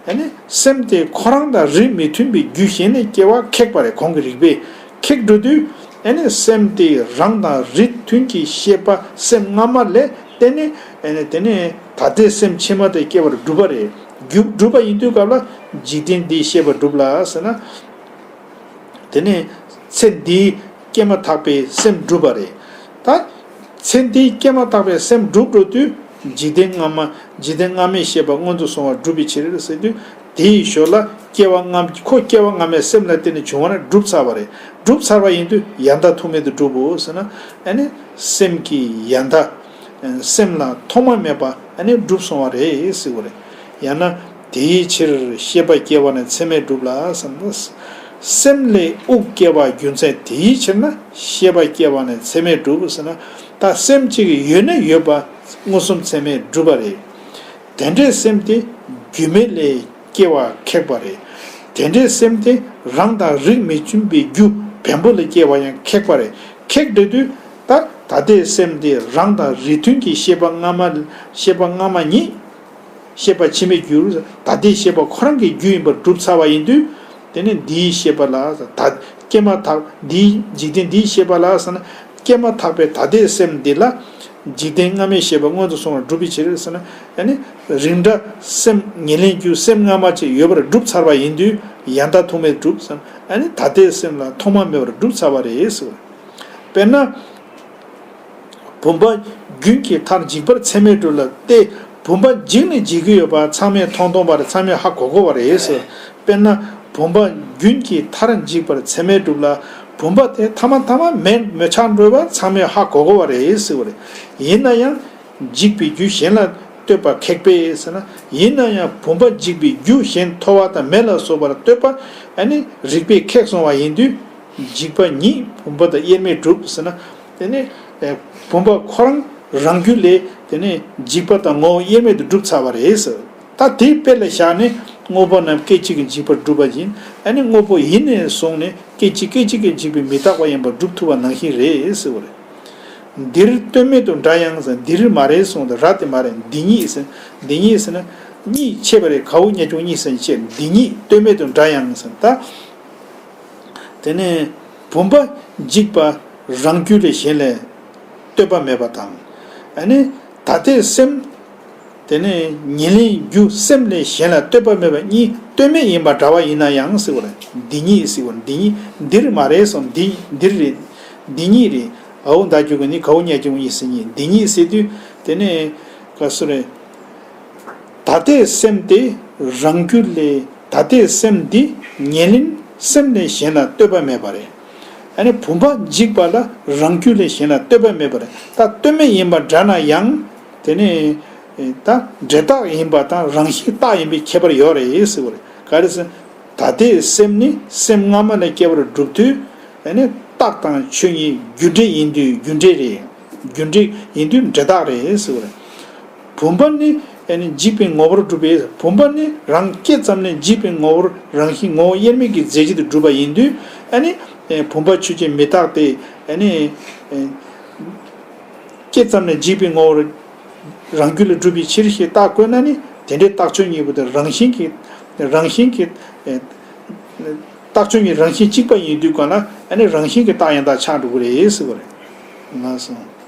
ཨ་ནི་སེམས་དེ་ཁོ་རང་དང་རིགས་མི་མཐུན་པའི་རྒྱུ་གཞན་ལས་སྐྱེ་བ་ཁེགས་པ་རེད། གོང་གི་རིགས་པས་ཁེགས་འགྲོ་དུས། ཨ་ནི་སེམས་དེ་རང་དང་རིགས་མཐུན་གྱི་ཤེས་པ་སེམས་སྔ་མ་ལས་བརྟེན་ནས། ཨ་ནི་དེ་ནས་ད་ལྟའི་སེམས་ཕྱི་མ་དེ་སྐྱེ་བར་གྲུབ་པ་རེད། རྒྱུ་གྲུབ་པ་ཡིན་དུས་སྐབས་ལ་འཇིག་རྟེན་འདིའི་ཤེས་པ་གྲུབ་ལ་ཟེར་ན། དེ་ནས་ཚེ་འདིའི་སྐྱེས་མ་ཐག་པའི་སེམས་གྲུབ་པ་རེད། ད་ཚེ་འདིའི་སྐྱེས་མ་ཐག་པའི་སེམས་གྲུབ་འགྲོ་དུས་འཇིག་རྟེན་སྔ་མ་འཇིག་རྟེན་སྔ་མའི་ཤེས་པ་མངོན་དུ་སོང་བ་གྲུབ་པའི་ཕྱིར་ཟེར་དུས། དེའི་ཞོར་ལ་སྐྱེ་བ་སྔ་ཁོ་སྐྱེ་བ་སྔ་མའི་སེམས་ལ་བརྟེན་ནས་བྱུང་བ་ན་གྲུབ་ཚར་བ་རེད། གྲུབ་ཚར་བ་ཡིན་དུས་ཡང་དག་ཐུག་མེད་དུ་གྲུབ་བོ་ཟེར་ན། ཨ་ནི་སེམས་ཀྱི་ཡང་དག་སེམས་ལ་ཐོག་མ་མེད་པ་ཨ་ནི་གྲུབ་སོང་བ་རེད་ཟེར་བ་རེད། ཡང་ན། དེའི་ཕྱིར་ཤེས་པ་སྐྱེ་བ་ནས་ཚད་མས་གྲུབ་ལ་ཟེར་ན། སེམས་ལས་དབུགས་སྐྱེ་བ་རྒྱུ་མཚན་དེའི་ཕྱིར་ན་ཤེས་པ་སྐྱེ་བ་ནས་ཚད་མས་གྲུབ་ཟེར་ན། ད་སེམས་གཅིག་ཡོད་ན་ཡོད་པ་མངོན་སུམ་ཚད་མས་གྲུབ་པ་རེད། དེ་འདྲའི་སེམས་དེ་རྒྱུ་མེད་ལས་སྐྱེ་བ་ཁེགས་པ་རེད། དེ་འདྲའི་སེམས་དེ་རང་དང་རིགས་མི་མཐུན་པའི་རྒྱུ་བེམ་པོ་ལ་སྐྱེ་བ་ཡང་ཁེགས་པ་རེད། ཁེགས་འགྲོ་དུས་ད་ད་ལྟའི་སེམས་དེ་རང་དང་རིགས་མཐུན་གྱི་ཤེས་པ་སྔ་མ་ཤེས་པ་སྔ་མ་ཉིད། ཤེས་པ་ཕྱི་མའི་རྒྱུ། ད་ལྟའི་ཤེས་པ་ཁོ་རང་གི་རྒྱུ་ཡིན་པར་གྲུབ་ཚར་བ་ཡིན་དུས། དེ་ནི་འདིའི་ཤེས་པ་ལ་ད་སྐྱེས་མ་ཐག་འདིའི་འཇིག་རྟེན་འདིའི་ཤེས་པ་ལ་ཟེར་ན། སྐྱེས་མ་ཐག་པའི་ད་ལྟའི་སེམས་འདི་ལ་འཇིག་རྟེན་སྔ་མའི་ཤེས་པ་མངོན་དུ་སོང་བར་གྲུབ་པའི་ཕྱིར་ཟེར་ན། ཨ་ནི་རིགས་འདྲ་སེམས་ཉེར་ལེན་རྒྱུ་སེམས་སྔ་མ་ཅིག་ཡོད་པར་གྲུབ་ཚར་བ་ཡིན་དུས་ཡང་དག་ཐུག་མེད་གྲུབ་ཟེར་ན། ཨ་ནི་ད་ལྟའི་སེམས་ལ་ཐོག་མ་མེད་པར་གྲུབ་ཚར་བ་རེད་ཟེར། དཔེར་ན། བུམ་པ་རྒྱུན་གྱི་མཐར་འཇིག་པར་ཚད་མས་གྲུབ་ལ་སྟེ། བུམ་པ་འཇིག་ནས་འཇིག་གི་ཡོད་པ་ཚང་མས་མཐོང་མཐོང་པར་ཚང་མས་ཧ་གོ་གོ་བ་རེད་ཟེར། དཔེར་ན། བུམ་པ་རྒྱུན་གྱི་མཐར་འཇིག་པར་ཚད་མས་གྲུབ་ལ། བུམ་པ་དེ་ཐ་མ་ཐ་མ་མེད་མེད་ཆགས་འགྲོ་བ་ཚང་མས་ཧ་གོ་གོ་བ་རེད་ཟེར་བ་རེད། ཡིན་ན་ཡང་། འཇིག་པའི་རྒྱུ་གཞན་ལ་ལྟོས་པ་ཁེགས་པས་ཟེར་ན། ཡིན་ན་ཡང་བུམ་པ་འཇིག་པའི་རྒྱུ་གཞན་ཐོ་བ་དང་མེ་ལ་སོགས་པར་ལྟོས་པ་ཨ་ནི་རིགས་པས་ཁེགས་སོང་བ་ཡིན་དུས། འཇིག་པ་ཉིད་བུམ་པ་དང་དབྱེར་མེད་གྲུབ་ཟེར་ན། དེ་ནི་བུམ་པ་ཁོ་རང་རང་རྒྱུ་ལས་དེ་ནི་འཇིག་པ་དང་ངོ་བོ་དབྱེར་མེད་དུ་གྲུབ་ཚར་བ་རེད་ཟེར། ད་དེ་དཔེ་ལ་བཞག་ནས་དངོས་པོ་རྣམས་སྐད་ཅིག་གིས་འཇིག་པར་གྲུབ་པ་བཞིན། ཨ་ནི་དངོས་པོ་ཡིན་ནས་བཟུང་ནས་སྐད་ཅིག་སྐད་ཅིག་གིས་འཇིག་པའི་མི་རྟག་པ་ཡིན་པར་གྲུབ་ཐུབ་པ་ནང་བཞིན་རེད་ཟེར་བ་རེད། འདིར་ལྟོས་མེད་དུ་འདྲ་ཡང་ཟེར། འདིར་མ་རེད་གསུངས་ཏེ་ར་དེ་མ་རེད། འདི་ཉིད་ཟེར། འདི་ཉིད་ཟེར་ན་གཉིས་ཕྱེ་བ་རེད། གའོ་གཉའ་གཅུང་གཉིས་ཟེར་ན་ཕྱེ། འདི་ཉིད་ལྟོས་མེད་དུ་འདྲ་ཡང་ཟེར། ད་དེ་ནས་བུམ་པ་འཇིག་པ་རང་རྒྱུད་ལས་གཞན་ལས་ལྟོས་པ་མེད་པ་དང་། ཨ་ནི་ད་ལྟའི་སེམས། དེ་ནས་ཉེར་ལེན་རྒྱུ་སེམས་ལས་གཞན་ལ་ལྟོས་པ་མེད་པ་གཉིས་ལྟོས་མེད་ཡིན་པ་འདྲ་བ་ཡིན་ན་ཡང་ཟེར་བ་རེད། འདི་ཉིད་ཟེར་བ་རེད། འདི་ཉིད་འདིར་མ་རེད་གསུངས། འདི་འདིར་རེད། འདི་ཉིད་རེད། འའོ་མདའ་རྒྱུ་གི་ནི་གའོ་གཉའ་གཅུང་གཉིས་ཟེར་ཉིད། འདི་ཉིད་ཟེར་དུས་དེ་ནས་ག་སུ་རེད། ད་ལྟའི་སེམས་དེ་རང་རྒྱུད་ལས། ད་ལྟའི་སེམས་འདི་ཉེར་ལེན་སེམས་ལས་གཞན་ལ་ལྟོས་པ་མེད་པ་རེད། ཨ་ནི་བུམ་པ་འཇིག་པ་ལ་རང་རྒྱུད་ལས་གཞན་ལ་ལྟོས་པ་མེད་པ་རེད། ད་ལྟོས་མེད་ཡིན་པ་འདྲ་ན་ཡང་། དེ་ནི་ད་འབྲས་རྟགས་ཡིན་པ་དང་རང་བཞིན་རྟགས་ཡིན་པའི་ཁྱད་པར་ཡོད་རེད་ཟེར་བ་རེད། ག་རེ་ཟེར། ད་ལྟའི་སེམས་ནི་སེམས་སྔ་མ་ལས་སྐྱེ་བར་གྲུབ་དུས། ཨ་ནི་རྟགས་དང་ཆོས་ཉིད་རྒྱུ་འབྲས་ཡིན་དུས་རྒྱུ་འབྲས་རེད། རྒྱུ་འབྲས་ཡིན་དུས་འབྲས་རྟགས་རེད་ཟེར་བ་རེད། བུམ་པ་ནི་ཨ་ནི་འཇིག་པའི་ངོ་བོར་གྲུབ་པས། བུམ་པ་ནི་རང་སྐྱེས་ཙམ་ནས་འཇིག་པའི་ངོ་བོར་རང་བཞིན་ངོ་བོ་དབྱེར་མེད་ཀྱི་རྫས་གཅིག་ཏུ་གྲུབ་པ་ཡིན་དུས། ཨ་ནི་བུམ་པ་ཆོས་ཅན་མི་རྟག་སྟེ། ཨ་ནི་སྐྱེས་ཙམ་ནས་འཇིག་པའི་ངོ་བོར་རང་རྒྱུད་ལ་གྲུབ་པའི་ཕྱིར་ཞེས་རྟགས་བཀོད་ན་ནི་དེ་འདྲའི་རྟགས་ཆོས་ཉིད་པོ་དེ་རང་བཞིན་གྱི་རང་བཞིན་གྱི་རྟགས་ཆོས་ཉིད་རང་བཞིན་གཅིག་པ་ཡིན་དུས་ག་ལ། ཨ་ནི་རང་བཞིན་གྱི་རྟགས་ཡང་དག་ཆགས་འགྲོ་གི་རེད་ཟེར་བ་རེད། ལགས་སོ།